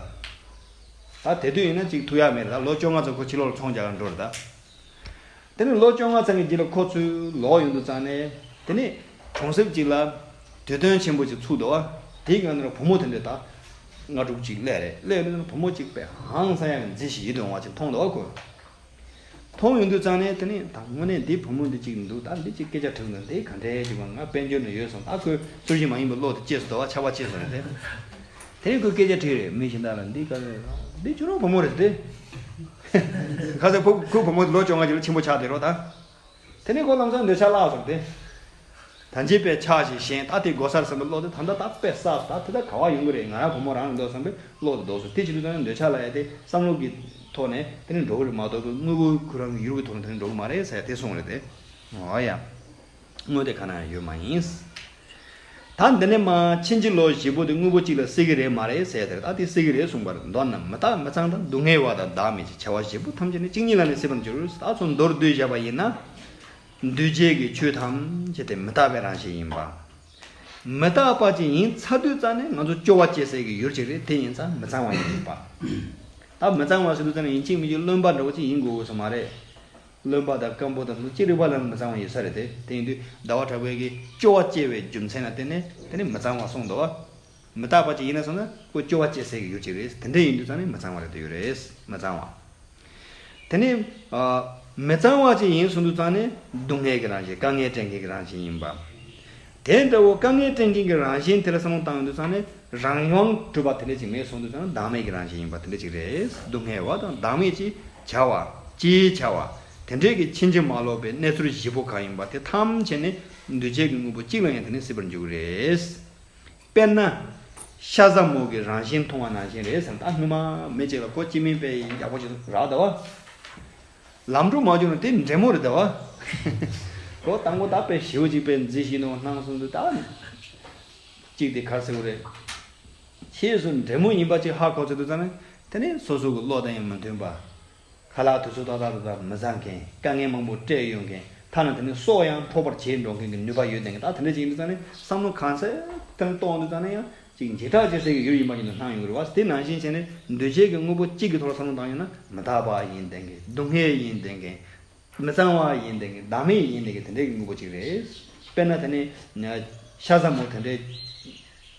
ད་དེ་དུས་ཡིན་ན་ཅིག་ཐུག་ཡག་མེད་རེད། ད་ལོ་བཅོ་ལྔ་ཙམ་ཁོ་ཕྱི་ལོགས་ལ་ཚོང་རྒྱག་ག་འགྲོ་རེད་ད། དེ་ནས་ལོ་བཅོ་ལྔ་ཙམ་གྱི་རྗེས་ལ་ཁོ་ཚུར་ལོག་ཡོང་དུས་ཙང་ནས། དེ་ནས་གྲོང་གསེབ་ཅིག་ལ་དུས་སྟོན་ཆེན་པོ་ཅིག་ཚུགས་འདུག་བ། དེའི་སྒང་ནས་བུ་མོ་དེ་འདྲས་ད་ལྔ་དྲུག་ཅིག་སླེབས་རེད། སླེབས་ཡོང་དུས་བུ་མོ་ཅིག་དཔེ་ཧང་སང་ཡག་གི་མཛེས་ཤིང་ཡིད་དུ་འོང་བ་ཅིག་མཐོང་འདུག་བ་ཁོས། མཐོང་ཡོང་དུས་ཙང་ནས་དེ་ནས་ད་དངོས་གནས་འདི་བུ་མོ་འདི་ཅིག་འདུག་ད་འདི་ཅིག་སྐད་ཆ་དྲིས་འདུག་འདི་ག་འདྲས་ཅིག་བ། ང་དཔལ་འབྱོར་ནང་ཡོད་སོང་། ད་ཁོས་ཚུལ་བཞིན་མ་ཡིན་པའི་བློ་དེ་སྐྱེས་སོང་འདུག་བ། ཆགས་པ་སྐྱེས་སོང་རེད་དེ། དེ་ནས་ཁོས་སྐད་ཆ་དྲིས་རེད། མི་གཞན་དག་ལ། འདི་ག་རེ་རེད། འདི་ཁྱོད་རང་བུ་མོ་རེད་དེ། ཁ་སང་ཁོ་ཁོའི་བུ་མོ་ལོ་བཅོ་ལྔ་ཅིག་ལ་ཆེན་པོ་ཆགས་བསྡད་རོགས་ད། དེ་ནས་ཁོ་ལམ་སང་འདོད་ཆགས་བརླག་སོང་སྟེ། ད་ཅི་དཔེ་ཆགས་ཤིག་ཞེན་ད་དེ་སྒོ་སར་ཟིན་པའི་བློ་དེ་ད་ལྟ་ད་དཔེ་གསར་ད་དེ་ད་ག་བ་ཡོང་གི་རེད། ང་རང་བུ་མོ་རང་རེད་འདུག་བསམ་པའི་བློ་དེ་ལྡོག་སོང་། དེ་བྱེད་དུས་ད་ནི་འདོད་ཆགས་ལ་ཡ་དེ་བསམ་བློ་གི་ཐོག་ནས་དེ་ནི་འགྲོ་གི་རེད་མ་གཏོགས་དངོས་པོ་ཁོ་རང་གི་ཡུལ་གྱི་ཐོག་ནས་དེ་ནི་འགྲོ་གི་མ་རེད་ཟེར་ཡ་དེ་གསུངས་རེད་དེ། འོ་ཡ། དངོས་དེ་ག་ན་ཡང་ཡོད་མ་ཡིན། ད་འདི་ནས་མ་ཕྱིན་ཅི་ལོག་བཞི་པོ་དེ་དངོས་པོ་གཅིག་ལ་སྲིད་ཀྱི་རེད་མ་རེད་ཟེར་དེར་ད་དེ་སྲིད་ཀྱི་རེད་གསུངས་པ་རེད། མདོར་ན་མི་རྟག་མི་གཙང་དང་སྡུག་བསྔལ་བ་དང་བདག་མེད་ཀྱི་བྱ་བ་བཞི་པོ་ཐམས་ཅད་ནི་གཅིག་ཉིད་ལ་ནི་སྲིད་པར་འགྱུར། ད་ཚུར་མདོར་བསྡུས་བཞག་པ་ཡིན་ན། འདུས་བྱས་ཀྱི་ཆོས་ཐམས་ཅད་དེ་མི་རྟག་པའི་རང་བཞིན་ཡིན་པ། མི་རྟག་པ་ཅིག་ཡིན་ཚར་དུས་ཙ་ནས་ང་ཚོ་སྐྱོ་བ་སྐྱེ་སའི་གི་ཡུལ་ཅིག་རེད། དེ་ཡིན་ཙང་མི་གཙང་བ་ཡིན་པ། ད་མི་གཙང་བ་ཟེར་དུས་ཙ་ནས་ཡིན་གཅིག་མིན་གཅིག་རློན་པ་འདྲ་བོ་ཅིག་ཡིན་དགོས་ས་མ་རེད། རློན་པ་དང་སྐམ་པོ་དང་ཅི་རིགས་པ་ལ་མི་གཙང་བ་ཡོད་ས་རེད་དེ། དེ་ཡིན་དུས་ཟླ་བ་གྲགས་པས་ཀྱི་སྐྱོ་བ་སྐྱེ་བའི་རྒྱུ་མཚན་ལ་བརྟེན་ནས་དེ་ནི་མི་གཙང་བ་གསུངས་འདུག་བ། མི་རྟག་པ་ཅིག་ཡིན་ན་སོང་ན་ཁོ་སྐྱོ་བ་སྐྱེ་སའི་གི་ཡུལ་ཅིག་རེད། དེ་འདྲ་ཡིན་དུས་ཙང་ནི་མི་གཙང་བ་རེད་དེ་ཡོད་རེད། མི་གཙང་བ། དེ་ནི་ཨ། མི་གཙང་བ་ཅིག་ཡིན་གསུངས་དུས་ཙང་ནི་སྡུག་བསྔལ་གྱི་རང་བཞིན་དཀའ་ངལ་སྤྲད་མཁན་གྱི་རང་བཞིན་ཡིན་པ། དེ་འདྲ་བོ་དཀའ་ངལ་སྤྲད་མཁན་གྱི་རང་བཞིན་དེ་ལ་བསམ་བློ་བཏང་ཡོང་དུས་ཙང་ནི་རང་དབང་གྲུབ་པ་དེ་འདྲ་ཅིག་མེད་གསུངས་དུས་ཙང་ནི་བདག་མེད་ཀྱི་རང་བཞིན་ཡིན་པ་དེ་འདྲ་ཅིག་རེད། སྡུག་བསྔལ་བ་དང་བདག་མེད་ཅེས་བྱ་བ། ཅེས་བྱ་བ། དེ་འདྲའི་གི་ཕྱིན་ཅི་མ་ལོག་པའི་གནས་ཚུལ་བཞི་པོ་གང་ཡིན་པ་དེ་ཐམས་ཅད་ནི་འདུས་བྱས་ཀྱི་དངོས་པོ་གཅིག་ལ་ཡང་དེ་ནི་སྲིད་པར་འགྱུར་གྱི་རེད། དཔེར་ན། ཤ་ཟ་མོ་གི་རང་བཞིན་མཐོང་བ་ནང་བཞིན་རེད་ཟེར་ན། ད་སྔོན་མ་མི་གཅིག་ལ་ཁོ་སྐྱེ་དམན་དཔེ་ཡག་པོ་ཞིག་རག་འདུག་བ། ལམ་འགྲོ་མ་བྱུང་ན་དེ་འདྲེ་མོ་རེད་འདུག་བ། ཁོ་དང་པོ་ད་དཔེ་ཞེ་པོ་ཅིག་དཔེ་མཛེས་ཤིག་ནོ་སྣང་གསུངས་འདུག་ད་ནི་གཅིག་དེ་ག་རེ་ཟེར་དགོས་རེད། ཕྱིས་སུ་འདྲེ་མོ་ཡིན་པ་ཅིག་ཧ་གོ་ཚར་དུས་ཙང་ནི་དེ་ནི་སོ་སོ་གི་བློ་དང་ཡང་མི་མཐུན་པ། ཁ་ལག་དུས་ཚོད་ཏག་ཏག་ཏག་ཏག་མི་བཟང་མཁན། དཀའ་ངལ་མང་པོ་སྤྲད་ཡོད་མཁན། ཐ་ན་དེ་ནི་སྲོག་ཡང་འཕྲོག་པར་བྱེད་འགྲོ་མཁན་གྱི་ནུས་པ་ཡོད་མཁན་གྱི། ད་དེ་འདྲ་ཅིག་ཡིན་དུས་ཙང་ནས་བསམ་བློ་གང་ཚད་དེ་ནི་གཏོང་དུས་ཙང་ནས་ཡང་ཅིག་འཇིགས་སྐྲག་བྱེད་སའི་ཡུལ་ཡིན་པ་ཉིད་དུ་སྣང་ཡོང་གི་རེད་བ། དེ་ནང་བཞིན་བྱས་ནས་འདུས་བྱས་ཀྱི་དངོས་པོ་གཅིག་གི་ཐོག་ལ་བསམ་བློ་བཏང་ཡོང་ན་མི་རྟག་པ་ཡིན་བསྡད་མཁན། སྡུག་བསྔལ་ཡིན་བསྡད་མཁན། མི་གཙང་བ་ཡིན་བསྡད་མཁན། བདག་མེད་ཡིན་བསྡད་མཁན་དེ་འདྲའི་གི་དངོས་པོ་གཅིག་རེད། དཔེར་ན་དེ་ནི་ཤ་ཟ་མོ་དེ་འདྲའི།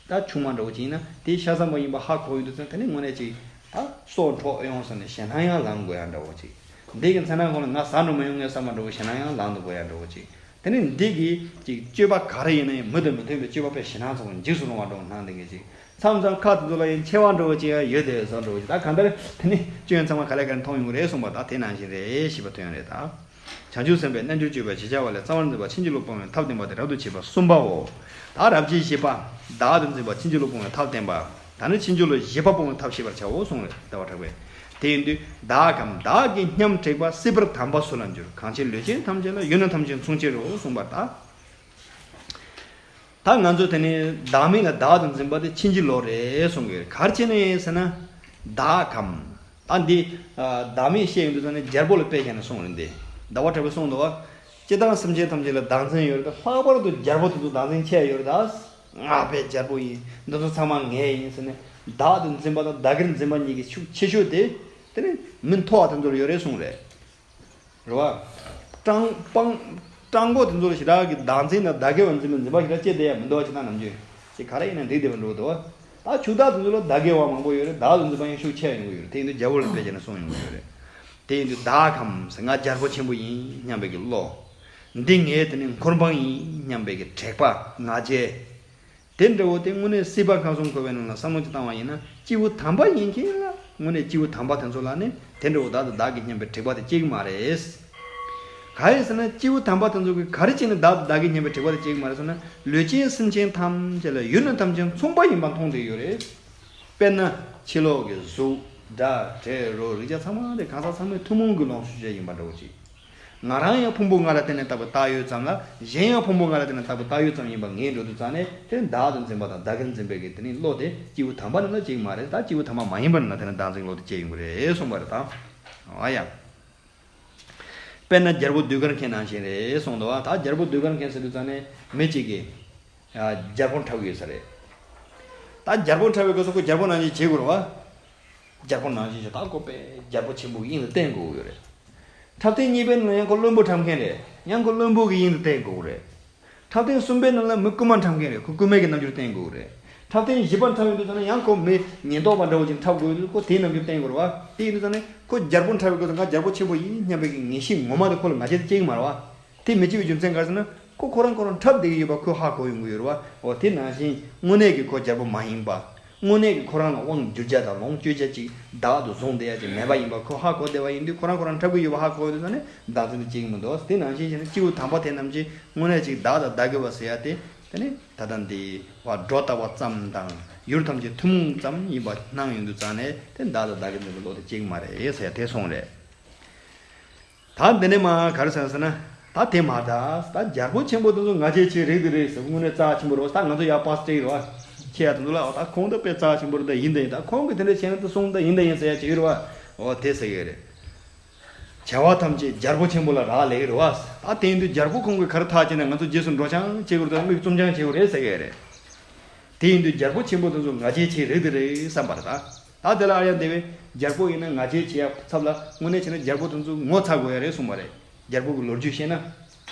ད་ཆུང་མ་འདྲ་བོ་ཅིག་ཡིན་ན་དེ་ཤ་ཟ་མོ་ཡིན་པ་ཧ་གོ་ཡོང་དུས་ཙང་དེ་ནི་དངོས་གནས་ཅིག་ད་སྲོག་འཕྲོག་ཡོང་ཟེར་ནས་ཞེད་སྣང་ཡང་ལངས་དགོས་ཡ་འདྲ་བོ་ཅིག་འདི་གི་མཚན་ན་ཁོང་ལ་ང་ཟ་འགྲོ་མ་ཡོང་ངས་བསམ་པ་འདྲ་བོ་ཞེད་སྣང་ཡང་ལངས་འདུག་དགོས་ཡ་འདྲ་བོ་ཅིག་དེ་ནི་འདི་གི་ཅིག་སྤྱོད་པ་ག་རེ་ཡིན་ན་ཡང་མི་དང་མི་མཐུན་པའི་སྤྱོད་པ་དཔེ་ཞེད་སྣང་ཚ་པོ་འཇིགས་སུ་རུང་བ་འདྲ་བོ་སྣང་བསྡད་མཁན་ཅིག་མཚམས་མཚམས་ཁ་དེ་ཚོ་ལ་ཡང་མཆེ་བ་འདྲ་བོ་ཅིག་ཡང་ཡོད་དེ་བཟོ་འདྲ་བོ་ཅིག་ད་གང་ལྟར་དེ་ནི་སྐྱོན་ཚང་མ་ག་ལེ་ག་ལེ་མཐོང་ཡོང་གི་རེད་གསུངས་པ་ད་དེ་ནང་བཞིན་རེད་ཞེས་པ་ཐོན་ཡོང་རེད་ད། བྱང་ཆུབ་སེམས་དཔའི་རྣལ་འབྱོར་སྤྱོད་པའི་བྱེ་བྲག་པ་ལས་རྩ་བར་འཛིན་པ་ཕྱིན་ཅི་ལོག་སྤོང་བའི་ཐབས་བསྟན་པ་སྟེ་རབ་ཏུ་བྱེད་པ་གསུམ་པའོ། ད་རབ་བྱེད་བཞི་པ། བདག་ཏུ་འཛིན་པ་ཕྱིན་ཅི་ལོག་སྤོང་བའི་ཐབས་བསྟན་པ། ད་ནི་ཕྱིན་ཅི་ལོག་བཞི་པ་སྤོང་བའི་ཐབས་ཤེས་པར་བྱའོ་གསུངས་རེད་ཟླ་བ་གྲགས་པས། དེ་ཡིན་དུས་བདག་གམ་བདག་གི་སྙོམས་དྲེགས་པ་སྲིད་པར་དམ་པ་སུ་ལ་འགྱུར། གང་ཕྱིར་ལུས་ཅན་ཐམས་ཅད་ལ། ཡུལ་ནི་ཐམས་ཅད་མཚུངས་ཕྱིར་རོ་གསུངས་པ་ལྟར། ད་ང་ཚོ་དེ་ནི་བདག་མེད་ལ་བདག་ཏུ་འཛིན་པ་དེ་ཕྱིན་ཅི་ལོག་རེད་གསུང་གི་ཡོད། ག་རེ་བྱས་ནས་ཟེར་ན། བདག་གམ། ད་འདི་བདག་མེད་བཤད་ཡོང་དུས་ཙང་ནས་རྒྱལ་པོ་ལ་དཔེ་བཞག་ནས་གསུངས་རེད་འདི། ཟླ་བ་གྲགས་པས་གསུངས་འདུག་བ། སྤྱིར་བཏང་སེམས་ཅན་ཐམས་ཅད་ལ་བདག་འཛིན་ཡོད་རེད་ད། ལྷག་པར་དུ་རྒྱལ་པོ་དེ་ཚོ་བདག་འཛིན་ཆེ་ཡོད་རེད་ད། ང་དཔེ་རྒྱལ་པོ་ཡིན། འདི་ཚོ་ཚང་མ་ངའི་ཡིན་ཟེར་ནས་བདག་ཏུ་འཛིན་པ་དང་བདག་གིར་འཛིན་པ་གཉིས་ཀྱི་ཤུགས་ཆེ་ཤོས་དེ་དེ་ནི་མི་མཐོ་བ་དེ་ཚོར་ཡོད་རེད་གསུངས་རེད། རེད་བ། སྤྲང་སྤང་སྤྲང་པོ་དེ་ཚོ་ལ་ཞེ་དྲག་གི་བདག་འཛིན་དང་བདག་གི་བ་འཛིན་པའི་འཛིན་པ་ཞེ་དྲག་སྐྱེ་བསྡད་ཡ་མི་འདུག་བ། ཅི་ལྟར་ནམ་རྒྱུན་ཅིག་ག་རེ་ཡིན་ན་འགྲིག་བསྡད་པ་འགྲོ་འདུག་བ། ད་ཕྱུག་བདག་དེ་ཚོ་ལ་བདག་གི་བ་མང་པོ་ཡོད་རེད། བདག་ཏུ་འཛིན་པ་ཡང་ཤུགས་ཆེ་ཡོང་གི་ཡོད་རེད། དེ་ཡིན་དུས་རྒྱལ་པོ་ལ་དཔེ་བྱས་ནས་གསུངས་ཡོང་གི་ཡོད་རེད། དེ་ཡིན་དུས་བདག་གམ་ཟེར་ང་རྒྱལ་པོ་ཆེན་པོ་ཡིན་སྙམ་པའི་གི་བློ། འདི་ངའི་དེ་ནི་འཁོར་འབངས་ཡིན་སྙམ་པའི་གི་དྲེགས་པ་ང་རྒྱལ། དེ་འདྲ་བོ་དེ་དངོས་གནས་སྲིད་པ་ཁམས་གསུམ་འཁོར་བའི་ནང་ལ་བསམ་བློ་ཅིག་བཏང་བ་ཡིན་ན་སྐྱེས་བུ་དམ་པ་ཡིན་མཁན་ལ་དངོས་གནས་སྐྱེས་བུ་དམ་པ་དེ་ཚོ་ལ་ནི་དེ་འདྲ་བོ་བདག་དང་བདག་གི་སྙམ་པའི་དྲེགས་པ་དེ་སྐྱེ་གི་མ་རེད། གང་ཡིན་ཟེར་ན་སྐྱེས་བུ་དམ་པ་དེ་ཚོ་གིས་ག་རེ་བྱས་ནས་བདག་དང་བདག་གི་སྙམ་པའི་དྲེགས་པ་དེ་སྐྱེ་གི་མ་རེད་ཟེར་ན། ལུས་ཅན་སེམས་ཅན་ཐམས་ཅད་ལ་ཡུལ་ནི་ཐམས་ཅད་མཚུངས་པ་ཡིན་པ་མཐོང་བསྡད་ཡོད་རེད། དཔེར་ན་ཕྱི་ལོགས་ཀྱི་གཟུགས་སྒྲ་དྲི་རོ་རེག་བྱ་ཚང་མ་དེ་གང་ཟག་ཚང་མའི་ཐུན་མོང་གི་ལོངས་སྤྱོད་ཅིག་ཡིན་པ་འདྲ་བོ་ཅིག་ང་རང་ཡང་ཕུང་པོ་ལྔ་ལ་བརྟེན་ནས་བཏགས་པའི་བཏགས་ཡོད་ཙམ་ལ། གཞན་ཡང་ཕུང་པོ་ལྔ་ལ་བརྟེན་ནས་བཏགས་པའི་བཏགས་ཡོད་ཙམ་ཡིན་པ་ངེས་འགྲོ་དུས་ཙང་ནས་དེ་ནི་བདག་ཏུ་འཛིན་པ་དང་བདག་གིར་འཛིན་པའི་གི་དེ་ནི་བློ་དེ་སྐྱེས་བུ་དམ་པ་རྣམས་ལ་སྐྱེ་གི་མ་རེད། ད་སྐྱེས་བུ་དམ་པ་མ་ཡིན་པ་རྣམས་ལ་དེ་ནི་བདག་འཛིན་བློ་དེ་སྐྱེ་ཡོང་གི་རེད་གསུངས་པ་རེད་ད། ཨ་ཡ། དཔེར་ན་རྒྱལ་པོ་ཟློས་གར་མཁན་ནང་བཞིན་རེད་གསུངས་འདུག་བ། ད་རྒྱལ་པོ་ཟློས་གར་མཁན་ཟེར་དུས་ཙང་ནས་མི་གཅིག་གིས་ཨ་རྒྱལ་པོ་འཁྲབ་ཀྱི་ཡོད་ས་རེད། ད་རྒྱལ་པོ་འཁྲབ་པའི་སྐབས་སུ་ཁོ་རྒྱལ་པོ་ནང་བཞིན་བྱེད་དགོས་རེད་བ། རྒྱལ་པོ་ནང་བཞིན་བྱས་ད་ཁོ་དཔེ་རྒྱལ་པོ་ཆེན་པོའི་དབྱིངས་ལ་བསྟན་དགོས་ཀྱི་ཡོད་རེད། འཁྲབ་སྟོན་གཉིས་པའི་ནང་ཡང་ཁོ་བློན་པོ་འཁྲབ་མཁན་རེད། ཡང་ཁོ་བློན་པོ་གི་དབྱིངས་ལ་བསྟན་དགོས་ཀྱི་རེད། འཁྲབ་སྟོན་གསུམ་པའི་ནང་ལ་མི་རྐུན་མ་འཁྲབ་མཁན་རེད། ཁོ་རྐུན་མའི་གི་རྣམ་འགྱུར་བསྟན་དགོས་ཀྱི་རེད། འཁྲབ་སྟོན་བཞི་པ་འཁྲབ་ཡོང་དུས་ཙང་ནས་ཡང་ཁོ་མི་ཉེན་རྟོག་པ་འདྲ་བོ་ཅིག་འཁྲབ་དགོས་ཡོད་དུས་ཁོ་དེའི་རྣམ་འགྱུར་བསྟན་དགོས་རེད་བ། དེ་ཡིན་དུས་ཙང་ནས་ཁོ་རྒྱལ་པོ་འཁྲབ་པའི་སྐབས་སུ་ང་རྒྱལ་པོ་ཆེན་པོ་ཡིན་སྙམ་པའི་གི་ངེས་ཤེས་ངོ་མ་དེ་ཁོ་ལ་ང་རྒྱལ་དེ་སྐྱེ་གི་མ་རེད་བ། དེ་མི་སྐྱེ་བའི་རྒྱུ་མཚན་ག་རེ་ཟེར་ན་ཁོ་ཁོ་རང་ཁོ་རང་འཁྲབ་བསྡད་ཀྱི་ཡོད་པ་ཁོས་ཧ་གོ་ཡོང་གི་ཡོད་རེད་བ། འོ་དེ་ནང་བཞིན་དངོས་གནས་ཀྱི་ཁོ་རྒྱལ་པོ་མ་ཡིན་པ། དངོས་གནས་ཀྱི་ཁོ་རང་ལ་དབང་བསྒྱུར་བྱ་དང་ལོངས་སྤྱོད་བྱ་ཅིག་བདག་ཏུ་བཟུང་བསྡད་ཡ་ཅིག་མེད་པ་ཡིན་པ་ཁོ་ཧ་གོ་བསྡད་པ་ཡིན་དུས། ཁོ་རང་ཁོ་རང་འཁྲབ་ཀྱི་ཡོད་པ་ཧ་གོ་ཡོད་དུས་ཙང་ནས་བདག་འཛིན་དེ་བྱེད་ཀྱི་མི་འདུག་དེ་ནང་བཞིན་བྱས་ན་སྐྱེས་བུ་དམ་པ་དེ་རྣམས་ཀྱིས་དངོས་གནས་ཅིག་བདག་དང་བདག་གི་བ་ཟེར་ཡ་དེ། དེ་ནི་ད་ལྟ་འདི་བ་སྒྲོ་བཏགས་པ་ཙམ་དང་ཡུལ་ཐམས་ཅད་ཐུན་མོང་ཙམ་ཡིན་པ་སྣང་ཡོང་དུས་ཙང་ནས། དེ་བདག་དང་བདག་གི་འཛིན་པའི་བློ་དེ་གཅིག་མ་རེད་ཟེར་ཡ་དེ་གསུངས་རེད། ད་འདི་ནས་མ་ག་རེ་ཟེར་ཟེར་ན། ད་དེ་མ་ད་ད་རྒྱལ་པོ་ཆེན་པོ་དེ་ཚོ་ང་རྒྱལ་ཆེ་རིགས་དེ་རེད་ཟེར། དངོས་གནས་རྩ་ཆེན་པོ་རེད་བ། ད་ང་ཚོ་ཡར་པར་སྤྲད་ཀྱི་རེད་བ། ཁྱེད་ཡ་དེ་ཚོ་ལ་ད་ཁོང་ད་དཔེ་རྩ་ཆེན་པོ་རེད། ད་ཡིན་ད་ཡིན། ད་ཁོང་གིས་དེ་འདྲ་བྱས་ན་ད་གསུང་ད་ཡིན་ད་ཡིན་ཟེར་ཡ་ཅིག་ཡོད་རེད་བ། འོ་དེ་ཟེར་གི་རེད། བྱ་བ་ཐམས་ཅད་རྒྱལ་པོ་ཆེན་པོ་ལ་རག་ལས་ཀྱི་རེད་བ། ད་དེ་ཡིན་དུས་རྒྱལ་པོ་ཁོང་གིས་ག་རེ་ཐག་བཅད་ན་ང་ཚོ་རྗེས་སུ་འགྲོ་རྐྱང་བྱེད་དགོས་རེད། ད་མིག་བཙུམ་རྐྱང་བྱེད་དགོས་རེད་ཟེར་གི་རེད། དེ་ཡིན་དུས་རྒྱལ་པོ་ཆེན་པོ་དེ་ཚོ་ང་རྒྱལ་ཆེ་རིགས་དེ་རེད་བསམ་པ་རེད་ད། ད་དེ་ལ་ཨ་ཡང་དེ་བས་རྒྱལ་པོ་ཡིན་ན་ང་རྒྱལ་བྱེད་ཡ་ཚབ་ལ་དངོས་གནས་བྱས་ན་རྒྱལ་པོ་དེ་ཚོ་ངོ་ཚ་དགོས་ཡ་རེད་གསུངས་པ་རེད། རྒྱལ་པོ་གི་ལོ་རྒྱུས་བཤད་ན།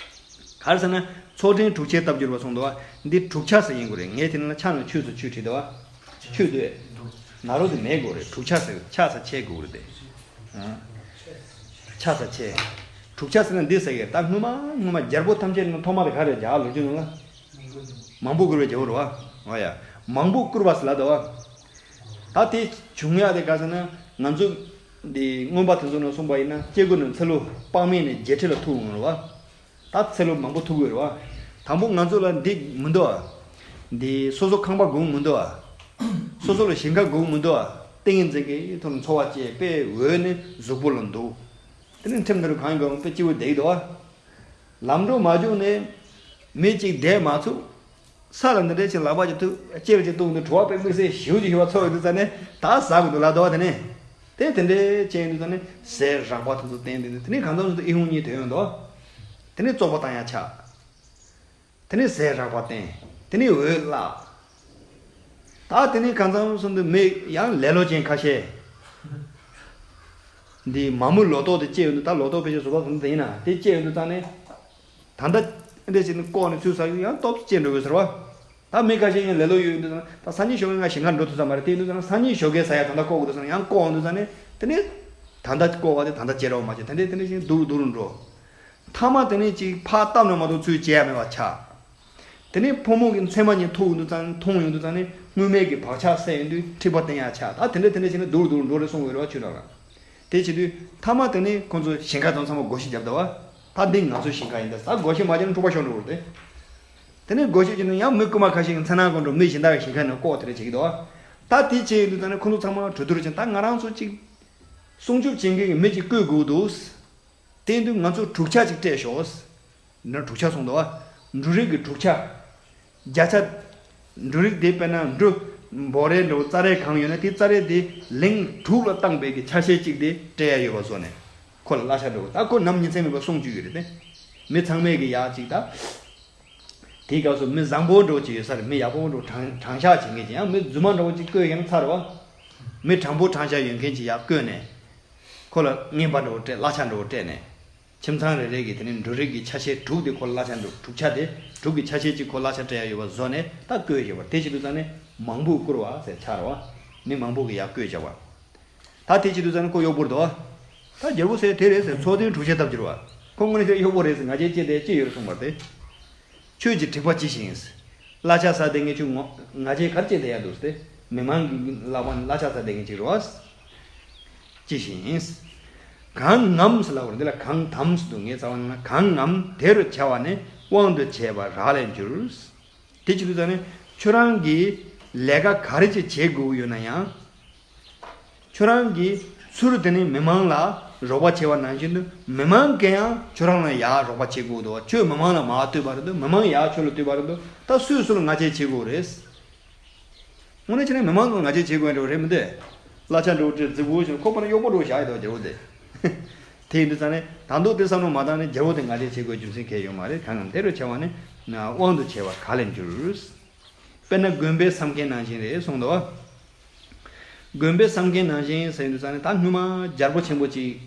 ག་རེ་ཟེར་ན། ཚོགས་དྲན་དྲུག་ཆའི་སྟབས་བསྒྱུར་བ་གསུངས་འདུག་བ། འདི་དྲུག་ཆ་ཟེར་ཡིན་དགོས་རེད། ངས་དེ་ནང་ལ་ཆ་ནང་ཆུ་ཟེར་ཆུ་བྲིས་འདུག་བ། ཆུ་འདུག་ན་རོ་དེ་མེད་དགོས་རེད། དྲུག་ཆ་ཟེར་ཆ་ས་ཆེ་དགོས་རེད་དེ། ཨ། ཆ་ས་ཆེ། དྲུག་ཆ་ཟེར་ན་འདི་ཟེར་གི། ད་སྔོན་མ་སྔོན་མ་རྒྱལ་པོ་ཐམས་ཅད་ནང་ཐོག་མ་དེ་ག་རེ་རྒྱལ་ལོ་རྒྱུས་ནང་ལ། མང་པོ་བཀུར་བའི་རྒྱལ་པོ་རེད་བ། འོ་ཡ། མང་པོ་བཀུར་བ་ཟེར་ལབ་འདུག་བ། ད་དེ་བྱུང་ཡ་དེ་ག་ཟེར་ན། ང་ཚོ་འདི་མངོན་པ་དེ་ཚོ་ནང་གསུངས་པ་ཡིན་ན། སྐྱེ་དགུ་ནི་ཚེ་ལོ་དཔག་མེད་ནས་བརྒྱད་ཁྲི་ལ་ཐུག་འོང་རེད་བ། ད་ཚེ་ལོ་མང་པོ་ཐུག་གི་རེད་བ། དང་པོ་ང་ཚོ་ལ་འདི་མི་འདུག་བ། འདི་སོ་སོ་ཁང་པ་སྒོ་མི་འདུག་བ། སོ་སོ་ལ་ཞིང་ཁ་སྒོ་མི་འདུག་བ། ཏིང་ངེ་འཛིན་གྱི་ཐོག་ནས་འཚོ་བ་སྐྱེལ། དཔེ་འོད་ནི་གཟུགས་པོ་ལ་འདུག་དེ་ནས་ཁྲིམས་དང་གང་ཡིན་གང་དཔེ་སྐྱིད་པོ་བསྡད་ཀྱི་འདུག་བ། ལམ་འགྲོ་མ་བྱུང་ནས་མི་གཅིག་བསྡད་མ་ཚུགས། ས་ལ་འདི་འདྲའི་ཅིག་ལག་པ་ཅིག་ཐུག་ལྕེར་ཅིག་གཏུགས་འདུག་བྲོ་བ་དཔེ་དམིགས་བསལ་ཞེ་པོ་ཅིག་ཞེ་པོ་ཚོར་ཡོང་དུས་ཙང་ནས་ད་ཟ་དགོས་འདུག་ལབ་འདུག་བ། དེ་ནས་དེ་དེ་འདྲའི་ཅིག་ཡིན་དུས་ཙང་ནས་ཟས་རགས་པ་དེ་ཚོ་བསྟན་དེ་ནས། དེ་ནས་གང་འཚམ་ཞིག་ཏུ་ཨི་ཧུང་གཉིས་ཐོན་ཡོང་འདུག་དེ་ནས་བཙོག་པ་བཏང་ཡ་ཆགས། དེ་ནས་ཟས་རགས་པ་བསྟན། དེ་ནས་འོད་བརླག་ད་དེ་ནས་གང་འཚམ་སོང་དུས་མི་ཡང་ལེ་ལོ་ཅན་ཁ་ཤས། འདི་མ་རྨོས་ལོ་ཏོག་དེ་སྐྱེས་ཡོང་དུས། ད་ལོ་ཏོག་ཕལ་ཆེར་བཟོ་ལྟ་བཟོ་ལྟ་དེ་ཡིན་ན། དེ་སྐྱེས་ཡོང་དུས་ཙང་ནས། ད་ལྟ་འདྲ་ཞིག་ནི་བཀོག་ནས་ཚུར་ཟ་ཡོང་ཡང་སྟོབས་སྐྱེ་འགྲོ་གི་ཟེར་བ། ད་མི་ཁ་ཤས་ཡང་ལེ་ལོ་ཡོད་ཡོང་དུས་ཙང་། ད་སང་ཉིན་ཞོགས་ཀས་ང་ཞིང་ཁར་འགྲོ་ཐུབ་ས་མ་རེད། དེ་ཡིན་དུས་ཙང་སང་ཉིན་ཞོགས་ཀས་ཟ་ཡ་ད་ལྟ་བཀོག་དགོས་དུས་ཙང་ཡང་བཀོག་འོང་དུས་ཙང་ནས། དེ་ནས་ད་ལྟ་བཀོག་པ་དེ་ད་ལྟ་བྱེད་རོགས་མ་བྱེད། དེ་འདྲས་དེ་འདྲས་ཞིག་སྡུག་རུ་སྡུག་རུ་འགྲོ། མཐའ་མ་དེ་ནས་ཅིག་ཕར་བཏབ་ན་མ་གཏོགས་ཚུར་བྱེད་ཡ་མེད་པ་ཆགས། དེ་ནས་ཕོ་མོ་གི་མཚན་མ་གཉིས་ཐུག་ཡོང་དུས་ཙང་། མཐོང་ཡོང་དུས་ཙང་ནས་སྔོན་མའི་གི་བག་ཆགས་སད་ཡོང་དུས་འཁྲིག་པ་བསྟན་ཡ་ཆགས། ད་དེ་འདྲ་དེ་འདྲ་བྱས་ནས་སྡུག་རུ་སྡུག་རུ་འགྲོ་རེད་གསུང་གི་ཡོད་རེད་བ། ཆོས་གྲགས་ལ། དེ་བྱེད་དུས་མཐའ་མ་དེ་ནས་ཁོང་ཚོ་ཞིང་ཁ་དང་ཚང་མ་སྒོ་ཕྱེ་བརྒྱབ་འདུག་བ། ད་འདི་ང་ཚོའི་ཞིང་ཁ་ཡིན། ད་ས་སྒོ་ཕྱེ་མ་བརྒྱབ་ན་འཁྲུག་པ་ཤོར་འགྲོ་གི་རེད་དེ། དེ་ནས་སྒོ་ཕྱེ་བྱས་ནས་ཡང་མི་རྐུན་མ་ཁ་ཤས་ཀྱི་མཚན་ནག་སྒོ་འགྲོ། མི་གཞན་དག་གི་ཞིང་ཁ་ནས་བཀོག་དེ་འདྲ་བྱེད་ཀྱི་འདུག་བ། ད་དེ་བྱས་ཡོང་དུས་ཙང་ནས་ཁོང་ཚོ་ཚང་མ་གྲོས་བསྡུར་བྱས། ད་ང་རང་ཚོ་གཅིག་སྲུང་སྐྱོབ་བྱེད་མཁན་གྱི་མི་གཅིག་བསྐོ་དགོས་འདུག་དེ་ཡིན་དུས་ང་ཚོ་འབྲུག་ཆ་གཅིག་སྤྲད་ཤོག་འདི་ན་འབྲུག་ཆ་གསུངས་འདུག་བ། འབྲུ་རིགས་ཀྱི་འབྲུག་ཆ། བརྒྱ་ཆ། འབྲུ་རིགས་དེ་དཔེར་ན་འབྲུ། འབོ་རས་འདྲ་བོ་རྩྭ་རས་གང་ཡོད་ན་དེ་རྩྭ་རས་དེ་ལིང་དྲུག་ལ་བཏང་པའི་གི་ཆ་ཤས་གཅིག་དེ་སྤྲད་ཡ་ཡོད་པ་བཟོ་ནས། ཁོ་ལ་གླ་ཆ་འདྲ་བོ། ད་ཁོ་ནམ་ཉིན་མཚན་མེད་པར་སྲུང་བཅུག་གི་རེད་དེ། མི་ཚང་མས་གི་ཡག་ཅིག་ད། དེའི་སྐབས་སུ་མི་བཟང་པོ་འདྲ་བོ་ཅིག་ཡོད་ས་རེད། མི་ཡག་པོ་འདྲ་བོ་དྲང་དྲང་བཞག་བྱེད་མཁན་ཅིག་ཡང་མི་རྫུན་མ་འདྲ་བོ་ཅིག་བསྐོས་ཡང་ཚར་བ། མི་དྲང་པོ་དྲང་བཞག་ཡོད་མཁན་ཅིག་ཡར་བསྐོས་ནས། ཁོ་ལ་རྔན་པ་འདྲ་བོ་སྤྲད། གླ་ཆ་འདྲ་བོ་སྤྲད་ནས། ཁྱིམ་ཚང་རེ་རེ་གི་དེ་ནས་འབྲུ་རིགས་ཀྱི་ཆ་ཤས་དྲུག་དེ་ཁོ་ལ་གླ་ཆ་འདྲ། དྲུག་ཆ་དེ་དྲུག་གི་ཆ་ཤས་གཅིག་ཁོ་གླ་ཆ་སྤྲད་ཡ་ཡོད་པ་བཟོ་ནས་ད་བསྐོས་ཡོད་པ། དེ་བྱེད་དུས་ཙང་ནས་མང་པོས་བཀུར་བ་ཟེར་ཆགས་རེད་བ། མི་མང་པོ་གིས་ཡར་བསྐོས་བྱ་བ། ད་དེ་བྱེད་དུས་ཙང་ནས་ཁོ་གཡོག་པོ་རེད་དོ། ད་རྒྱལ་པོ་ཟེར་དེ་རེད་ཟེར། ཚོགས་དོན་གྲུབ་ཆེན་ལྟ་བུ་གྱུར་བ། ཁོ་དངོས་གནས་ཁོ་གཡོག་པོ་རེད་ཟེར། ང་རྒྱལ་སྐྱེས་དེ་ཅི་ཡོད་རེད་གསུངས་པ་རེད། ཁྱོད་ཀྱི་དྲེགས་པ་ཅི་ཞིག་ཡིན། གླ་ཆ་ཟ་བསྡད་མཁན་ཁྱོད་ངོ་ང་རྒྱལ་ག་རེ་སྐྱེས་བསྡད་ཡ་འདུག་ཟེར། མི་མང་གི་ལག་པ་ནས་གླ་ཆ་ཟ་བསྡད་མཁན་ཅིག་རེད་བ། ཅི་ཞིག་ཡིན། གང་ངམ་ཟེར་ལབ་པ་རེད། འདི་ལ་གང་དམ་ཟེར་འདུག་ངས་རྩ་བ་ནས་ན། གང་ངམ་དེ་རུ་བྱ་བ་ནི་དབང་དུ་བྱས་པ་རག་ལས་འགྱུར། དེ་བྱེད་དུས་ཙང་ནས་ཁྱོད་རང་གིས་ལས་ཀ་ག་རེ་ཅིག་བྱེད་དགོས་ཡོད་ན་ཡང་། ཁྱོད་རང་གིས་ཚུར་དེ་ནས་མི་མང་ལ་རོགས་པ་བྱས་པ་ནང་བཞིན་དུ་མི་མང་གིས་ཡང་ཁྱོད་རང་ལ་ཡར་རོགས་པ་བྱེད་དགོས་འདུག་བ། ཁྱོད་མི་མང་ལ་མར་ལྟོས་པ་རེད་འདུག་མི་མང་ཡར་ཁྱོད་ལ་ལྟོས་པ་རེད་འདུག་ད་སུས་སུ་ལ་ང་རྒྱལ་བྱེད་དགོས་རེད། དངོས་གནས་བྱས་ན་མི་མང་ཚོ་ང་རྒྱལ་བྱེད་དགོས་འདྲ་བོ་རེད་མི་འདུག་གླ་ཆ་འདྲ་བོ་སྤྲད། རྫིག་པོ་བྱས་ནས་ཁོ་པར་གཡོག་པོ་འདྲ་བོ་བཞག་ཡོད་དོ་རྒྱལ་པོ་དེ། དེ་ཡིན་དུས་ཙང་ནས་ད་དུང་དེ་བསམ་བློ་མ་བཏང་ནས་རྒྱལ་པོ་དེ་ང་རྒྱལ་བྱེད་དགོས་རྒྱུ་མཚན་གང་ཡང་ཡོད་མ་རེད། གང་ངམ་དེ་རུ་བྱ་བ་ནི་དབང་དུ་བྱས་པ་ག་ལས་འགྱུར། དཔེར་ན་དགོན་པའི་བསམ་མཁན་ནང་བཞིན་རེད་གསུངས་འདུག་དགོན་པའི་བསམ་མཁན་ནང་བཞིན་ཟེར་དུས་ཙང་ནས་ད་སྔོན་མ་རྒྱལ་པོ་ཆེན་པོ་ཅིག་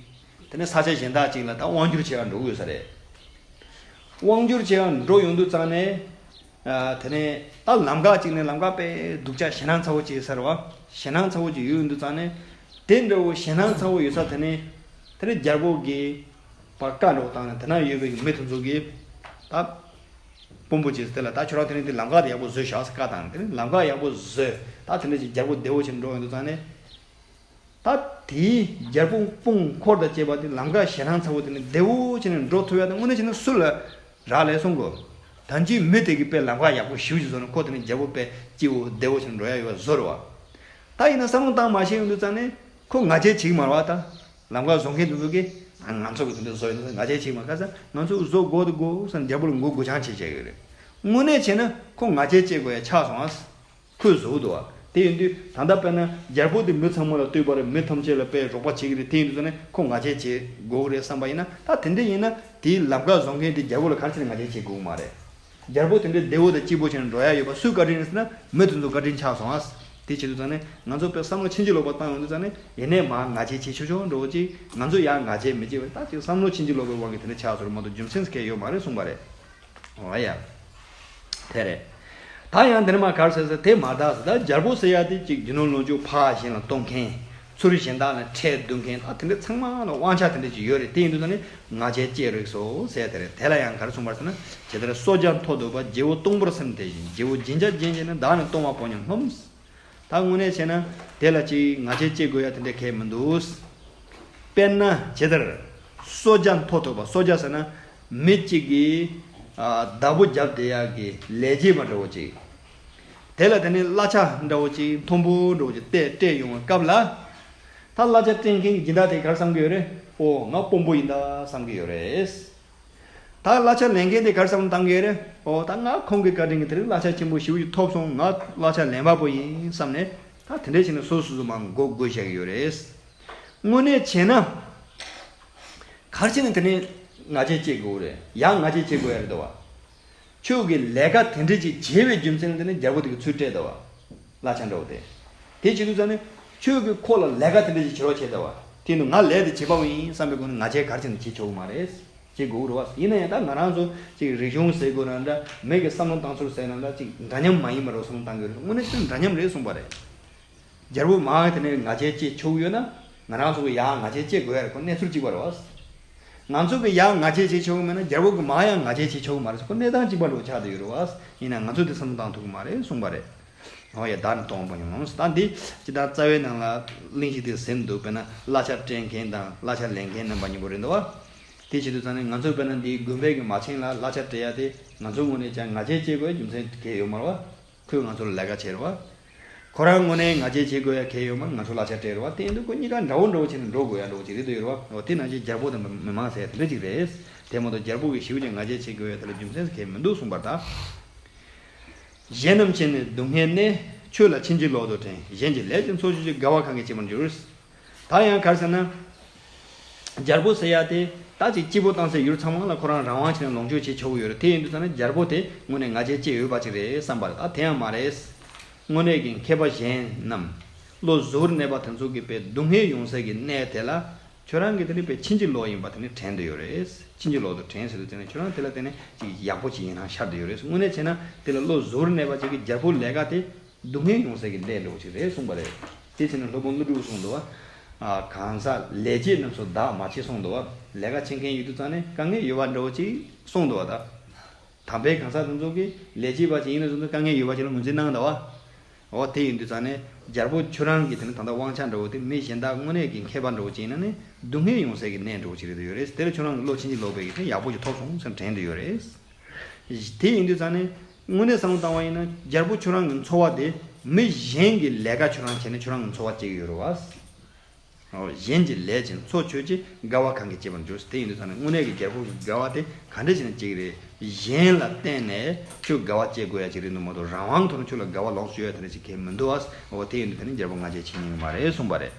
དེ་ནས་ས་ཆ་གཞན་དག་ཅིག་ལ་ད་དབང་བསྒྱུར་བྱེད་པར་འགྲོ་དགོས་ས་རེད། དབང་བསྒྱུར་བྱེད་པར་འགྲོ་ཡོང་དུས་ཙང་ནས། ཨ། དེ་ནས་ད་ལམ་ཁ་ཅིག་ནས་ལམ་ཁ་དཔེ་སྡུག་ཅག་ཞེད་སྣང་ཚ་བོ་ཅིག་ཡོད་ས་རེད་བ། ཞེད་སྣང་ཚ་བོ་ཅིག་ཡོད་ཡོང་དུས་ཙང་ནས། དེ་འདྲ་བོ་ཞེད་སྣང་ཚ་བོ་ཡོད་ས་དེ་ནས། དེ་ནས་རྒྱལ་པོ་གིས་ཕར་བཀའ་འདྲ་བོ་བཏང་ནས་དེ་ན་ཡོད་པའི་མི་དེ་ཚོ་གིས་ད། དཔོན་པོ་བྱས་ཟེར་དེ་ལ། ད་ཁྱོད་རང་དེ་རིང་དེ་ལམ་ཁ་དེ་ཡག་པོ་བཟོས་བཞག་ཟེར་བཀའ་བཏང་། དེ་རིང་ལམ་ཁ་ཡག་པོ་བཟོས། ད་དེ་འདྲ་ཞིག་རྒྱལ་པོ་བདེ་བོ་ཞིག་འགྲོ་ཡོང་དུས་ཙང་ནས། ད་དེའི་རྒྱལ་པོ་དཔུང་འཁོར་དང་བཅས་པ་དེ་ལམ་ཁ་ཞེ་སྣང་ཚ་བོ་དེ་ནི་བདེ་བོ་བྱས་ནས་འགྲོ་ཐུབ་ཡ་དེ་དངོས་གནས་བྱས་ན་སུ་ལ་རག་ལས་གསུང་གོ། ད་ཅི་མི་དེ་གི་དཔེ་ལམ་ཁ་ཡག་པོ་ཞེ་པོ་ཅིག་བཟོ་ནས་ཁོ་དེ་ནི་རྒྱལ་པོ་དཔེ་སྐྱིད་པོ་བདེ་བོ་བྱས་ནས་འགྲོ་ཡ་ཡོད་པ་བཟོ་རེད་བ། ད་ཡིན་ན་བསམ་བློ་བཏང་མ་ཤེས་ཡོང་དུས་ཙང་ནས་ཁོ་ང་རྒྱལ་བྱེད་ཀྱི་མ་རེད་བ། ད་ལམ་ཁ་བཟོ་མཁན་དེ་ཚོ་གིས་ང་ཚོ་གི་དེ་འདྲ་བཟོ་ཡོད་ན་ང་རྒྱལ་བྱེད་ཀྱི་མ་རེད། ཁ་སང་ང་ཚོ་བཟོ་དགོས་དེ་དགོས་བསམ་རྒྱལ་པོ་ལ་མགོ་སྒུར་སྦྱང་བྱེད་བྱེད་ཀྱི་རེད། དངོས་གནས་བྱས་ན་ཁོ་ང་རྒྱལ་བྱེད་དགོས་ཡ་ཆགས་སོང་ཨ། ཁོས་བཟོ་གི་འདུག་བ། དེ་ཡིན་དུས་ད་ལྟ་དཔེར་ན་རྒྱལ་པོ་དེ་མི་ཚང་མ་ལ་ལྟོས་པ་རེད། མི་ཐམས་ཅད་ལ་དཔེ་རོགས་པ་བྱེད་ཀྱི་རེད། དེ་ཡིན་དུས་ཙང་ནས་ཁོ་ང་རྒྱལ་བྱེད་དགོས་ཀྱི་རེད་བསམ་པ་ཡིན་ན། ད་དེ་འདྲ་ཡིན་ན་དེའི་ལམ་ཁ་བཟོ་མཁན་དེ་རྒྱལ་པོ་ལ་ག་རེ་བྱས་ནས་ང་རྒྱལ་བྱེད་དགོས་ཀྱི་མ་རེད། རྒྱལ་པོ་དེ་འདྲའི་བདེ་བོ་དང་སྐྱིད་པོ་བྱས་ནས་འགྲོ་ཡ་ཡོད་པ་སུས་བཀའ་དྲིན་ཟེར་ན་མི་དེ་ཚོ་བཀའ་དྲིན་ཆགས་སོང་ཨ། དེ་བྱེད་དུས་ཙང་ནས་ང་ཚོ་དཔེ་བསམ་བློ་ཕྱིན་ཅི་ལོག་པ་བཏང་ཡོང་དུས་ཙང་ནས་ཡེ་ནས་མར་ང་རྒྱལ་བྱེད་ཆོག་ཆོག་འགྲོ་ཅིག་ང་ཚོ་ཡར་ང་རྒྱལ་མི་བྱེད་པར་ད་ཅིག་བསམ་བློ་ཕྱིན་ཅི་ལོག་པའི་དབང་གིས་དེ་འདྲ་ཆགས་སོང་རེད་མ་གཏོགས་རྒྱུ་མཚན་ཟེར་མཁན་ཡོད་མ་རེད་གསུངས་པ་རེད། འོ་ཡ། དེ་རེད། ད་ཡང་འདིར་མ་གར་ཟེར་ཟེར་དེ་མ་གདའ་ཟེར། ད་རྒྱལ་པོ་ཟེར་ཡ་དེ་ཅིག་རྒྱུ་ནོར་ལོངས་སྤྱོད་ཕར་གཞན་ལ་གཏོང་མཁན། ཚུར་གཞན་དག་ལ་ཁྲལ་བསྡུ་མཁན། ད་དེ་འདྲ་ཚང་མ་ལ་དབང་ཆ་དེ་འདྲ་ཅིག་ཡོད་རེད། དེ་ཡིན་དུས་ཙང་ནས་ང་རྒྱལ་སྐྱེ་རིགས་སོ་ཟེར་དེ་རེད། དེ་ལ་ཡང་ག་རེ་གསུངས་པ་རེད་ཟེར་ན། ཇི་ལྟར་གསོ་རྒྱ་མཐོ་དོད་པ། རྗེ་བོ་སྟོང་པར་སེམས་དེ་བཞིན། རྗེ་བོ་སྦྱིན་བྱ་སྦྱིན་བྱས་ནས། བདག་ནི་གཏོང་བ་པོ་ཉིད་སྙོམས། ད་དངོས་གནས་བྱས་ན་དེ་ལ་ཅིག་ང་རྒྱལ་སྐྱེ་དགོས་ཡ་དེ་འདྲ་གང་ཡང་མི་འདུག་དཔེར་ན་ཇི་ལྟར་གསོ་རྒྱ་མཐོ་དོད་པ། གསོ་རྒྱ་ཟེར་ན་མི་གཅིག་གིས་ཨ་བདག་པོ་བརྒྱབ་བསྡད་ཡག་གི་ལས་བྱེད་པ་འདྲ་བོ་ཅིག་དེ་ལ་དེ་ནས་གླ་ཆ་འདྲ་བོ་ཅིག་མཐོན་པོ་འདྲ་བོ་ཅིག་སྤྲད་སྤྲད་ཡོང་བའི་སྐབས་ལ། ད་གླ་ཆ་སྤྲད་མཁན་གྱི་སྦྱིན་བདག་དེ་ག་རེ་བསམ་གྱི་ཡོད་རེད། ཨོ་ང་དཔོན་པོ་ཡིན་ད་བསམ་གྱི་ཡོད་རེད། ད་གླ་ཆ་ལེན་མཁན་དེ་ག་རེ་བསམ་བློ་བཏང་གི་ཡོད་རེད། ཨོ་ད་ང་ཁོང་གི་བཀའ་དྲིན་གྱིས་དེ་རིང་གླ་ཆ་ཆེན་པོ་ཞེ་པོ་ཅིག་ཐོབ་སོང་། ང་གླ་ཆ་ལེན་པ་པོ་ཡིན་བསམ་ནས་ད་དེ་འདྲ་བྱས་ནས་སོ་སོ་སོ་མར་མགོ་སྒུར་བཞག་གི་ཡོད་རེད། དངོས་གནས་བྱས་ན་ག་རེ་བྱས་ནས་དེ་ནས་ང་རྒྱལ་སྐྱེ་དགོས་རེད། ཡང་ང་རྒྱལ་སྐྱེ་དགོས་ཡ་རེད་དོ། ཁྱོད་ཀྱིས་ལས་ཀ་དེ་འདྲ་ཅིག་བྱས་པའི་རྒྱུ་མཚན་ལ་བརྟེན་ནས་རྒྱལ་པོ་དེ་གིས་ཚུར་སྤྲད་དོ། གླ་ཆ་འདྲ་བོ་དེ། དེ་བྱེད་དུས་ཙང་ནས་ཁྱོད་ཀྱིས་ཁོ་ལ་ལས་ཀ་དེ་འདྲ་ཅིག་བྱེད་རོགས་བྱས་དོ། དེ་ནི་ང་ལས་དེ་བྱེད་པ་བོ་ཡིན་བསམ་པའི་སྒོ་ནས་ང་རྒྱལ་ག་རེ་བྱས་ནས་བྱེད་ཆོག་གི་མ་རེད། བྱེད་དགོས་རེད་བ། ཡིན་ན་ཡང་ད་ང་རང་ཚོ་ཅིག་རིག་གཞུང་ཟེར་དགོས་ན་འདྲ། མི་གི་བསམ་བློ་བཏང་ཚུལ་ཟེར་ན་འདྲ། ཅིག་འདྲ་མཉམ་མ་ཡིན་པ་རེད་བསམ་བློ་བཏང་གི་ཡོད་རེད། དངོས་གནས་ཅིག་འདྲ་མཉམ་རེད་གསུངས་པ་རེད། རྒྱལ་པོ་མར་དེ་ནས་ང་རྒྱལ་སྐྱེ་ཆོག་གི་ཡོད་ན། ང་རང་ཚོ་གི་ཡར་ང་རྒྱལ་སྐྱེ་དགོས་ཡ་རེད། ཁོ་གནས་ཚུལ་གཅིག་པ་རེད་བ། ང་ཚོ་གི་ཡར་ང་རྒྱལ་བྱེད་ཆོག་གི་མེད་ན་རྒྱལ་པོ་གི་མར་ཡང་ང་རྒྱལ་བྱེད་ཆོག་གི་མ་རེད། ཁོ་གནས་སྟངས་གཅིག་པ་འདྲ་བོ་ཆགས་བསྡད་ཡོད་རེད་བ། ཡིན་ན་ང་ཚོ་དེ་བསམ་བློ་བཏང་ཐུབ་ཀྱི་མ་རེད་གསུངས་པ་རེད། འོ་ཡ། བདག་ནི་གཏོང་བ་པོ་ཉིད་སྙོམས། ད་འདི་ཇི་ལྟར་རྩ་བའི་ནང་ལ་གླེང་གཞི་དེ་ཟིན་འདུག་དཔེར་ན་གླ་ཆ་སྤྲད་མཁན་དང་གླ་ཆ་ལེན་མཁན་རྣམ་པ་གཉིས་པོ་རེད་འདུག་བ། དེ་བྱེད་དུས་ཙང་ནས་ང་ཚོ་དཔེར་ན་འདིའི་དགོན་པའི་གི་མ་བྱན་ལ་གླ་ཆ་སྤྲད་ཡ་དེ་ང་ཚོ་ངོས་ནས་ཀྱང་ང་རྒྱལ་སྐྱེ་དགོས་རྒྱུ་མཚན་གང་ཡང་ཡོད་མ་རེད་བ། ཁོས་ང་ཚོ་ལ་ལས་ཀ་བྱས་རེད་བ། ཁོ་རང་ངོས་ནས་ང་རྒྱལ་བྱེད་དགོས་ཡ་གང་ཡང་ཡོད་མ་རེད། ང་ཚོ་གླ་ཆ་སྤྲད་རེད་བ། དེ་ཡིན་དུས་ཁོ་གཉིས་ཀ་འདྲ་བོ་འདྲ་བོ་བྱས་ནས་འགྲོ་དགོས་ཡ་འདྲ་བོ་ཅིག་རེད་འདུག་ཡོད་རེད་བ། འོ་དེ་ནང་བཞིན་རྒྱལ་པོ་དང་མི་མང་ཟེར་ཡ་དེ་འདྲ་ཅིག་རེད། དེ་མ་གཏོགས་རྒྱལ་པོ་གིས་ཞེ་པོ་ཅིག་ང་རྒྱལ་བྱེད་དགོས་ཡ་དེ་ལ་རྒྱུ་མཚན་གང་ཡང་མི་འདུག་གསུངས་པ་རེད་ད། གཞན་རྣམས་ཕྱིར་ནི་སྡུག་བསྔལ་གནས། ཁྱོད་ལ་ཕྱིན་ཅི་ལོག་ཏུ་དྲན། གཞན་གྱི་ལས་ཀྱི་མཚོ་ཆོད་ཅིང་། དགའ་བ་གང་གིས་སྐྱེ་བར་འགྱུར། ད་ཡང་ག་རེ་ཟེར་ན། རྒྱལ་པོ་ཟེར་ཡ་དེ་ད་ཅིག་སྐྱིད་པོ་བཏང་སའི་ཡུལ་ཚང་མ་ལ་ཁོ་རང་རང་དབང་བྱས་ནས་ལོངས་སྤྱོད་བྱེད་ཆོག་གི་ཡོད་རེད། དེ་ཡིན་དུས་ཙང་ནས་རྒྱལ་པོ་དེ་དངོས་གནས་ང་རྒྱལ་སྐྱེ་འོས་པ་ཅིག་རེད་བསམ་པ་རེད། ད་དེ་ཡང་མ་རེད། དངོས་གནས་ཀྱི་མཁས་པ་གཞན་རྣམས་བློ་གཟུ་བོར་གནས་པ་དེ་ཚོ་གིས་དཔེ་སྡུག་བསྔལ་ཡོང་སའི་གི་གནས་དེ་ལ་ཁྱོད་རང་གིས་དེ་ནི་དཔེ་ཕྱིན་ཅི་ལོག་ཡིན་པ་དེ་ནི་དྲན་བསྡད་ཡོད་རེད། ཕྱིན་ཅི་ལོག་ཏུ་དྲན་ཟེར་དུས་དེ་ནི་ཁྱོད་རང་དེ་ལ་དེ་ནི་ཅིག་ཡག་པོ་ཅིག་ཡིན་སྣང་ཤར་བསྡད་ཡོད་རེད། དངོས་གནས་བྱས་ན་དེ་ལ་བློ་གཟུ་བོར་གནས་པ་ཅིག་གིས་རྒྱལ་པོའི་ལས་ཀ་དེ་སྡུག་བསྔལ་ཡོང་སའི་གི་གནས་འདྲ་བོ་ཅིག་རེད་གསུངས་པ་རེད། དེ་བྱས་ན་སློབ་དཔོན་ཀླུ་སྒྲུབ་གསུངས་འདུག་བ། གང་ཟག་ལས་བྱེད་རྣམས་སུ་བདག་མ་མཆིས་གསུངས་འདུག་བ། ལས་ཀ་བྱེད་མཁན་ཡོད་དུས་ཙང་ནས་དཀའ་ངལ་ཡོད་པ་འདྲ་བོ་ཅིག་གསུངས་འདུག་བ་ད། དམ་པའི་གང་ཟག་དེ་ཚོ་གིས་ལས་བྱེད་པ་ཅིག་ཡིན་ན་བཟུང་དུས་དཀའ་ངལ་ཡོད་པ་ཅིག་ལ་ངོས་འཛིན་གནང་འདུག་བ། འོ་དེ་ཡིན་དུས་ཙང་ནས་རྒྱལ་པོ་ཁྱོད་རང་གི་དེ་ནི་ད་ལྟ་དབང་ཆ་འདྲ་བོ་དེ་མི་གཞན་དག་དངོས་གནས་ཀྱི་མཁས་པ་འདྲ་བོ་ཅིག་ཡིན་ན་ནི་སྡུག་བསྔལ་ཡོང་སའི་གི་གནས་འདྲ་བོ་ཅིག་རེད་འདུག་ཡོད་རེད། དེ་ལ་ཁྱོད་རང་གི་བློ་ཕྱིན་ཅི་ལོག་པའི་གི་དེ་ཡག་པོ་ཅིག་ཐོབ་སོང་ཟེར་དྲན་འདུག་ཡོད་རེད། དེ་ཡིན་དུས་ཙང་ནས་དངོས་གནས་བསམ་བློ་བཏང་བ་ཡིན་ན་རྒྱལ་པོ་ཁྱོད་རང་གི་འཚོ་བ་དེ་མི་གཞན་གྱི་ལས་ཀ་ཁྱོད་རང་བྱས་ནས་ཁྱོད་རང་གི་འཚོ་བ་སྐྱེལ་གི་ཡོད་རེད་བ། འོ། གཞན་གྱི་ལས་ཀྱི་མཚོ་ཆོད་ཅིང་། དགའ་བ་གང་གིས་སྐྱེ་བར་འགྱུར། དེ་ཡིན་དུས་ཙང་ནས་དངོས་གནས་ཀྱི་རྒྱལ་པོ་གི་དགའ་བ་དེ་ག་འདྲ་ཞིག་ནས་སྐྱེ་གི་རེད། གཞན་ལ་བརྟེན་ནས་ཁྱོད་དགའ་བ་སྐྱེ་དགོས་ཡ་ཅིག་རེད་འདུག་མ་གཏོགས་རང་དབང་ཐོག་ནས་ཁྱོད་ལ་དགའ་བ་ལོངས་སྤྱོད་ཡ་དེ་འདྲ་ཞིག་གང་ཡང་མི་འདུག་ཨ། འོ་དེ་ཡིན་དུས་དེ་ནི་རྒྱལ་པོ་ང་རྒྱལ་བྱེད་ཉན་གི་མ་རེད་གསུངས་པ་རེད།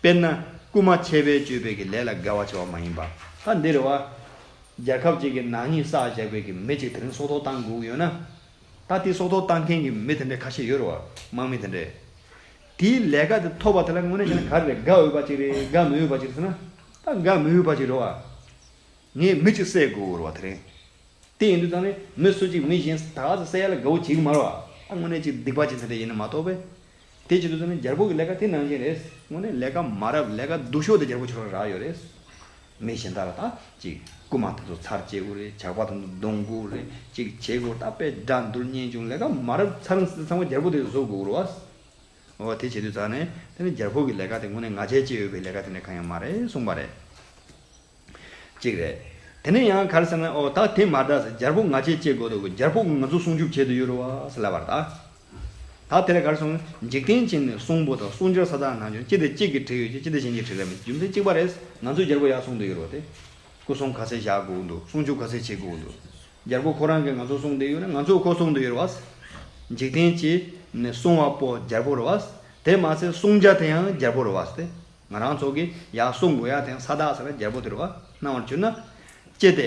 དཔེར་ན་རྐུན་མ་ཆད་པས་གཅོད་པའི་གི་ལས་ལ་དགའ་བ་བྱ་བ་མ་ཡིན་པ། ད་འདི་རེད་བ། རྒྱལ་ཁབ་ཅིག་གི་ནག་ཉེས་བསགས་བཞག་པའི་གི་མི་ཅིག་དེ་རིང་སྲོག་ཐོག་བཏང་དགོས་ཀྱི་ཡོད་ན། ད་དེ་སྲོག་ཐོག་བཏང་མཁན་གྱི་མི་དེ་འདྲ་ཁ་ཤས་ཡོད་རེད་བ། དམག་མི་དེ་འདྲས། དེའི་ལས་ཀ་དེ་ཐོབ་པ་དེ་ལ་དངོས་གནས་བྱས་ན་ག་རེ་རེད། དགའ་འོས་པ་ཅིག་རེད། དགའ་མི་འོས་པ་ཅིག་རེད་ཟེར་ན། ད་དགའ་མི་འོས་པ་ཅིག་རེད་བ། ངས་མི་གཅིག་བསད་དགོས་རེད་བ་དེ་རིང་། དེ་ཡིན་དུས་ཙང་ནས་མི་སུ་གཅིག་མི་གཞན་ད་ག་ཚོད་བསད་ཡ་ལ་དགའ་བོ་བྱེད་ཀྱི་མ་རེད་བ། ད་དངོས་གནས་ཅིག་སྡིག་པ་ཅིག་དེ་འདྲ་ཡིན་ན་མ་གཏོགས་པས། དེ་བྱེད་དུས་ཙང་ནས་རྒྱལ་པོ་གི་ལས་ཀ་དེ་ནང་བཞིན་རེད། དངོས་གནས་ལས་ཀ་མ་རབས་ལས་ཀ་སྡུག་ཤོས་དེ་རྒྱལ་པོ་ཁྱོད་རང་རག་ཡོད་རེད། མི་གཞན་དག་ལ་ད་ཅིག་ རྐུ་མ་དེ་ཚོ་ཚར་བཅད་དགོས་རེད། ཇག་པ་དེ་ཚོ་རྡུང་དགོས་རེད། གཅིག་བྱེད་དགོས། ད་དཔེ་དགྲ་འདུལ་གཉེན་སྐྱོང་ལས་ཀ་མ་རབས་ཚར་ཚང་མ་རྒྱལ་པོ་དེས་བཟོ་དགོས་རེད་བ། འོ་དེ་བྱེད་དུས་ཙང་ནས་དེ་ནི་རྒྱལ་པོ་གི་ལས་ཀ་དེ་དངོས་གནས་ང་རྒྱལ་སྐྱེ་ཡོད་པའི་ལས་ཀ་དེ་འདྲ་གང་ཡང་མ་རེད་གསུངས་པ་རེད། གཅིག་རེད། དེ་ནས་ཡང་ག་རེ་ཟེར་ན། ཨོ་ད་དེ་མ་འདྲ་ཟེར། རྒྱལ་པོ་ང་རྒྱལ་སྐྱེ་དགོས་འདུག་རྒྱལ་པོ་གིས་ང་ཚོ་སྲུང་སྐྱོབ་བྱེད་དུ་ཡོད་རེད་བ་ཟེར་ལབ་པ་རེད་ད། ད་དེ་ལ་ག་རེ་གསུངས། འཇིག་རྟེན་གྱི་ནི་གསོང་པོ་དང་གསོང་རྒྱུར་ས་དག་ནང་བྱོན། གཅིག་དེ་གཅིག་གི་བྲིས་ཡོད་ཀྱི། གཅིག་དེ་གཞན་གྱི་བྲིས་རེད་མེད། རྒྱུ་མཚན་གཅིག་པ་རེད། ང་ཚོའི་རྒྱལ་པོ་ཡར་སྲུང་དུ་ཡོད་རེད་བ། དེ་སྐུ་སྲུང་ག་ཚད་བཞག་དགོས་འདུག་སྲུང་སྐྱོབ་ག་ཚད་བྱེད་དགོས་འདུག་རྒྱལ་པོ་ཁོ་རང་གིས་ང་ཚོ་སྲུང་བསྡད་ཡོད་ན་ང་ཚོ་ཁོ་སྲུང་དུ་ཡོད་རེད་བ། འཇིག་རྟེན་གྱི་ནི་གསོང་བ་པོ་རྒྱལ་པོ་རེད་བ། དེ་མ་ཟད་སྲུང་བྱ་དེ་ཡང་རྒྱལ་པོ་རེད་བ་སྟེ། ང་རང་ཚོ་གིས་ཡར་སྲུང་དགོས་ཡ་དེ་ཡང་ས་དག་ཟེར་ན་རྒྱལ་པོ་དེ་རེད་བ། སྣང་བར་གྱུར་ན། ཅི་སྟེ།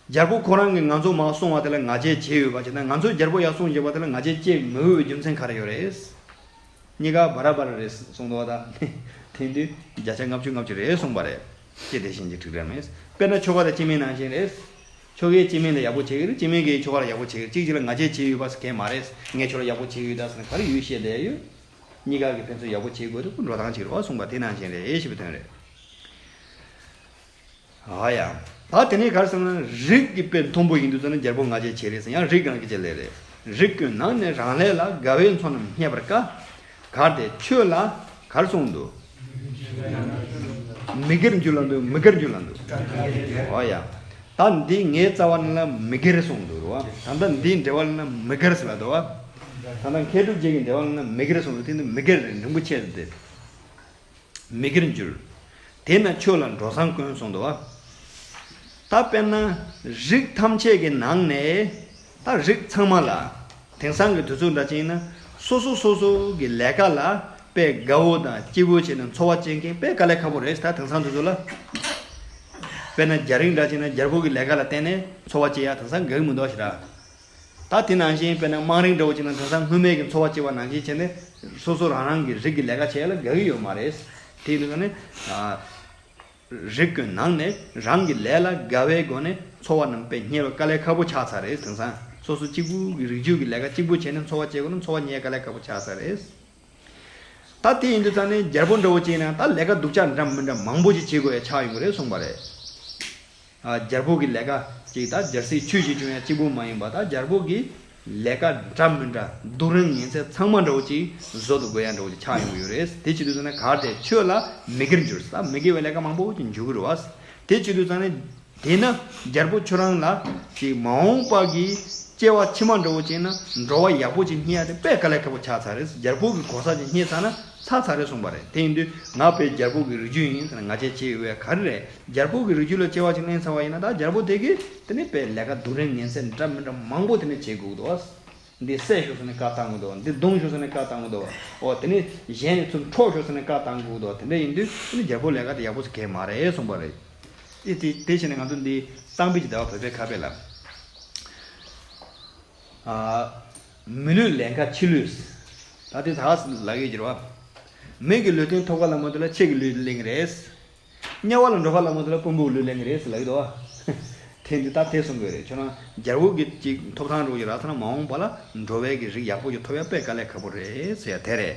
རྒྱལ་པོ་ཁོ་རང་གིས་ང་ཚོ་མར་སྲུང་བ་དེ་ལ་ང་རྒྱལ་བྱས་ཡོད་པ་བྱས་ན། ང་ཚོས་རྒྱལ་པོ་ཡར་སྲུང་བྱས་པ་དེ་ལ་ང་རྒྱལ་སྐྱེ་མི་འོས་པའི་རྒྱུ་མཚན་ག་རེ་ཡོད་རེད། གཉིས་ཀ་བར་བར་རེད་གསུངས་འདུག་བ་ད། དེང་དུས་བརྒྱ་ཆ་ལྔ་བཅུ་ལྔ་བཅུ་རེད་གསུངས་པ་རེད། ཅི་སྟེ་གཞན་གྱི་བྲིས་རེད་མེད། དཔེར་ན་ཁྱོ་ག་དང་སྐྱེ་དམན་ནང་བཞིན་རེད། ཁྱོ་གས་སྐྱེ་དམན་ལ་ཡག་པོ་བྱེད་ཀྱི་རེད། སྐྱེ་དམན་གྱིས་ཁྱོ་ག་ལ་ཡག་པོ་བྱེད་ཀྱི་རེད། གཅིག་གཅིག་ལ་ང་རྒྱལ་བྱས་ཡོད་པ་ཟེར་མཁན་མ་རེད། ངས་ཁྱོད་ལ་ཡག་པོ་བྱེད་ཀྱི་ཡོད་ད་ཟེར་ནས་ག་རེ་ཡོད་བཤད་བསྡད་ཡོད། གཉིས་ཀ་གིས་ཕན་ཚུན་ཡག་པོ་བྱེད་དགོས་དེ་ཁོ་འགྲོ་སྟངས་གཅིག་རེད་བ་གསུངས་པ་དེ་ནང་བཞིན་རེད་ཞེས་པའི་དོན་རེད། ཨ་ཡ། ད་དེ་ནས་ག་རེ་ཟེར་ན། རིགས་ཀྱི་དཔེ་མཐོན་པོ་ཡིན་དུས་ཙམ་ན་རྒྱལ་པོ་ང་རྒྱལ་ཆེ་རེད་ཟེར། ཡང་རིགས་གང་གི་ཆེད་ལས་རེད། རིགས་ཀུན་ནང་ནས་རང་ལས་ལ། དགའ་བའི་མཚོ་རྣམས་རྙེད་པར་དཀའ། གལ་ཏེ་ཆོས་ལ་ག་རེ་གསུངས་འདུག་མི་དགེར་འགྱུར་ལབ་འདུག་མི་དགར་འགྱུར་ལབ་འདུག་ཨོ་ཡ། ད་འདི་ངའི་རྩ་བ་ནས་ལ་མི་དགེར་གསུངས་འདུག་རེད་བ། ད་ལྟ་འདིའི་འགྲེལ་བ་ལ་ན་མི་དགར་ཟེར་ལབ་འདུག་བ། ད་ལྟ་མཁས་གྲུབ་རྗེ་གི་འགྲེལ་བ་ལ་ན་མི་དགེར་གསུངས་འདུག་དེ་འདི་མི་དགེར་རེད། འབྲིང་པོ་ཆེ་རེད་དེ། མི་དགེར་འགྱུར། དེས་ན་ཆོས་ལ་འགྲོ་བསམ་དཀོན་གསུངས་འདུག་བ། ད་དཔེར་ན་རིགས་ཐམས་ཅད་ཀྱི་ནང་ནས་ད་རིགས་ཚང་མ་ལ། དེང་སང་གི་དུས་ཚོད་འདྲ་ཅིག་ཡིན་ན་སོ་སོ་སོ་སོ་གི་ལས་ཀ་ལ་དཔེ་དགའ་བོ་དང་སྐྱིད་པོ་བྱས་ནས་འཚོ་བ་སྐྱེལ་མཁན་དཔེ་དཀའ་ལས་ཁག་པོ་རེད། ད་དེང་སང་དུས་ཚོད་ལ། དཔེར་ན་རྒྱ་རིགས་འདྲ་ཅིག་ན་རྒྱལ་པོ་གི་ལས་ཀ་ལ་བརྟེན་ནས་འཚོ་བ་སྐྱེལ་ཡ་དེང་སང་དགའ་གི་མི་འདུག་ཞེ་དྲག་ད་དེ་ནང་བཞིན་དཔེར་ན་དམངས་རིགས་འདྲ་བོ་ཅིག་ན་དེང་སང་སྔོན་མའི་གི་འཚོ་བ་སྐྱེལ་བ་ནང་བཞིན་བྱས་ནས་སོ་སོ་རང་རང་གི་རིགས་ཀྱི་ལས་ཀ་བྱེད་ཡ་ལ་དགའ་གི་ཡོད་མ་རེད། དེ་ཡིན་དུས་ཙང་ནས། ཨ། རིགས་ཀུན་ནང་ནས་རང་གི་ལས་ལ་དགའ་བའི་སྒོ་ནས་འཚོ་བ་རྣམས་དཔེ་རྙེད་པ་དཀའ་ལས་ཁག་པོ་ཆགས་ཚར་རེད། དེང་སང་སོ་སོ་གཅིག་པུ་གི་རིགས་རྒྱུད་ཀྱི་ལས་ཀ་གཅིག་པུ་བྱས་ནས་འཚོ་བ་སྐྱེལ་དགོས་ན་འཚོ་བ་རྙེད་དཀའ་ལས་ཁག་པོ་ཆགས་ཚར་རེད། ད་དེ་ཡིན་དུས་ཙང་ནས་རྒྱལ་པོ་འདྲ་བོ་ཅིག་ཡིན་ན་ད་ལས་ཀ་སྡུག་ཅག་འདྲ་མི་འདྲ་མང་པོ་ཅིག་བྱེད་དགོས་ཡ་ཆགས་ཡོང་གི་རེད་གསུངས་པ་རེད། ཨ། རྒྱལ་པོ་གི་ལས་ཀ་ཅིག་ད་རྒྱལ་སྲིད་ཆོས་བཞིན་སྐྱོང་ཡ་གཅིག་པུ་མ་ཡིན་པ་ད་རྒྱལ་པོ་གི་ལས་ཀ་འདྲ་མི་འདྲ་སྡུག་རུས་ངན་ཚད་ཚང་མ་འདྲ་བོ་ཅིག་བཟོ་དུ་དགོས་ཡ་འདྲ་བོ་ཅིག་ཆགས་ཡོང་གི་ཡོད་རེད། དེ་བྱེད་དུས་ཙང་ནས་གལ་ཏེ་ཆོས་ལ་མི་དགེར་འགྱུར་ད་མི་དགེ་བའི་ལས་ཀ་མང་པོ་ཅིག་འགྱུར་གི་རེད་བ། དེ་བྱེད་དུས་ཙང་ནས། དེས་ན་རྒྱལ་པོ་ཁྱོད་རང་ལ་ཅིག་མ་འོངས་པ་གི་སྐྱེ་བ་ཕྱི་མ་འདྲ་བོ་ཅིག་ན་འགྲོ་བ་ཡག་པོ་ཅིག་རྙེད་ཡ་དེ་དཔེ་དཀའ་ལས་ཁག་པོ་ཆགས་ཚར་རེད། རྒྱལ་པོ་གི་གོ་ས་ཅིག་རྙེད་ཚར་ན་ཚར་ཚར་རེད་གསུངས་པ་རེད། དེ་ཡིན་དུས་ང་དཔེ་རྒྱལ་པོ་གི་རིགས་རྒྱུད་ཡིན་ཟེར་ན་ང་རྒྱལ་ཆེ་ཡོད་པས་ག་རེ་རེད། རྒྱལ་པོ་གི་རིགས་རྒྱུད་ལ་སྐྱེ་བ་ཅིག་ལེན་ཚར་བ་ཡིན་ན་ད་རྒྱལ་པོ་དེ་གིས་དེ་ནི་དཔེ་ལས་ཀ་སྡུག་རུས་ངན་ཚད་འདྲ་མི་འདྲ་མང་པོ་དེ་ནི་བྱེད་དགོས་འདུག་འདི་བསད་ཤོག་ཟེར་ནས་བཀའ་བཏང་གི་འདུག་འདི་རྡུང་ཤོག་ཟེར་ནས་བཀའ་བཏང་གི་འདུག་འོ་དེ་ནས་གཞན་ནས་ཚུར་འཕྲོག་ཤོག་ཟེར་ནས་བཀའ་བཏང་གི་འདུག་དེ་འདྲ་ཡིན་དུས་དེ་ནི་རྒྱལ་པོ་ལས་ཀ་དེ་ཡག་པོ་ཞིག་གས་མ་རེད་གསུངས་པ་རེད། དེ་དེ་དེ་བྱས་ནས་ང་ཚོ་འདི་གཏམ་དཔེ་ཅིག་བསྡད་པ་བོད་པའི་ཁ་དཔེ་ལ། ཨ། མི་ལུས་ལན་ཁ་ཕྱི་ལུས། ད་དེ་ད་ལབ་ཡོད་ཀྱི་རེད་བ། མི་གི་ལུས་རྟེན་ཐོབ་ག་ལ་མ་ཐུབ་ལ་ཁྱི་གི་ལུས་ལེན་གི་རེད། དམྱལ་བ་ལ་འགྲོ་ག་ལ་མ་ཐུབ་ལ་དཔོན་པོའི་ལུས་ལེན་གི་རེད་ཟེར་ལབ་ཀྱི་འདུག་བ། དེ་འདི་ལྟར་དེ་གསུང་གི་རེད། ཁྱོད་རང་རྒྱལ་པོ་གི་ཅིག་ཐོབ་ཐང་འགྲོ་གི་ར་ཐ་ན་མ་འོངས་པ་ལ་འགྲོ་བའི་གི་རིགས་ཡག་པོ་ཅིག་ཐོབ་ཡ་དཔེ་དཀའ་ལས་ཁག་པོ་རེད་ཟེར་ཡ་དེ་རེད།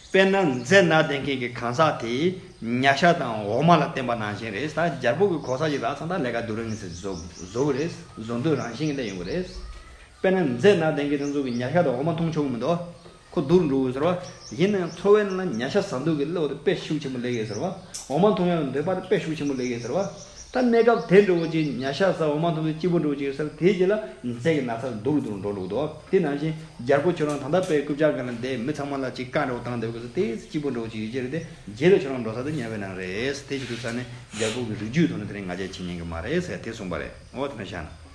དཔེར་ན་མཛེ་ནག་ལྡན་མཁན་གྱི་གང་ཟག་དེ་ཉ་ཤ་དང་འོ་མ་ལ་བརྟེན་པ་ནང་བཞིན་རེད། ད་རྒྱལ་པོ་གི་གོ་ས་ཅིག་རག་ཚར་ད་ལས་ཀ་སྡུག་རུས་ངན་ཚད་བཟོ་བཟོ་གི་རེད། བཟོ་འདོད་རང་བཞིན་གྱི་འདི་ཡོང་གི་རེད། དཔེར་ན་མཛེ་ནག་ལྡན་མཁན་དེ་ཚོ་གིས་ཉ་ཤ་དང་འོ་མ་འཐུང་ཆོག་གི་མི་འདུག་ཁོ་སྡུག་རུ་འགྲོ་གི་ཟེར་བ། ཡིན་ན་ཡང་འཚོ་བའི་ནང་ལ་ཉ་ཤ་ཟ་འདོད་ཀྱི་བློ་དེ་དཔེ་ཤུགས་ཆེན་པོ་སླེབས་ཡོད་ཟེར་བ། འོ་མ་འཐུང་ཡག་གི་འདོད་པ་དེ་དཔེ་ཤུགས་ཆེན་པོ་སླེབས་ཡོད་ཟེར་བ། ད་གནས་སྐབས་དེ་འདྲ་བོ་ཅིག་ཉ་ཤ་ཟ་འོ་མ་འཐུང་དུས་སྐྱིད་པོ་འདྲ་བོ་ཅིག་ཡོད་ས་རེད། དེའི་རྗེས་ལ་མཛེ་གི་ན་ཚ་སྡུག་རུ་སྡུག་རུ་འགྲོ་འགྲོ་གི་འདུག་དེ་ནང་བཞིན་རྒྱལ་པོ་ཁྱོད་རང་ད་ལྟ་དཔེ་རྐུབ་བཀྱག་སྒང་ལ་བསྡད་མི་ཚང་མ་ལ་ཅིག་བཀའ་འདྲ་བོ་བཏང་བསྡད་དགོས་ས་དེ་སྐྱིད་པོ་འདྲ་བོ་ཅིག་ཡོད་ཀྱི་རེད་དེ། རྗེས་ལ་ཁྱོད་རང་འགྲོ་ས་དེ་དམྱལ་བའི་ནང་རེད། དེ་བྱེད་དུས་ས་ནས་རྒྱལ་པོ་གི་རིགས་རྒྱུད་ཐོག་ནས་དེ་རིང་ང་རྒྱལ་བྱེད་ཉན་གི་མ་རེད་ཟེར་དེ་གསུངས་པ་རེད། འོ་དེ་ནས་བཞག་ན།